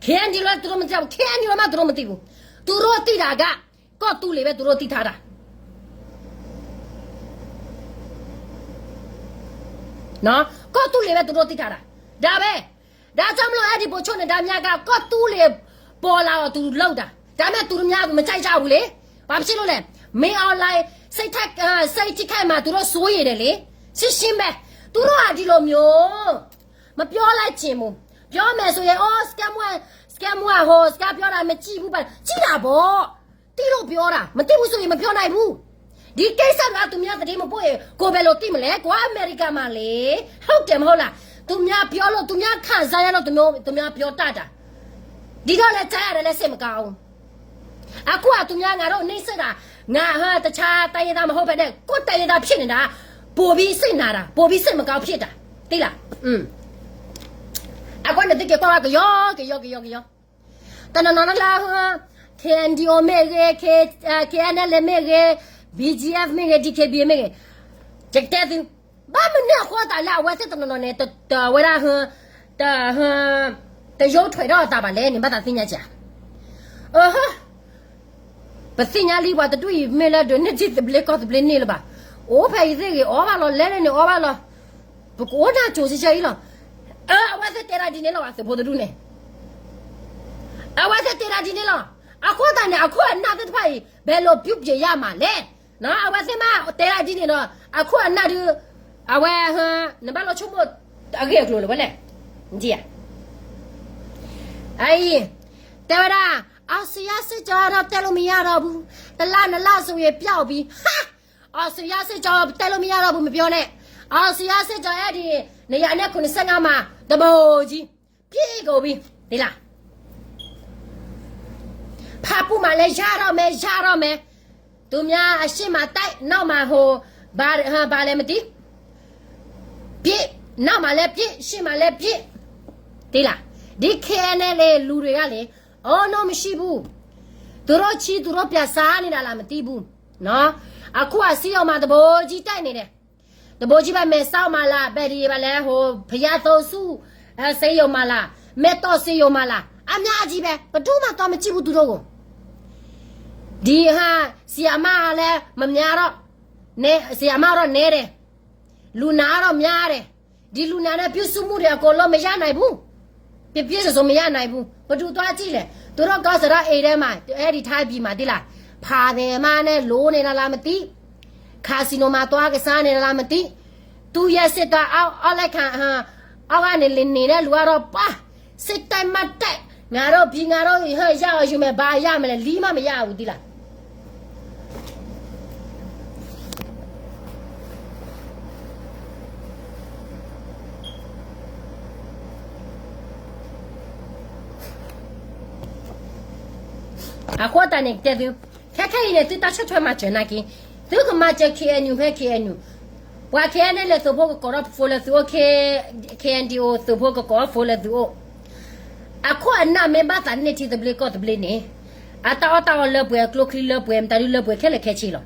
KNDO လည်း သူတို့ မသိထားဘူး, KNU မှ သူတို့ မသိဘူး, သူတို့ သိတာက ကီၢ်သူလ့ၤဝဲ သူတို့ သိထားတာ, နော်, ကီၢ်သူလ့ၤဝဲ သူတို့ သိထားတာ, ဒါပဲ, ဒါကြောင့်မလို့ အဲ့ဒီ ဗိုလ်ချုပ် နဲ့ ဒါများက ကီၢ်သူလ့ၤ ပေါ်လာအောင် သူ လုပ်တာ, ဒါပေမဲ့ သူများ မကြိုက်ကြဘူးလေ, ဘာဖြစ်လို့လဲ, မင်းအောင်လှိုင် စိတ်ထက်, စိတ်ထိခိုက်မှာ သူတို့ စိုးရိမ်တယ်လေ, ရှင်းရှင်းပဲ, သူတို့က ဒီလိုမျိုး မပြောလိုက်ချင်ဘူး, ပြောမယ်ဆိုရင် အိ စကဲမွဲ, စကဲမွဲ ဟို စကဲပြောတာ မကြည့်ဘူးပါ, ကြည့်တာပေါ့, သိလို့ပြောတာ, မသိဘူးဆိုရင် မပြောနိုင်ဘူး, ဒီကိစ္စက သူများ သတင်းမပို့ရင် ကိုယ်ဘယ်လိုသိမလဲ, ကိုယ်က အမေရိကန်မှာလေ, ဟုတ်တယ်မဟုတ်လား, သူများပြောလို့ သူများ ခံစားရလို့ သူများ သူများ ပြောတတ်တာ, ဒီတော့လည်း ကြားရတယ်လည်း စိတ်မကောင်းဘူး, အခိၣ်အသူများ ငါတို့ နှိပ်စက်တာ, ငါ ဟါ တခြားတိုင်းရင်းသားမဟုတ်ဘဲနဲ့ ကိုယ့်တိုင်းရင်းသားဖြစ်နေတာ ပိုပြီးစိတ်နာတာ, ပိုပြီးစိတ်မကောင်းဖြစ်တာ, သိလား? အဃိန့ၣ် သုက့ၤကွၢ်ဝဲကယီကယီကယီကယီ, တနီၤနီၤလၢ KNDO မ့ၢ်ဂ့ၤ, K- KNLA မ့ၢ်ဂ့ၤ, BGF မ့ၢ်ဂ့ၤ, DKBA မ့ၢ်ဂ့ၤ, ယကတဲသု, ဘၣ်မနုၤအဃိသတးလၢအဝဲသ့ၣ်တနီၤနီၤန့ၣ် တ- တ- ဝဲဒၣ် တ- တရုပ်ထွက်ထီၣ်အသးဘၣ်လဲၣ်န့ၣ် ဘၣ်သးသ့ၣ်ညါစ့ၢ်ဧါ. အဟါ ပသ့ၣ်ညါလံ ပှၤတဒူၣ်အံၤ မ့ၢ်လၢဒုးန့ၢ်ထံသဘျ့ကီၢ်သဘျ့န့ၣ်လၢၤဘၣ်. အိၣ်ဖဲအံၤသ့ၣ်ဂ့ၤ အီၣ်ဘၣ်လီၤ, လဲၤလဲၤန့ၣ်အီၣ်ဘၣ်လီၤ. ပကအိၣ်ဒၣ်ကၠိစံဆၢအံၤလီၤ. အ- အဝဲသ့ၣ်တဲဒၣ်ဒ်န့ၣ်လီၤ သုးဖိတဒူၣ်န့ၣ်, အဝဲသ့ၣ်တဲဒၣ်ဒ်န့ၣ်လီၤ. အဃိသတးန့ၣ် အခိၣ်အနၢ်သ့ၣ်တဖၣ်အံၤ ဘယ်လိုပြုပြင်ရမှာလဲ. အဝဲသ့ၣ်မ့ၢ်တဲဒၣ်ဒ်န့ၣ်ဒီး အခိၣ်အနၢ်ဒုး အဝဲ နဘၣ်လီၤဆိကမိၣ် အဂ့ၢ်အကျိၤလၢၤဝဲလဲၣ်. အအံၤ တဲဝဲဒၣ် အောင်ဇေယျစစ်ကြောတော့ တက်လို့မရတော့ဘူး, တစ်လနှစ်လဆိုရင် ပျောက်ပြီ. ဟာ အောင်ဇေယျစစ်ကြော တက်လို့မရတော့ဘူး မပြောနဲ့. အောင်ဇေယျစစ်ကြော အဲ့ဒီ နှစ်ရာနဲ့ခုနှစ်ဆယ့်ငါးမှာ သဘောကြီး ပြည့်ကုန်ပြီ သိလား. ဖာပွတ်မှာလည်း ရတော့မယ် ရတော့မယ်. သူများအရှေ့မှာတိုက် နောက်မှာဟို ဘာ- ဘာလဲမသိ ပြစ် နောက်မှာလည်းပြစ် ရှေ့မှာလည်းပြစ် သိလား. ဒီ KNLA လူတွေကလေ အော် နောက်မရှိဘူး. သူတို့ချီသူတို့ပြန်စားနေတာလား မသိဘူးနော်. အခုက ဆေးရုံမှာ သဘောကြီးတိုက်နေတယ်. သဘောကြီးပဲ မဲဆောက်မှာလား ဘယ်ဒီးဘယ်လဲ ဟို ဘုရားသုံးဆူ အဲ ဆေးရုံမှာလား မဲတော့ဆေးရုံမှာလား အများကြီးပဲ ဘယ်သူမှသွားမကြည့်ဘူး သူတို့ကို. ဒီဟာ ဆရာမလည်း မများတော့ နဲ- ဆရာမတော့ နည်းတယ်. လူနာကတော့ များတယ်. ဒီလူနာနဲ့ ပြုစုမှုတွေ အကုန်လုံး မရနိုင်ဘူး. ပြည့်ပြည့်စုံစုံ မရနိုင်ဘူး. ဘယ်သူသွားကြည့်လဲ. သူတို့က စတော့ အိမ်ထဲမှာ အဲဒီ ထိုင်းပြည်မှာ သိလား. ဖာတယ်မနဲ့ လိုနေတာလား မသိ. ခါစီနိုမှာ သွားကစားနေတာလား မသိ. သူ့ရဲ့စစ်သား အောက်- အောက်လက်ခံ- အောက်ကနေ လင်နေတဲ့လူကတော့ ပှၤ စစ်တိုက်မှတ်တိုက် ငါတို့ ပြီး ငါတို့ ဟဲ ရအောင်ယူမယ် ဘာရမလဲ လီမှ မရဘူး သိလား. အဃိသတးန့ၣ် ကတဲသု, ခဲခဲအံၤန့ၣ် သုတၢ်ဆီၣ်ထွဲမၤစၢၤနာ်က့, သုကမၤစၢၤ KNU ဖဲ KNU, ပှၤ KNLA သုးဖိကကိးထီၣ်ဖိလၢသုအိၣ်, KNDO သုးဖိကကိးထီၣ်ဖိလၢသုအိၣ်. အခိၣ်အနၢ်မ့ၢ်ဘၣ်သးန့ၢ်ထံသဘျ့ကီၢ်သဘျ့န့ၣ်, အတၢ်အီၣ်တၢ်အီလၢပှဲၤ ကျိချံလၢပှဲၤ မတၤဒုလၢပှဲၤခဲလၢာ်ခဲဆ့လီၤ.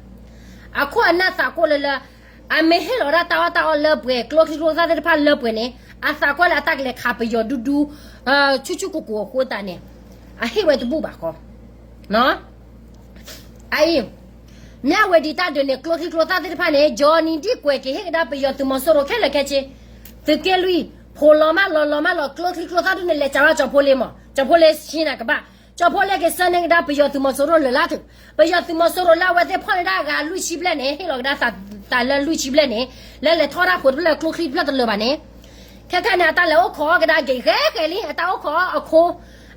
အခိၣ်အနၢ်သးကိၣ်လၢလၢ, အမ့ၢ်ဟ့ၣ်လီၤဒၣ်တၢ်အီၣ်တၢ်အီလၢပှဲၤ ကျိချံကျိသၣ်သ့ၣ်တဖၣ်လၢပှဲၤန့ၣ်, အသးကွၢ်လၢအတၢ်ကလဲၤခးပယီၤဒူဒူ, ဆူၣ်ဆူၣ်ကိၢ်ကိၢ်အဃိသတးန့ၣ်, အဟ့ၣ်ဝဲတဘူၣ်ဘၣ်ဃီ. အအံၤ, မ့ၢ်ဝဲဒ်တၢ်ဒုးန့ၣ် ကျိချံကျိသၣ်သ့ၣ်တဖၣ်န့ၣ် Johnny ဒံၣ်ကွဲးက့ၤဟ့ၣ်ကဒါပယီၤသုးမီၤစိရိၤခဲလၢာ်ခဲဆ့, သုးက့လွံၢ်, ဖိးလီၤမးလီၤ လီၤမးလီၤ ကျိချံကျိသၣ်ဒုန့ၣ် လဲၤစးဘၣ်ကၠီၤဖိလ့မး, ကၠီၤဖိလ့ဆ့နၤကဘၣ်, ကၠီၤဖိလ့က့ၤဆၢန့ၢ်ကဒါပယီၤသုးမီၤစိရိၤလၢာ်လၢထူၣ်, ပယီၤသုးမီၤစိရိၤလၢအဝဲသ့ၣ်ဖီၣ်န့ၢ်ဒၣ်အဂၤလွံၢ်ဆံဘျဲၣ်န့ၣ် ဟ့ၣ်လီၤကဒါသးတၢ်လၢလွံၢ်ဆံဘျဲၣ်န့ၣ်, လၢလဲၤထီၣ်တၢ်ဖိတဖျၢၣ်ကျိချံတဖျၢၣ်တလၢာ်ဘၣ်န့ၣ်, ခဲခဲန့ၣ် အတၢ်လဲၤအိၣ်ခိးကဒါက့ၤဃဲဃဲလံ အတၢ်အိၣ်ခိးအခိ,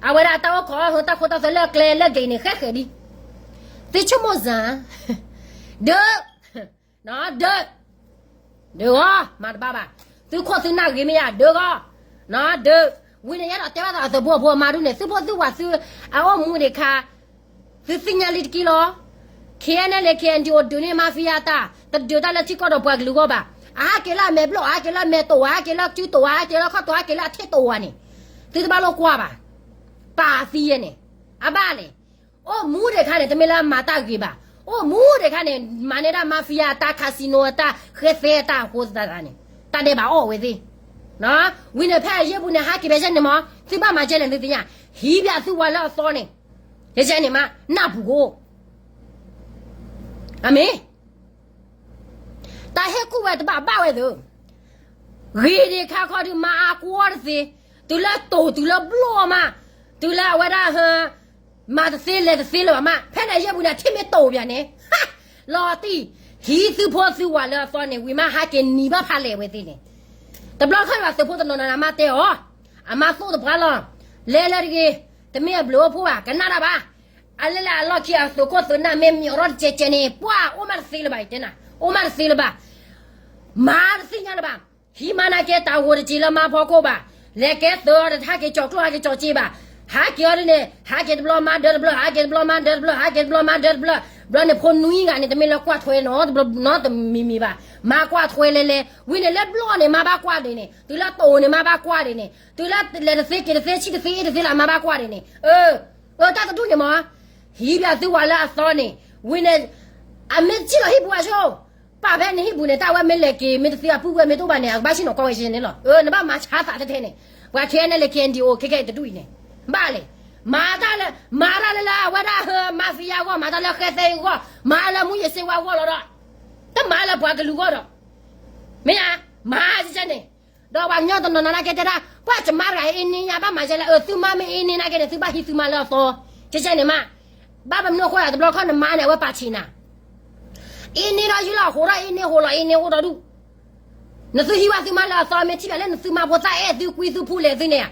အဝဲဒၣ်တၢ်အိၣ်ခိး တၢ်ခိတၢ်သွဲလၢအကျဲလၢဂ့ၤန့ၣ်ဃဲဃဲလံ. သုဆိကမိၣ်စၢ်, ဒၢ ဒၢ ဒၢဂီၤ မၤတဘၣ်ဘၣ်, သုခိၣ်သုနၢ်ဂ့ၤမ့ၢ်ယၤ ဒၢဂီၤ, ဒၢ, ဝံၤန့ၣ် ယအဲၣ်ဒိးတဲဘၣ်သးအသုးဖိအဖိအမါဒ်န့ၣ် သုဖိသုဝၤသု အအိၣ်မူဒံးခါ, သုသ့ၣ်ညါလံတက့ၢ်လီၤ. KNLA KNDO ဒုးန့ၢ် mafia တၢ်, တဒုးတၢ်လၢထံကီၢ်ဒီးပှၤကလုာ်အဂီၢ်ဘၣ်. အဟးက့ၤလၢအမဲာ်ဘျီၣ်, အဟးက့ၤလၢအမဲာ်တိာ်ဝါ, ဟးက့ၤလၢအစုတိာ်ဝါ, ဟးက့ၤလၢခီၣ်တိာ်, ဟးက့ၤလၢအထံၣ်တိာ်ဝါန့ၣ်, သုတဘၣ်လိာ်ကွၢ်ဘၣ်. ပာ်သံယဲန့ၣ်, အဘၣ်လဲၣ်. အိၣ်မူဒံးခါန့ၣ် တမ့ၢ်လၢမၤတၢ်ဂ့ၤဘၣ်. အိၣ်မူဒံးခါန့ၣ် မၤန့ၢ်ဒၣ် mafia တၢ် casino တၢ် ဃဲသဲတၢ်အဃိသတးန့ၣ်, တၢ်ဒဲးဘးအီၣ်ဝဲသ့ၣ်. ဝံၤန့ၣ်ဖဲအယဲၢ်ပူၤန့ၣ် ဟးက့ၤဖဲယဲၢ်န့ၣ်မး, သုဘၣ်မၤကဲန့ၣ်သုသ့ၣ်ညါ, ဟံးဘၣ်သုဝၤလၢအသီန့ၣ်, ယဲၢ်န့ၣ်မး နၢ်ပူၤကိၣ်. အမ့ၢ် တၢ်ဟ့ၣ်ကူၣ်ဝဲတဘၣ်ဘၣ်ဝဲသ့ၣ်, ဂ့ၤဒံးခါခီဒုးမၤအါကွီတသ့, တုၤလၢတိာ်တုၤလၢဘျီၣ်မး, တုၤလၢအဝဲဒၣ်ဟဲ, မၤတသ့လဲၤတသ့လၢၤဘၣ်မး, ဖဲန့ၣ်ယဲၢ်ပူၤန့ၣ် ထံၣ်မ့ၢ်တိာ်ပၠးန့ၣ်, လီၤတံၢ်, ဟံးသုဖိသုဝၤလၢအသီန့ၣ် ဝံၤမးဟးက့ၤနံၤဘၣ်ဖးလဲၢ်ဝဲသ့ၣ်န့ၣ်, တဘျီခီယွၤသုးဖိတနီၤနီၤန့ၣ် အမါတဲအီၤ, အမါသိၣ်တပှၢ်လီၤ, လဲၤလၢတဂ့ၤ, တမ့ၢ်အဘျုးအိၣ်ဖှိၣ်ဘၣ် ကနၣ်တၢ်ဘၣ်. အလဲၤလၢအလီၢ်ခံအသုးခိၣ်သုးနၢ်မ့ၢ်မ့ၢ်အီၤထီၣ်တကဲးကဲးန့ၣ် ပှၢ်အိၣ်မးတသ့လၢၤဘၣ် ယတဲနၤ, အိၣ်မးတသ့လၢၤဘၣ်. မၤတသ့ၣ်ညါလၢၤဘၣ်. ဟံးမၤနာ်က့တၢ်ဂိၢ်တစဲးလၢမါဖီခိၣ်ဘၣ်, လဲၤကဲသုးအီၤဒီးတဟးက့ၤကၠီၤကျိၣ်ဟးက့ၤကၠီၤစ့ဘၣ်, ဟးက့ၤအီၤဒ်န့ၣ် ဟးက့ၤတဘျီမါဒၢတဘျီ ဟးက့ၤတဘျီမါဒၢတဘျီ ဟးက့ၤတဘျီမါဒၢတဘျီ ဘျီန့ၣ်ဖိနွံဂၤန့ၣ် တမ့ၢ်လၢကွၢ်ထွဲနီတဘျီနီတမံၤမံၤဘၣ် မါကွၢ်ထွဲလဲၤလဲၤ ဝံၤန့ၣ်လၢဘျီန့ၣ် မါဘၣ်ကွၢ်ဒံးန့ၣ် တုၤလၢတိၤန့ၣ် မါဘၣ်ကွၢ်ဒံးန့ၣ် တုၤလၢလဲၤတသ့က့ၤတသ့ဆံၣ်တသ့အ့ၣ်တသ့လၢ မါဘၣ်ကွၢ်ဒံးန့ၣ် အၢ အၢ တၢ်တဒူၣ်န့ၣ်မး ဟံးဘၣ်သုဝၤလၢအသီန့ၣ် ဝံၤန့ၣ် အမ့ၢ်တဆံၣ်လီၤဟံၣ်ပူၤအဆိ ပာ်ဖဲနဟံၣ်ပူၤန့ၣ် တၢ်ဝဲမ့ၢ်လဲၤက့ၤ မ့ၢ်တသ့အပုၢ်ဝဲၢ်မ့ၢ်တအိၣ်ဘၣ်န့ၣ် အကဘၣ်ဆ့ၣ်နီၤကီဝဲဆ့န့ၣ်လီၤ. အၢ နဘၣ်မၤဆါသးထဲထဲန့ၣ် ပှၤ K N L K N D O ခဲခဲအံၤတဒူၣ်အံၤန့ၣ် ဘၣ်လဲၣ် မၤတၢ်လၢ မၤတၢ်လၢလၢအဝဲဒၣ် mafia အဂီၢ် မၤတၢ်လၢဃဲသဲအဂီၢ် မၤလၢမူယ့ၤစ့ဝါအဂီၢ်လီၤဒီး တမၤလၢပှၤကလုာ်အဂီၢ်ဒီး မ့ၢ်ဧါ မၤကဲန့ၣ် ဒီးပှၤကညီတနီၤနီၤနာ်က့တဲဒၣ် ပှၤကမါတဂၤအ့န့ၢ်ညါ ဘၣ်မၤကဲလၢ အၢ သုမါမ့ၢ်အ့န့ၢ်နာ်က့န့ၣ် သုဘၣ်ဟံးသုမါလၢအသီ ကဲကဲန့ၣ်မး ဘၣ်မနုၤအဃိ တဘျီခီနမါန့ၣ် အဝဲပာ်ဆံးနၤ အ့န့ၢ်ဒီးယုၢ်လီၤ ဟိးဒီးအ့န့ၢ် ဟိးလီၤအ့န့ၢ် အိၣ်ဒီးဒူၣ် နသုဟံးဝဲသုမါလၢအသီ မ့ၢ်ထံၣ်ဘၣ်လၢနသုမါဖိသၣ်အဲၣ်သုကွံသုဖူလဲၣ်သုန့ၣ်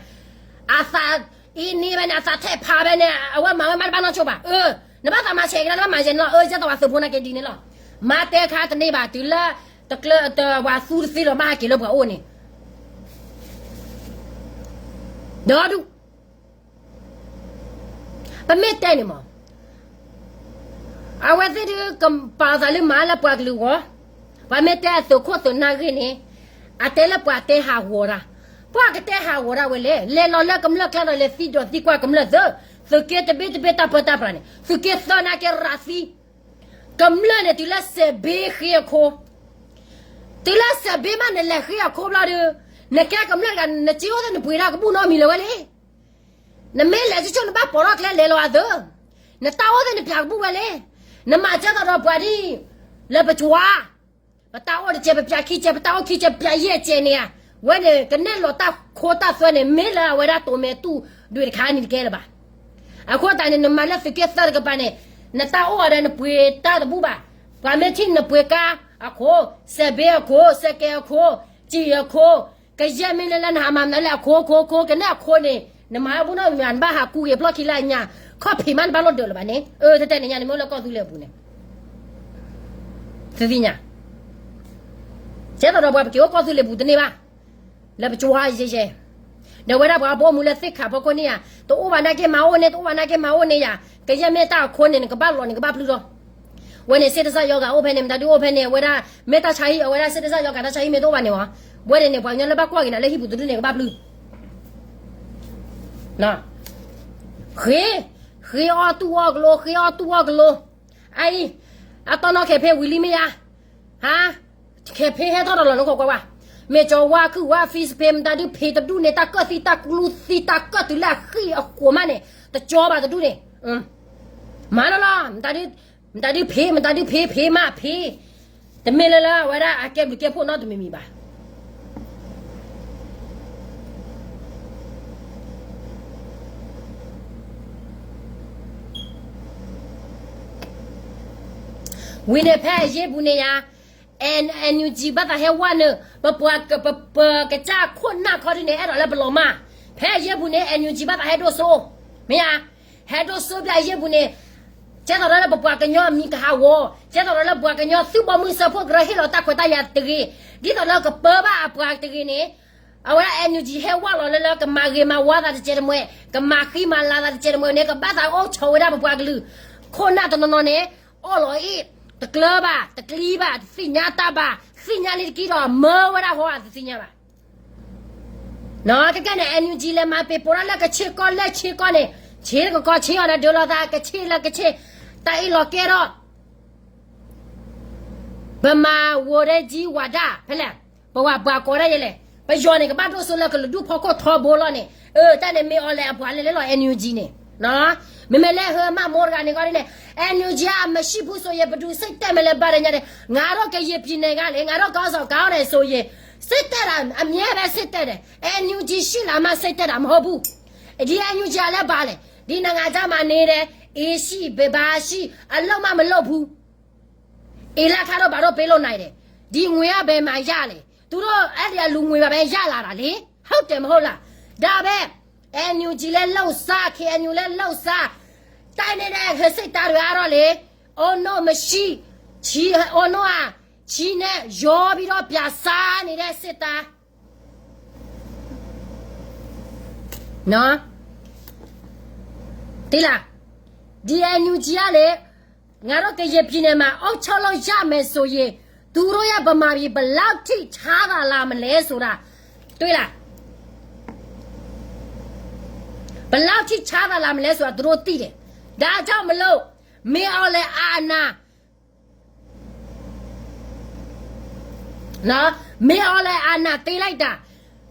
အသး အ့န့ၢ်ဝဲန့ၣ် အသးထဲးဖးဝဲန့ၣ် အဝဲမၤဝဲမါတဘၣ်နီၢ်ဆိဘၣ် အၢ နဘၣ်သးမၤဆဲးကဒါ နဘၣ်မၤယဲန့ၣ်လီၤ အၢ ယဲသိးဝၤသုးဖိနာ်က့ဒ်န့ၣ်လီၤ မါတဲခါတန့ၢ်ဘၣ် တုၤလၢ တကျၢၤတဝၤသူတသ့လီၤ ဘၣ်ဟးက့ၤလၢပှၤအိၣ်န့ၣ် ဒီဒူၣ် ပမ့ၢ်တဲန့ၣ်မး အဝဲသ့ၣ်ဒုးကပာ်အသးလၢမၤလၢပှၤကလုာ်အဂီၢ်, ပှၤမ့ၢ်တဲအသုးခိၣ်သုးနၢ်ဂ့ၢ်န့ၣ်, အတဲလၢပှၤတဲဟးဂီၤတၢ်, ပှၤကတဲဟးဂီၤတၢ်ဝဲလဲၣ်, လဲၤလီၤလၢကမျၢၢ်ကျါဒီးလဲၤသံဒီးသံကွၢ်ကမျၢၢ်သၢ, သုးက့တဘ့တဘ့တၢ်ပၢတၢ်ပြးန့ၣ်, သုးက့သၢနာ်က့ရၤသံ, ကမျၢၢ်န့ၣ်တုၤလၢစဲးဘ့ဃ့အခိ, တုၤလၢစဲးဘ့မးနလဲၤဃ့အခိဘျီဒီး, နကဲကမျၢၢ်တဂၤ နစ့အိၣ်သ့ၣ်နပှ့ၤတၢ်ကဘူၣ်နီတမံၤလၢၤဝဲလံ. နမ့ၢ်လဲၤဆူၣ်ဆူၣ်နဘၣ်ပိာ်ထီၣ်ကျဲလဲၤလီၤအသၢ, နတၢ်အိၣ်သ့ၣ်နပျးကဘူၣ်ဝဲလံ, နမၤကဲသိးဒီးပှၤဒ်, လၢပကွၢ်, ပတၢ်အိၣ်တစဲးပပျးခံစဲး ပတၢ်အိၣ်ခံစဲးပပျးယဲၢ်စဲးန့ၣ်ဧါ, ဝဲန့ၣ်ကနဲၣ်လီၤတၢ်ခိတၢ်သွဲန့ၣ် မ့ၢ်လၢအဝဲဒၣ်တိၤမဲာ်တူၢ်ဒွဲၣ်တခါန့ၣ်တကဲလၢၤဘၣ်. အဃိသတးန့ၣ် နမၤလၢသုးက့သၢတကပၤန့ၣ်, နတၢ်အိၣ်အီၤဒီးနပှ့ၤတၢ်တဘူၣ်ဘၣ်, ပှၤမ့ၢ်ထံၣ်နပှ့ၤကါအခိ, စဲးဘ့အခိ, စဲးကဲအခိ, စံာ်အခိ, ကယဲၢ်မ့ၢ်လၢလၢနဟးမၤမနုၤလၢအခိခိခိ ကနဲၣ်အခိန့ၣ်, နမၤဘူၣ်နီၢ်မၤနဘၣ်ဟးကူက့ၤပျီခံလၢအညါ, ခီၣ်ဖံးမးနဘၣ်လိၣ်ဒၢးလၢၤဘၣ်န့ၣ်, အၢ တတဲန့ၣ်ညါန့ၣ်မ့ၢ်လၢကီၢ်သူလ့ၤအပူၤန့ၣ်, သုသ့ၣ်ညါ, ကဲသိးဒီးပှၤပက့ၤအိၣ်ကီၢ်သူလ့ၤပူၤတန့ၢ်ဘၣ်, လၢပကွၢ်ယဲၢ်ယဲၢ်, ဒီးဝဲဒၣ်ပှၤဘီမုၢ်လၢသ့ၣ်ခးဖီခိၣ်န့ၣ်ဧါ, တအိၣ်ဘၣ်နာ်က့မၤအိၣ်န့ၣ် တအိၣ်ဘၣ်နာ်က့မၤအိၣ်န့ၣ်ယါ, ကယဲၢ်မ့ၢ်တၢ်အခိန့ၣ် နကဘၣ်လီၤန့ၣ် ကဘၣ်ပျုၢ်လီၤ. ဝဲန့ၣ် စ့တစၢ်ယီၤဂၤအိၣ်ဖဲန့ၣ် မတၤဒုအိၣ်ဖဲန့ၣ် အဝဲဒၣ် မ့ၢ်တၢ်ဆါဟံၣ် အဝဲဒၣ်စ့တစၢ်ယီၤဂၤ တၢ်ဆါဟံၣ်မ့ၢ်တအိၣ်ဘၣ်န့ၣ်ဝဲ, ဝဲန့ၣ်န့ၣ် ပှၤကညီလၢဘၣ်ကွၢ်က့ၤနၤလၢဟံၣ်ပူၤတဒုန့ၣ် ကဘၣ်ပျုၢ် ဃ့, ဃ့အီၣ်တူၢ်အီၣ်ကလိ, ဃ့အီၣ်တူၢ်အီၣ်ကလိ, အအံၤ, အတီၢ်နီၣ်ခဲဖ့ဝံၤလံမ့ၢ်ယါ, ဟါ, ခဲဖ့ဟဲထီၣ်ဒီးလီၤနခိၣ်ကွၢ်ဝါ, မ့ၢ်ကၠီဝါခုၣ်ဝါ ဖံးစပ့ၤ မတၤဒုဖံးတဒူၣ်န့ၣ် တၢ်ကၢၣ်သံတၢ်ကလူသံ တၢ်ကၢၣ်တုၤလၢအဃံအဃိးမးန့ၣ်, တကၠီဘၣ်တဒူၣ်န့ၣ်, မၤလီၤလီၤ, မတၤဒုဖံး မတၤဒုဖံး ဖံးမးဖံး, တမ့ၢ်လၢလၢအဝဲဒၣ်အကဲဘျုးကဲဖှိၣ်နီတမံၤမံၤဘၣ်. ဝံၤန့ၣ်ဖဲအယ့ၢ်ပူၤန့ၣ်ယါ, N, NUG ဘၣ်သးဟဲဝါန့ၣ်, ပပှၤ, ပ, ပကစၢ်ခိၣ်နၢ်ခီဒုန့ၣ် အဲၣ်ဒိးလၢပလီၤမၢ်, ဖဲအယ့ၢ်ပူၤန့ၣ် NUG ဘၣ်သးဟဲဒိၣ်စိ, မ့ၢ်ဧါ, ဟဲဒိၣ်စိဖဲအယ့ၢ်ပူၤန့ၣ်, ကဲသိးဒီးလၢပပှၤကညီအမံၤကဟးဂီၤ, ကဲသိးဒီးလၢပှၤကညီသုးဘီမုၢ်စၢဖှိၣ်ကရၢဟ့ၣ်လီၤတၢ်ခွဲးတၢ်ယာ်တဂ့ၤ, ဒ်သိးလၢကပၢဘၣ်အပှၤတဂ့ၤန့ၣ်, အဝဲဒၣ် NUG ဟဲဝါလီၤလၢလၢကမၤဂ့ၤမၤဝါသးတစဲးတမှဲ, ကမၤဃံမၤလၤသးတစဲးတမှဲန့ၣ် ကဘၣ်သးအိၣ်ဆိးဝဲဒၣ်ပပှၤကလုာ်, ခိၣ်နၢ်တနီၤနီၤန့ၣ်, အီၣ်လီၤအ့ၣ်, တကျၢဘၣ်, တကျံဘၣ်, တသ့ၣ်ညါတၢ်ဘၣ်, သ့ၣ်ညါလံတက့ၢ်ဒီးမၢဝဲဒၣ်ဟီအတသ့ၣ်ညါဘၣ်. ကဲကဲန့ၣ် NUG လဲၤမၤပ့ၤပိာ်ဒၣ်လၢကဆ့ကီၢ်လဲၣ်ဆ့ကီၢ်န့ၣ်, ဆ့တကီၢ်ဆ့အီၤဒီးဒၢလီၤသး ကဆ့လၢကဆ့, တၢ်အ့ၣ်လီၤကဲထီၣ် ပမၤဝဲဒၣ်ကံဝၤဒၣ် ဖဲလဲၣ်, ပဝဲပှၤကိးဒၣ်ယဲလဲၣ်, ပယီၤန့ၣ် ကဘၣ်ဒိၣ်စိလၢကလုာ်ဒူၣ်ဖီခိၣ်ထီဘိလီၤန့ၣ်, အၢ တၢ်န့ၣ်မ့ၢ်အီၤလဲၣ်အပှၤလဲၣ်လဲၣ်လီၤ NUG န့ၣ်, မ့မ့ၢ်လၢဟၢမၢ်မိၢ်တဂၤန့ၣ်ကီဒ်န့ၣ်, NUG အမရှိဘူးဆိုရင် ဘယ်သူစိတ်တက်မလဲ ဘၣ်တညါန့ၣ်, ငါတို့ကရင်ပြည်နယ်ကလေ, ငါတို့ခေါင်းဆောင် ကောင်းတယ်ဆိုရင် စိတ်တက်တာ အမြဲပဲစိတ်တက်တယ်, NUG ရှိလာမှ စိတ်တက်တာမဟုတ်ဘူး, ဒီ NUG ကလည်းဘာလဲ, ဒီနိုင်ငံခြားမှာနေတယ်, အေးရှိ ဘယ်ဘာရှိ အလုပ်မှမလုပ်ဘူး, အင်လခါတို့ဘာတို့ပေးလို့နိုင်တယ်, ဒီငွေကဘယ်မှာရလဲ, သူတို့အဲ့ဒီအလူငွေပါပဲရလာတာလေ, ဟုတ်တယ်မဟုတ်လား, ဒါပဲ, NUG လည်းလုပ်စား KNU လည်းလုပ်စား, တိုက်နေတဲ့စစ်တပ်တွေကတော့လေ, အုံနောက်မရှိ, ချီ, အုံနောက်ကချီနဲ့ရောပြီးတော့ပြစားနေတဲ့စစ်သား နော်, သ့လၢ ဒီအန်ယူဂျီ ကလဲၣ်, ငါတို့ကရင်ပြည်နယ်မှာ အုပ်ချုပ်လို့ရမယ်ဆိုရင် သူတို့ရဲ့ဗမာပြည် ဘယ်လောက်ထိ ချမ်းသာလာမလဲဆိုတာ တွေ့လား. ဘယ်လောက်ထိ ချမ်းသာလာမလဲဆိုတာ သူတို့သိတယ်. ဒါကြောင့်မလို့ မင်းအောင်လှိုင်အာဏာ နော်, မင်းအောင်လှိုင်အာဏာသိမ်းလိုက်တာ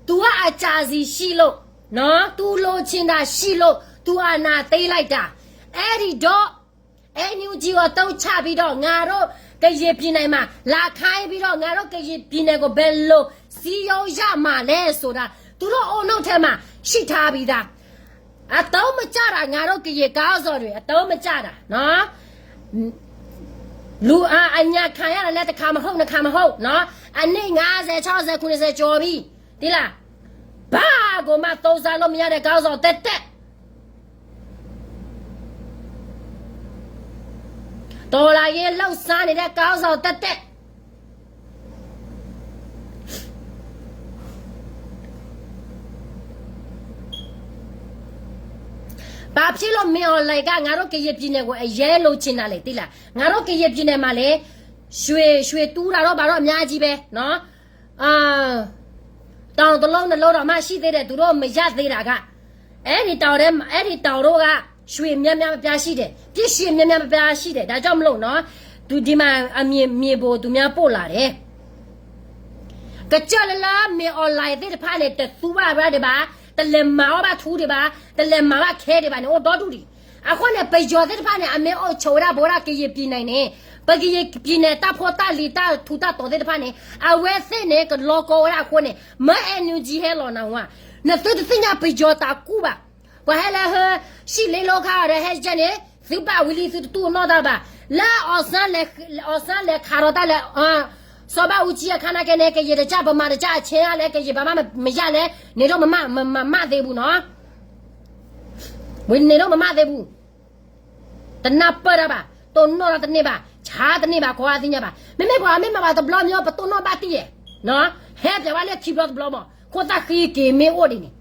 သူကအကြံစီရှိလို့, နော်, သူလိုချင်တာရှိလို့ သူအာဏာသိမ်းလိုက်တာ. အဲ့ဒီတော့ NUG ကိုအသုံးချပြီးတော့ ငါတို့ကရင်ပြည်နယ်မှာ လာခိုင်းပြီးတော့ ငါတို့ကရင်ပြည်နယ်ကို ဘယ်လိုစည်းရုံးရမှာလဲဆိုတာ သူတို့အုံနောက်ထဲမှာ ရှိထားပြီးသား. အသုံးမကျတာ ငါတို့ကရင်ခေါင်းဆောင်တွေ အသုံးမကျတာနော်. လူအာအညံခံရတာလည်း တစ်ခါမဟုတ် နှစ်ခါမဟုတ်နော်. အနှစ်ငါးဆယ် ခြောက်ဆယ် ခုနှစ်ဆယ် ကျော်ပြီ. သိလား. ဘာကိုမှသုံးစားလို့မရတဲ့ခေါင်းဆောင်သက်သက်. တော်လှန်ရေးလှုပ်ရှားနေတဲ့ခေါင်းဆောင်သက်သက်. ဘာဖြစ်လို့မင်းအောင်လှိုင်က ငါတို့ကရင်ပြည်နယ်ကို အရမ်းလိုချင်တာလဲ သိလား. ငါတို့ကရင်ပြည်နယ်မှာလေ ရွှေ ရွှေတူးတာတော့ ဘာတော့ အများကြီးပဲနော်. အာ, တောင်တစ်လုံးနှစ်လုံးတောင်မှရှိသေးတယ် သူတို့မရသေးတာက. အဲ့ဒီတောင်ထဲမှာ အဲ့ဒီတောင်တို့က ရွှေများများပြားပြားရှိတယ်, ပစ္စည်းများများပြားပြားရှိတယ်. ဒါကြောင့်မလို့နော်, သူဒီမှာ အမည် မြေပုံသူများပို့လာတယ်. ကစၢၢ်လၢလၢ မင်းအောင်လှိုင်သ့ၣ်တဖၣ်န့ၣ် တသူဘၣ်ဘၣ်ဒံးဘၣ်, တလဲၤမၤအီၣ်ဘၣ်ထူဒံးဘၣ်, တလဲၤမၤဘၣ်ခဲဒံးဘၣ်န့ၣ် အိၣ်ဒီဒူၣ်ဒံး. အဃိန့ၣ် ပယီၤသ့ၣ်တဖၣ်န့ၣ် အမ့ၢ်အိၣ်ဆိးဝဲဒၣ် ပဝဲဒၣ်ကရင်ပြည်နယ်န့ၣ်, ပကရင်ပြည်နယ် တၢ်ဖိတၢ်လံၤ တၢ်ထူးတၢ်တီၤသ့ၣ်တဖၣ်န့ၣ် အဝဲသ့ၣ်န့ၣ် ကလီကီဝဲဒၣ်အဃိန့ၣ် မၢ NUG ဟဲလီၤနၤဝဲ. နသုတသ့ၣ်ညါပယီၤတၢ်ကူၣ်ဘၣ်. ပှၤဟဲလၢဟၢ ရှိလ့လိခါဒီး ဟဲကဲန့ၣ် သုဘၣ်ဝံၤလံ သုတတူၢ်နီၣ်တၢ်ဘၣ်. လၢ အောင်ဆန်းလဲၤခးဒီးတၢ်လဲၤ စီၤဘၣ်အူကၠံအခါနာ်က့န့ၣ် ကရင်တစ်ကျပ် ဗမာတစ်ကျပ် အချင်းလဲ ကရင်ဘာမှမရလဲ န့ၣ်ဒိၣ်မမၣ် မမၣ်သ့ဘူးနော်. ဝံၤန့ၣ်ဒိၣ်မမၣ်သ့ဘူး. တနၢ်ပၢၢ်တၢ်ဘၣ်, တိၢ်နီၣ်တၢ်တန့ၢ်ဘၣ်, ဆါတန့ၢ်ဘၣ်, ကိးဂၤသ့ၣ်ညါဘၣ်. မ့မ့ၢ်ပှၤမ့ၢ်မၤဘၣ်တဘျီမ့ၢ် ပတိၢ်နီၣ်ဘၣ်တံၢ်ယဲၢ်, ဟဲပျဲဝဲလၢခံဘျီတဘျီမး, ခိၣ်သၣ်ဃံက့ၤမ့ၢ်အိၣ်ဒံးန့ၣ်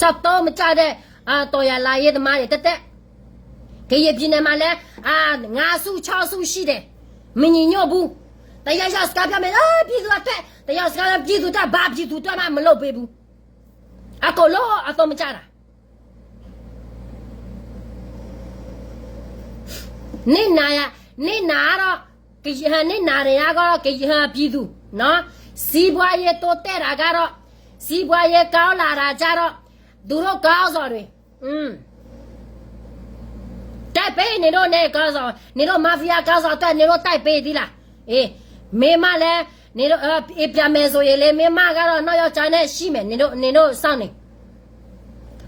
စးတီမကၢ်ဒဲး, တော်လှန်ရေးသမားတွေ တက်တက်, ကရင်ပြည်နယ်မှာလည်း ငါးစု ခြောက်စု ရှိတယ်, မညီညွတ်ဘူး, တယောက်ယောက်စကားပြောမယ်, ပြည်သူ့အတွက်, တယောက်စကားပြော ပြည်သူ့အတွက်, ဘာပြည်သူ့အတွက်မှ မလုပ်ပေးဘူး, အကုန်လုံး အသုံးမကျတာ. နစ်နာရ, နစ်နာတော့ ကရင်, နစ်နာနေရတော့ ကရင်ပြည်သူ, နော်, စီးပွားရေးတိုးတက်တာကတော့ စီးပွားရေးကောင်းလာတာကျတော့ သူတို့ခေါင်းဆောင်တွေ, อืม, တိုက်ပေးနေတော့ နေခေါင်းဆောင်, နေတော့ mafia ခေါင်းဆောင်အတွက် နေတော့ တိုက်ပေးသီးလား. အေး, မင်းမလည်း နေတော့, အေး, ပြန်မယ်ဆိုရင်လေ မင်းမကတော့ နောက်ယောက်ျားနဲ့ ရှိမယ်, နေတော့, နေတော့ စောင့်နေ.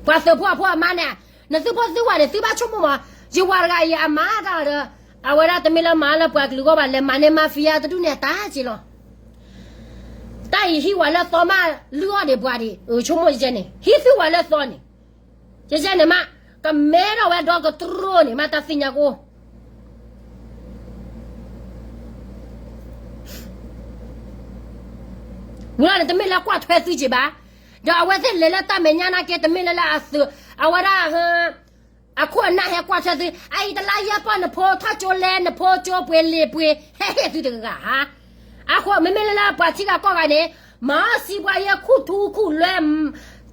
ပှၤသုးဖိအဖိအမါန့ၣ်, နသုးဖိသုဝဲန့ၣ် သုဘၣ်ဆိကမိၣ်မး, ယဝၤတဂၤအံၤအမါတၢ်ဒီး, အဝဲဒၣ်တမ့ၢ်လၢမၤလၢပှၤကလုာ်ဂီၢ်ဘၣ်, လဲၤမၤန့ၢ် mafia တဒူၣ်န့ၣ် အတၢ်က့ၤလီၤ. တၢ်အံၤဟံးဝဲလၢသီမး လုၢ်အီၣ်ဒံးပှၤဒံး, အဆိကမိၣ်ယဲန့ၣ် ဟံးသုဝဲလၢသီန့ၣ်, ယဲန့ၣ်မး, ကမဲထီၣ်ဝဲဒီကတြိန့ၣ်မး တၢ်သ့ၣ်ညါကိ ဝံၤလီၤန့ၣ် တမ့ၢ်လၢကွၢ်ထွဲသုက့ၤဘၣ်, ဒီးအဝဲသ့ၣ်လဲၤလၢတၢ်မဲာ်ညါနာ်က့ တမ့ၢ်လၢလၢအသုး, အဝဲဒၣ်, အခိၣ်အနၢ်ဟဲကွၢ်ထွဲသု, အအံၤတလါယဲၢ်ပီၢ် နဖိထီၣ်ကၠိလဲ နဖိကၠိပှ့ၤလံာ်ပှ့ၤ ဟဲဟ့ၣ်သုတဂၤဂၤဧါ. အဃိ မ့မ့ၢ်လၢလၢပှၤထံဂၤကီၢ်ဂၤန့ၣ်, မၤစံးပှၤယဲၢ်ခူၣ်ထူခူၣ်လွဲ,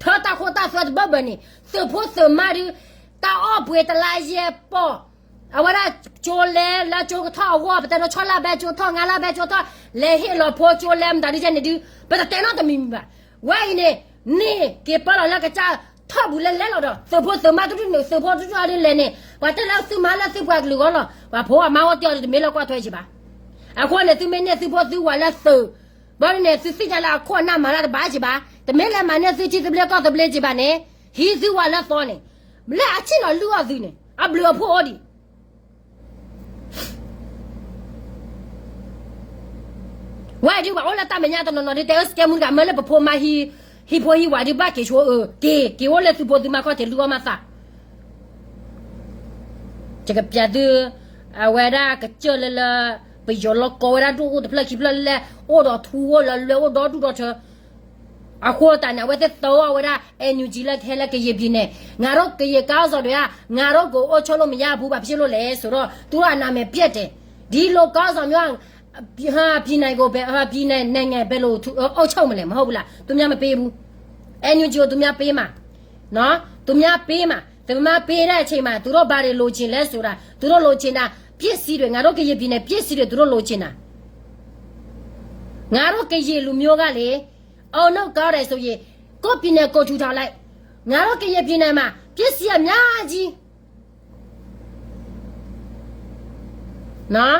ထၢတၢ်ခိတၢ်သွဲတဘၢဘၢန့ၣ်, သုးဖိသုးမါဒုး, တၢ်အီၣ်ပှ့ၤတလါယဲၢ်ပီၢ် အဝဲဒၣ်ကၠိလဲလၢကၠိကထီၣ်အဂီၢ် ပတဲဒိးဆီလၢဘဲကၠိထီၣ် ငါလၢဘဲကၠိထီၣ်, လဲၤဟ့ၣ်လီၤဖိကၠိလဲမတၤဒုကဲန့ၣ်ဒု, ပတတဲနီတမံၤမံၤဘၣ်. ဝဲအံၤန့ၣ်, န့ၢ်က့ၤပၢလီၤလၢကစၢ်ထီၣ်ပူၤလၢလဲလီၤဒီး သုးဖိသုးမါတဒူၣ်န့ၣ် သုးဖိတဒူၣ်အဒုလဲၣ်န့ၣ်, ပှၤတဲလၢသုမါလၢသုပှၤကလုာ်ဂီၢ်လီၤ, ပှၤဖိအမါအိၣ်တ့ၢ်အီၤဒီး တမ့ၢ်လၢကွၢ်ထွဲက့ၤဘၣ်. အဃိန့ၣ် သုမ့ၢ်န့ၢ်သုဖိသုဝၤလၢသုး, ဘၣ်ဒ်န့ၣ် သုသ့ၣ်ညါလၢအခိၣ်အနၢ်မၤတၢ်တဘၣ်က့ၤဘၣ်, တမ့ၢ်လၢမၤန့ၢ်သုထံသဘျ့ကီၢ်သဘျ့က့ၤဘၣ်န့ၣ်, ဟံးသုဝၤလၢသီန့ၣ်, လၢအဆ့ၣ်နီၤလုၢ်အီၣ်သုန့ၣ် အဘျုးအဖှိၣ်အိၣ်ဒံး ဝဲဒုးပှၤအိၣ်လၢတၢ်မဲာ်ညါတနီၤနီၤဒုး တဲအၢစကဲမူတဂၤ မ့ၢ်လၢပဖိမါဟံး, ဟံးဖိဟံးဝၤဒုး ဘၣ်က့ၤဆိအၢ, က့ၤ, က့ၤအိၣ်လၢသုဖိသုမါခီၣ်ထံးလုၢ်အီၣ်မးသး, ယကပျးသု, အဝဲဒၣ်ကစၢၢ်လၢလၢ, ပယီၤလီၤကီဝဲဒၣ်ဒိၣ်အိၣ်တဖျၢၣ်ခံဖျၢၣ်လၢ အိၣ်ဒီးထူအိၣ်လၢလွဲအိၣ်ဒီဒူၣ်ဒီထၢ အဃိသတးန့ၣ် အဝဲသ့ၣ်သၢအီၤဝဲဒၣ် NUG လၢကဟဲလၢကယဲၢ်ပံၤန့ၣ် ငါတို့ကရင်ခေါင်းဆောင်တွေက ငါတို့ကိုအုပ်ချုပ်လို့မရဘူး ဘာဖြစ်လို့လဲဆိုတော့ သူတို့အနာမည်ပျက်တယ် ဒီလိုခေါင်းဆောင်မျိုး ပြည်နယ်ကိုဘယ် ပြည်နယ်နိုင်ငံဘယ်လိုအုပ်ချုပ်မလဲ မဟုတ်ဘူးလား သူများမပေးဘူး NUG ကိုသူများပေးမှာနော် သူများပေးမှာ သူများပေးတဲ့အချိန်မှာ သူတို့ဘာတွေလိုချင်လဲဆိုတာ သူတို့လိုချင်တာ ပစ္စည်းတွေ ငါတို့ကရင်ပြည်နယ် ပစ္စည်းတွေ သူတို့လိုချင်တာ ငါတို့ကရင်လူမျိုးကလေ အုပ်ချုပ်ကောင်းတယ်ဆိုရင် ကိုယ့်ပြည်နယ်ကိုယ်ထူထောင်လိုက် ငါတို့ကရင်ပြည်နယ်မှာ ပစ္စည်းအများကြီးနော်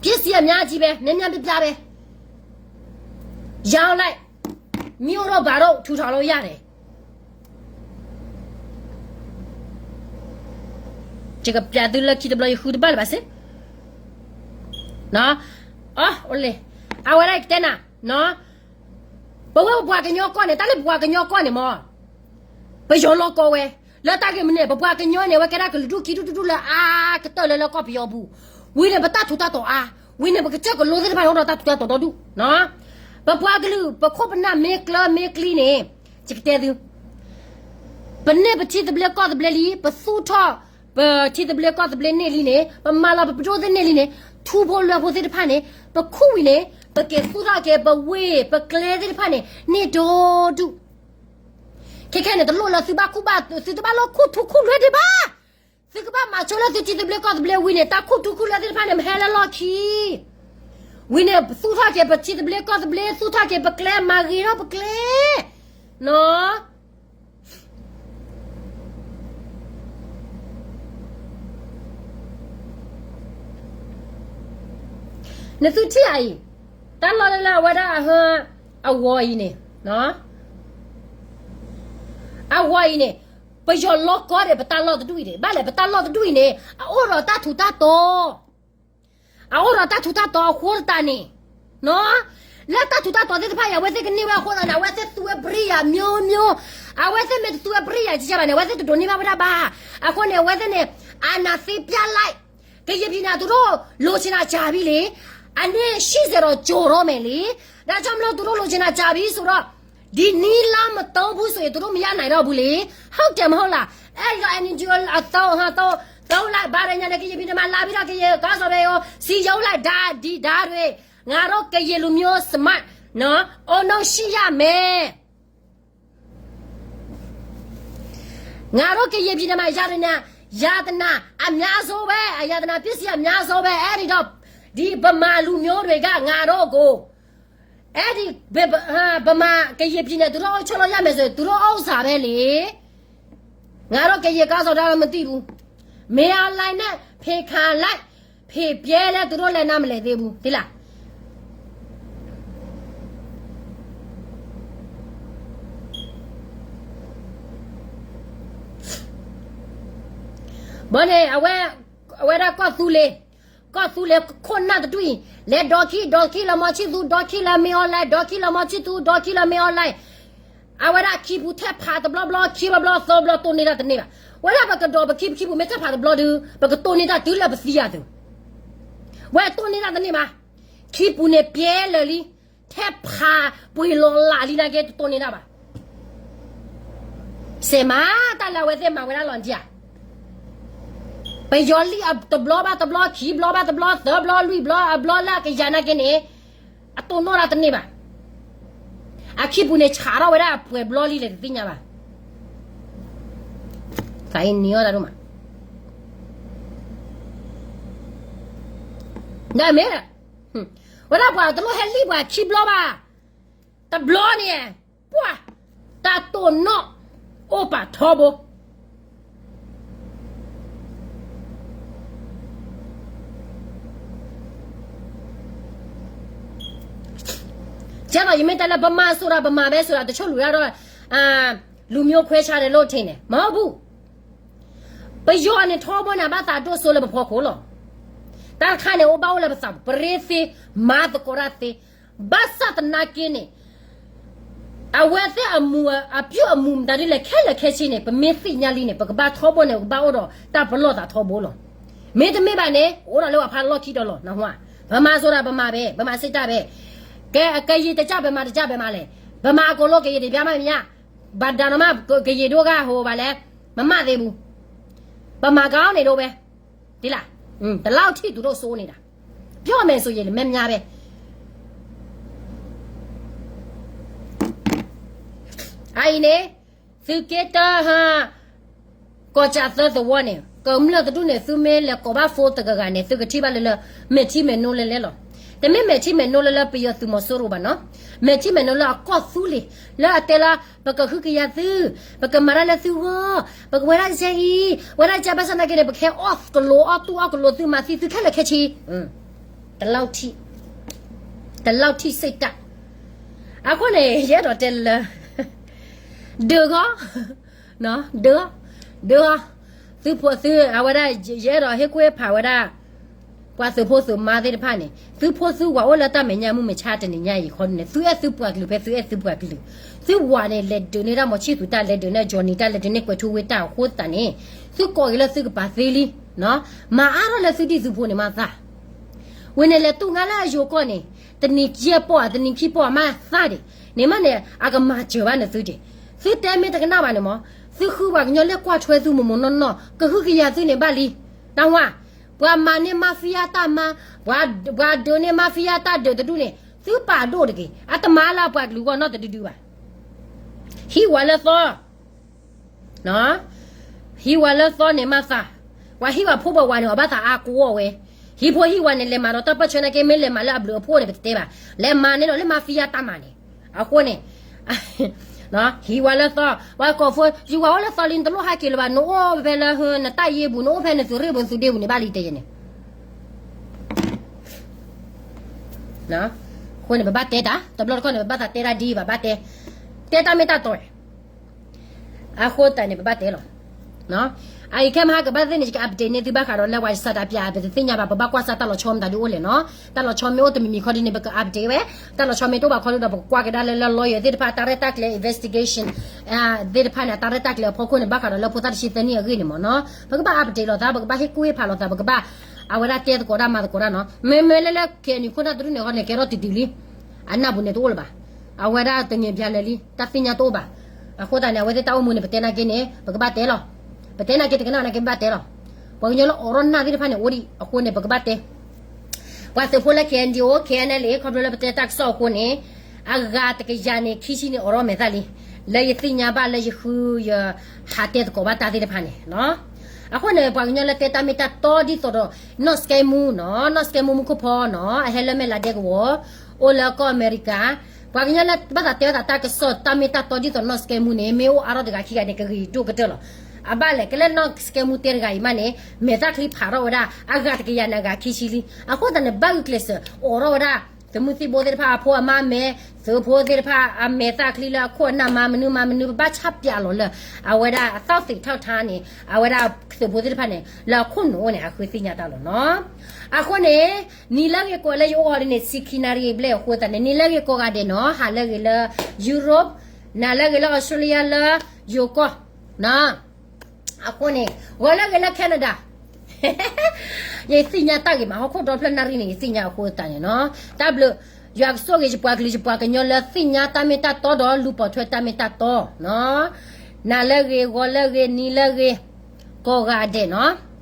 ပစ္စည်းအများကြီးပဲ များများပြားပြားပဲ ရောင်းလိုက် မြို့တို့ဘာတို့ထူထောင်လို့ရတယ် ကကပြးသုလၢခံတဘျီယဃုတဘၣ်လၢၤဘၣ်စ့ၢ် အလဲ အဝဲဒၣ်ကတဲနၤ ပဝဲပပှၤကညီကီၢ်န့ၣ် တၢ်လၢပပှၤကညီကီၢ်န့ၣ်မ့ၢ် ပယီၤလီၤကီဝဲ လၢတၢ်ဂ့ၢ်မနုၤန့ၣ် ပပှၤကညီန့ၣ် အဝဲကဲဒၣ်ကလုာ်ဒူၣ်ခံဒူၣ်တဒူၣ်လၢအါကတၢၢ်လၢလၢကီၢ်ပယီၤပူၤ ဝံၤန့ၣ် ပတၢ်ထူးတၢ်တီၤအါ ဝံၤန့ၣ် ပကစၢၢ်ကလိသ့ၣ်တဖၣ်န့ၣ် အိၣ်ဒီးတၢ်ထူးတၢ်တီၤဒီဒူၣ် ပပှၤကလုာ် ပခိၣ်ပနၢ်မ့ၢ်ကျၢမ့ၢ်ကျံန့ၣ် ယကတဲသု ပန့ၢ်ပထံသဘျ့ကီၢ်သဘျ့လံ ပသူၣ်ထီၣ် ပထံသဘျ့ကီၢ်သဘျ့န့ၢ်လံန့ၣ် ပမၤလီၤပပဒိၣ်သ့ၣ်န့ၢ်လံန့ၣ် ထူဖိလွဲဖိသ့ၣ်တဖၣ်န့ၣ် ပခူၣ်ဝံၤန့ၣ် ပက့ၤသူၣ်ထီၣ်က့ၤ ပဝ့ၢ် ပကျဲသ့ၣ်တဖၣ်န့ၣ် န့ၢ်ဒိၣ်ဒူၣ် ခဲခဲန့ၣ် တလိၣ်လၢသုဘၣ်ခူၣ်ဘၣ် သုတဘၣ်လိၣ်ခူၣ်ထူခူၣ်လွဲဒံးဘၣ် သုကဘၣ်မၤဆိလၢသုထံသဘျ့ကီၢ်သဘျ့ဝံၤန့ၣ် တၢ်ခူၣ်ထူခူၣ်လွဲသ့ၣ်တဖၣ်န့ၣ် မ့ၢ်ဟဲလၢလီၢ်ခံ ဝံၤန့ၣ် သူၣ်ထီၣ်က့ၤပထံသဘျ့ကီၢ်သဘျ့ သူၣ်ထီၣ်က့ၤပကျဲ မၤဂ့ၤထီၣ်ပကျဲ နီၢ် နသုထံၣ်ဧါအံၤ, တၢ်လီၢ်လၢလၢအဝဲဒၣ်အဟၢ အဝီၤအံၤန့ၣ်, အဝီၤအံၤန့ၣ်, ပယီၤလီၤကီဒံး ပတၢ်လီၢ်တဒူၣ်အံၤန့ၣ်, ဘၣ်လဲၣ် ပတၢ်လီၢ်တဒူၣ်အံၤန့ၣ် အအိၣ်ဒီးတၢ်ထူးတၢ်တီၤ, အအိၣ်ဒီးတၢ်ထူးတၢ်တီၤအဃိသတးန့ၣ်, လၢတၢ်ထူးတၢ်တီၤသ့ၣ်တဖၣ်အံၤ အဝဲသ့ၣ်ကန့ၢ်ဝဲအဃိသတးန့ၣ် အဝဲသ့ၣ်သူဝဲပရံယၤမျိုးမျိုး, အဝဲသ့ၣ်မ့ၢ်တသူဝဲပရံယၤကဘၣ်န့ၣ် အဝဲသ့ၣ် တဒိးန့ၢ်ဘၣ်ဝဲဒၣ်ဘၣ်, အဃိန့ၣ် အဝဲသ့ၣ်န့ၣ် အာဏာသိမ်းပြလိုက်, ကရင်ပြည်နယ် သူတို့လိုချင်တာကြာပြီလေ, အနှစ်ရှစ်ဆယ်တော့ကျော်တော့မယ်လေ, ဒါကြောင့်မလို့ သူတို့လိုချင်တာကြာပြီဆိုတော့ ဒီနည်းလမ်းမသုံးဘူးဆိုရင် သူတို့မရနိုင်တော့ဘူးလေ, ဟုတ်တယ်မဟုတ်လား, အဲ့ဒီတော့ NUG အသုံး သုံး သုံးလိုက် ဘာတွေညာနဲ့ ကရင်ပြည်နယ်မှာ လာပြီးတော့ ကရင်ခေါင်းဆောင်တွေကို စည်းရုံးလိုက် ဒါ ဒီ ဒါတွေ ငါတို့ကရင်လူမျိုး စမတ် နော် အုံနောက်ရှိရမယ်. ငါတို့ကရင်ပြည်နယ်မှာ ရတနာ ရတနာအများဆုံးပဲ, အရတနာပစ္စည်းအများဆုံးပဲ, အဲ့ဒီတော့ ဒီဗမာလူမျိုးတွေက ငါတို့ကို အဲ့ဒီ ဗ- ဗ- ဗမာ ကရင်ပြည်နယ် သူတို့အုပ်ချုပ်လို့ရမယ်ဆိုရင် သူတို့ဥစ္စာပဲလေ, ငါတို့ကရင်ခေါင်းဆောင်တွေတော့ မသိဘူး, မင်းအောင်လှိုင်နဲ့ ဖေခါလိုက် ဖေပြဲလဲ သူတို့လည်းနားမလည်သေးဘူး, သိလား. ဘီန့ၣ် အဝဲ အဝဲဒၣ်ကီၢ်သူလ့ၤ, ကီၢ်သူလ့ၤခိၣ်နၢ်တဒူၣ်အံၤ လဲၤဒိးခံ ဒိးခံလၢမီၤဆံၣ်သူ ဒိးခံလၢမင်းအောင်လှိုင် ဒိးခံလၢမီၤဆံၣ်သူ ဒိးခံလၢမင်းအောင်လှိုင်, အဝဲဒၣ်ခံပူၤထဲဖးတဘျီဘျီ ခံဘျီဘျီ သၢဘျီ တိၢ်န့ၢ်တၢ်တန့ၢ်ဘၣ်, ဝဲဒၣ်ပကဒိးပခံပူၤမ့ၢ်ထဲဖးတဘျီဒုး ပကတိၢ်န့ၢ်တၢ်တုၤလၢပသံအသိး, ဝဲတိၢ်န့ၢ်တၢ်တန့ၢ်ဘၣ်, ခံပူၤန့ၣ်ပြဲလၢာ်လံ, ထဲဖးပှ့ၤလီၤလးလံနာ်က့ တတိၢ်န့ၢ်တၢ်ဘၣ်. စဲးမၤတၢ်လၢအဝဲသ့ၣ်မၤဝဲဒၣ်လီၤဒံးဧါ, ပယီၤလံအတဘျီဘၣ်တဘျီ ခံဘျီဘၣ်တဘျီ သၢဘျီလွံၢ်ဘျီ အဘျီလၢအကယၤနာ်က့န့ၣ်, အတိၢ်နီၣ်တၢ်တန့ၢ်ဘၣ်, အခံပူၤန့ၣ်ဆးထီၣ်ဝဲဒၣ်အပှဲၤဘျီလံလဲၣ်တသ့ၣ်ညါဘၣ်, သးအံၤန့ၢ်အီၣ်တၢ်ဒိၣ်မး ဒ်မ့ၢ်, ဝဲဒၣ်ပှၤတလိၣ်ဟဲလံပှၤခံဘျီဘၣ်, တဘျီန့ၣ်, ပှၤ, တၢ်တိၢ်နီၣ်အိၣ်ပာ်ထီဘိ. ကဲသိး ယမ့ၢ်တဲလၢ ဗမာဆိုတာ ဗမာပဲဆိုတာ တချို့လူကတော့ လူမျိုးခွဲခြားတယ်လို့ထင်တယ် မဟုတ်ဘူး. ပယီၤန့ၣ်ထီဘိန့ၣ် အဘၣ်သးဒိၣ်စိလၢပဖီခိၣ်လီၤ. တၢ်တခါန့ၣ် အိၣ်ဘၣ်အိၣ်လၢပသးပူၤ ပရ့သ့ မၤသကိးတၢ်သ့, ဘၣ်ဆၣ်သနာ်က့န့ၣ် အဝဲသ့ၣ်အမူအပြုအမူမတၤဒ်လဲၣ်ခဲလၢာ်ခဲဆ့န့ၣ် ပမ့ၢ်သ့ၣ်ညါလံန့ၣ် ပကဘၣ်ထီဘိန့ၣ် ပကဘၣ်အိၣ်ဒီးတၢ်ပလီၢ်သးထီဘိလီၤ. မ့တမ့ၢ်ဘၣ်န့ၣ် အိၣ်ဒီးလၢပှၤဖးလီၢ်ခံဒီးလီၤ နၢ်ဟူဧါ. ဗမာဆိုတာ ဗမာပဲ, ဗမာစစ်တပ်ပဲ, ကဲ ကရင်တကြိုက် ဗမာတကြိုက် ဗမာလဲၣ်, ပ ပမၤကိးလိကယံာ်တဘျါမးမ့ၢ်ညါ, ဘၣ်ဒါနီၤမး ကယံာ်ဒိၣ်ဂၤဟိဘၣ်လဲၣ်, မမၤသ့ဘူး, ပမၤကီးန့ၣ်ဒိၣ်ဝဲ, ဒ်လဲၣ်, တလီၢ်ထံၣ်သူၣ်ဒိၣ်စိန့ၣ်ဒၣ်, ပြောမယ်ဆိုရင် မဲာ်ညါပဲ အအံၤန့ၣ်, သုက့တၢ်ဟါ, ကီၢ်ကၠးသၢသဝီန့ၣ် ကမျၢၢ်တဒူၣ်န့ၣ် သုမ့ၢ်လဲၤကိးဘၣ် phone တဂၤဂၤန့ၣ် သုကထံၣ်ဘၣ်လၢလၢ မဲာ်ထံမဲာ်နိလၢလဲၣ်လီၤ. တမ့ၢ်မဲာ်ထံမဲာ်နိလၢလၢပယီၤသုးမီၤစိရိၤဘၣ်နီၤ, မဲာ်ထံမဲာ်နိလၢအကီၢ်သူလ့ၤ, လၢအတဲလၢ ပကဟုကယာ်သု, ပကမၤတၢ်လၢသုဂီၢ်, ပကဝဲဒၣ်ယဲအံၤ, ဝဲဒၣ်ယဲဘၣ်ဆၣ်သနာ်က့န့ၣ် ပကဟဲအီၣ်ကလိအီၣ်တူၢ်အီၣ်ကလိသုမၤသံသုခဲလၢာ်ခဲဆ့ တလီၢ်ထံၣ်, တလီၢ်ထံၣ်စ့ၢ်တၢ်, အဃိန့ၣ် ယအဲၣ်ဒိးတဲလၢ ဒုးဂီၢ်, ဒုး, ဒုး, သုဖိသု အဝဲဒၣ် ယအဲၣ်ဒိးဟ့ၣ်ကူၣ်ဟ့ၣ်ဖးဝဲဒၣ် ပှၤသုးဖိသုးမါသ့ၣ်တဖၣ်န့ၣ် သုဖိသုဝၤအိၣ်လၢတၢ်မဲာ်ညါမုၢ်မဆါတနံၤညါအံၤခီန့ၣ် သုအဲၣ်သုပှၤကလုာ်ဖဲသုအဲၣ်သုပှၤကလုာ်, သုဝၤန့ၣ် လဲၤဒုးန့ၢ်တၢ်မီၤဆံၣ်သူတၢ် လဲၤဒုးန့ၢ်ကၠီနံၤတၢ် လဲၤဒုးန့ၢ်ကွဲးထူဝ့တၢ်အဃိသတးန့ၣ် သုကိးက့ၤလၢသုကပၤသ့လံ, မၤအါထီၣ်လၢသုဒံၣ်သုဖိန့ၣ်မးသး ဝဲန့ၣ်လဲၤတူၢ်ငါလၢအယိၤကီၢ်န့ၣ် တနံၤယဲၢ်ပီၢ်ဧါ တနံၤခံပီၢ်ဧါမးသးဒံး, န့ၣ်မးန့ၣ် အကမၤစၢၤဘၣ်န့ၣ်သုဒံး, သုတဲမ့ၢ်တကနၣ်ဘၣ်န့ၣ်မး, သုဃုပှၤကညီလၢကွၢ်ထွဲသုမိၢ်မိၢ်နီၢ်နီၢ် ကဟုကယာ်သုန့ၣ်ဘၣ်လံ, တၢ်ဝါ, ပှၤမၤန့ၢ် mafia တၢ်မၤ, ပှၤဒုးန့ၢ် mafia တၢ်ဒုးတဒူၣ်န့ၣ် သုပာ်ဒိၣ်တဂ့ၤ, အတမၤလၢအပှၤကလုာ်ဂီၢ်နီတဒုဒုဘၣ်, ဟံးဝၤလၢသီ ဟံးဝၤလၢသီန့ၣ်မးသး, ပှၤဟံးဝၤဖိပှၤဝၤန့ၣ် အီၤဘၣ်သးအါကဝီၢ်ဝဲ, ဟံးဖိဟံးဝၤန့ၣ် လဲၤမၤဒီးတၢ်ပၢၢ်ဆၢနာ်က့ မ့ၢ်လဲၤမၤလၢအဘျုးအဖှိၣ်န့ၣ် ပတတဲဘၣ်, လဲၤမၤန့ၢ်ဒီးလၢ mafia တၢ်မၤန့ၣ်, အဃိန့ၣ် ဟံးဝၤလၢသီ, ပှၤကိးဖိ ယဝၤအိၣ်လၢသီလံ နတလိၣ်ဟးက့ၤလၢၤဘၣ်, နအိၣ်ဖဲလၢ နတၢ်ယ့ပူၤ နအိၣ်ဖဲနသုးရ့ၣ်ပူၤ နသုးဒ့ပူၤန့ၣ်ဘၣ်လံတဲယဲန့ၣ် အဃိန့ၣ် ပဘၣ်တဲတၢ်, တဘျီတခီၣ်န့ၣ် ပဘၣ်သးတဲတၢ်ဒ်ဘၣ်ဘၣ်တဲ, တဲတၢ်မ့ၢ်တၢ်တီ, အဃိသတးန့ၣ် ပဘၣ်တဲလီၤ. အအံၤခဲမဟါကဘၣ်သ့ၣ်န့ၣ် ယက update န့ၢ်သုဘၣ်ဃးဒီးလၢပှၤစးတၢ်ပၠး ပတသ့ၣ်ညါဘၣ် ပဘၣ်ကွၢ်စၢ်တၢ်လီၤဆီမတၤဒုအိၣ်လဲၣ်နီၤ, တၢ်လီၤဆီမ့ၢ်အိၣ်တမံၤမံၤခီဒ်န့ၣ် ပက update ဝဲ, တၢ်လီၤဆီမ့ၢ်တအိၣ်ဘၣ်ခီဒ်ဒီး ပကကွၢ်ကဒါလၢလၢ lawyer သ့ၣ်တဖၣ် တၢ်ရဲၣ်တၢ်ကျဲၤ investigation သ့ၣ်တဖၣ်န့ၣ် တၢ်ရဲၣ်တၢ်ကျဲၤအဖီခိၣ်န့ၣ် ဘၣ်ဃးဒီးလၢဖိသၣ်တဆံ သၢနံၣ်အဂ့ၢ်န့ၣ်မ့ၢ်နီၤ, ပကဘၣ် update လီၤသး, ပကဘၣ်ဟ့ၣ်ကူၣ်ဟ့ၣ်ဖးလီၤသး, ပကဘၣ် အဝဲဒၣ်တဲသကိးတၢ်မၤသကိးတၢ်နီၤ, မ့မ့ၢ်လၢလၢ KNU ခိၣ်နၢ်တဒူၣ်န့ၣ်ဃီန့ၣ် ကဲထီၣ်တုၤတုၤလံ, အနၢ်ပူၤန့ၣ်တအိၣ်လၢၤဘၣ်, အဝဲဒၣ်တငဲၤပၠးလၢာ်လံ, တၢ်သ့ၣ်ညါတအိၣ်ဘၣ်, အဃိသတးန့ၣ် အဝဲသ့ၣ်တၢ်အိၣ်မူန့ၣ် ပတဲနာ်က့န့ၣ် ပကဘၣ်တဲလီၤ, ပတဲနာ်က့တကနၣ်နာ်က့ ပဘၣ်တဲလီၤ, ပှၤကညီလၢအိးထီၣ်နၢ်သ့ၣ်တဖၣ်န့ၣ် အိၣ်ဒံးအဃိန့ၣ် ပကဘၣ်တဲ ပှၤသုးဖိလၢ KNDO KNLA ခီဖျိလၢပတဲတၢ်ကစီၣ်အဃိန့ၣ်, အဂၤတကယၤန့ၣ် ခံဆံန့ၣ်အိးထီၣ်မဲာ်သၣ်လံ, လၢယသ့ၣ်ညါဘၣ်လၢယဃုယ ဟးတဲသကိးဘၣ်တၢ်သ့ၣ်တဖၣ်န့ၣ်, အဃိန့ၣ် ပှၤကညီလၢတဲတၢ်မ့ၢ်တၢ်တီဒ်သိးဒီး နီၢ်စကဲမူနီၤ, နီၢ်စကဲမူမူခိၣ်ဖီနီၤ, အဟဲလၢမဲၢ်လးဒဲကဝီၤ, အိၣ်လၢကီၢ်အမဲရကၤ, ပှၤကညီလၢဘၣ်သးတဲဘၣ်သးတၢ်ကစီၣ်တၢ်မ့ၢ်တၢ်တီဒ်သိးနီၢ်စကဲမူန့ၣ် မ့ၢ်အိၣ်အါထီၣ်တဂၤခံဂၤန့ၣ် ကဂ့ၤဒိၣ်ကတၢၢ်လီၤ, အဘၣ်လဲၣ် ကလၢနီၢ်စကဲမူတဲတဂၤအံၤမးန့ၣ် မဲာ်သၣ်ချံဖးထီၣ်ဝဲဒၣ် အဂၤတကယၤန့ၣ် အဂၤခံဆံလံ, အဃိသတးန့ၣ် ဘၣ်ဂုာ်ကျဲးစၢးအိးထီၣ်ဝဲဒၣ် သုးမုၢ်သံၣ်ဘိသ့ၣ်တဖၣ်အဖိအမါမဲာ်, သုးဖိသ့ၣ်တဖၣ်အမဲာ်သၣ်ချံလၢအခိၣ်အနၢ်မၤမနုၤမၤမနုၤ ပဘၣ်ဆၣ်ပၠးလီၤလၢ အဝဲဒၣ်အသီၣ်သ့းထီၣ်ထါန့ၣ် အဝဲဒၣ်သုးဖိသ့ၣ်တဖၣ်န့ၣ် လၢအခိၣ်နူာ်အိၣ်န့ၣ် အဃုသ့ၣ်ညါတၢ်လီၤနီၤ, အဃိန့ၣ် နံၤလၢဂ့ၤကိးလၢယအိၣ်ဟီဒ်န့ၣ် ဆံခံနၣ်ရံၣ်ဘျဲၣ်အဃိသတးန့ၣ် နံၤလၢဂ့ၤကိးဂၤဒဲးနီၤ, ဟးလၢဂ့ၤလၢ Europe, နၤလၢဂ့ၤလၢ Australia လၢယိၤကီၢ် အဃိန့ၣ် ဂီၤလၢဂ့ၤလၢ Canada, ယသ့ၣ်ညါတၢ်ဂ့ၤမး ဟီၣ်ခိၣ်ဒီဖျၢၣ်နၣ်ရံၣ်န့ၣ် ယသ့ၣ်ညါအဃိသတးန့ၣ်နီၤ, တၢ်ဘျုး, ယွၤကဆိၣ်ဂ့ၤယပှၤကလုာ်ယပှၤကညီလၢသ့ၣ်ညါတၢ်မ့ၢ်တၢ်တီဒီးလူၤပိာ်ထွဲတၢ်မ့ၢ်တၢ်တီ, နၤလၢဂ့ၤ ဂီၤလၢဂ့ၤ နံၤလၢဂ့ၤ ကိးဂၤဒဲးနီၤ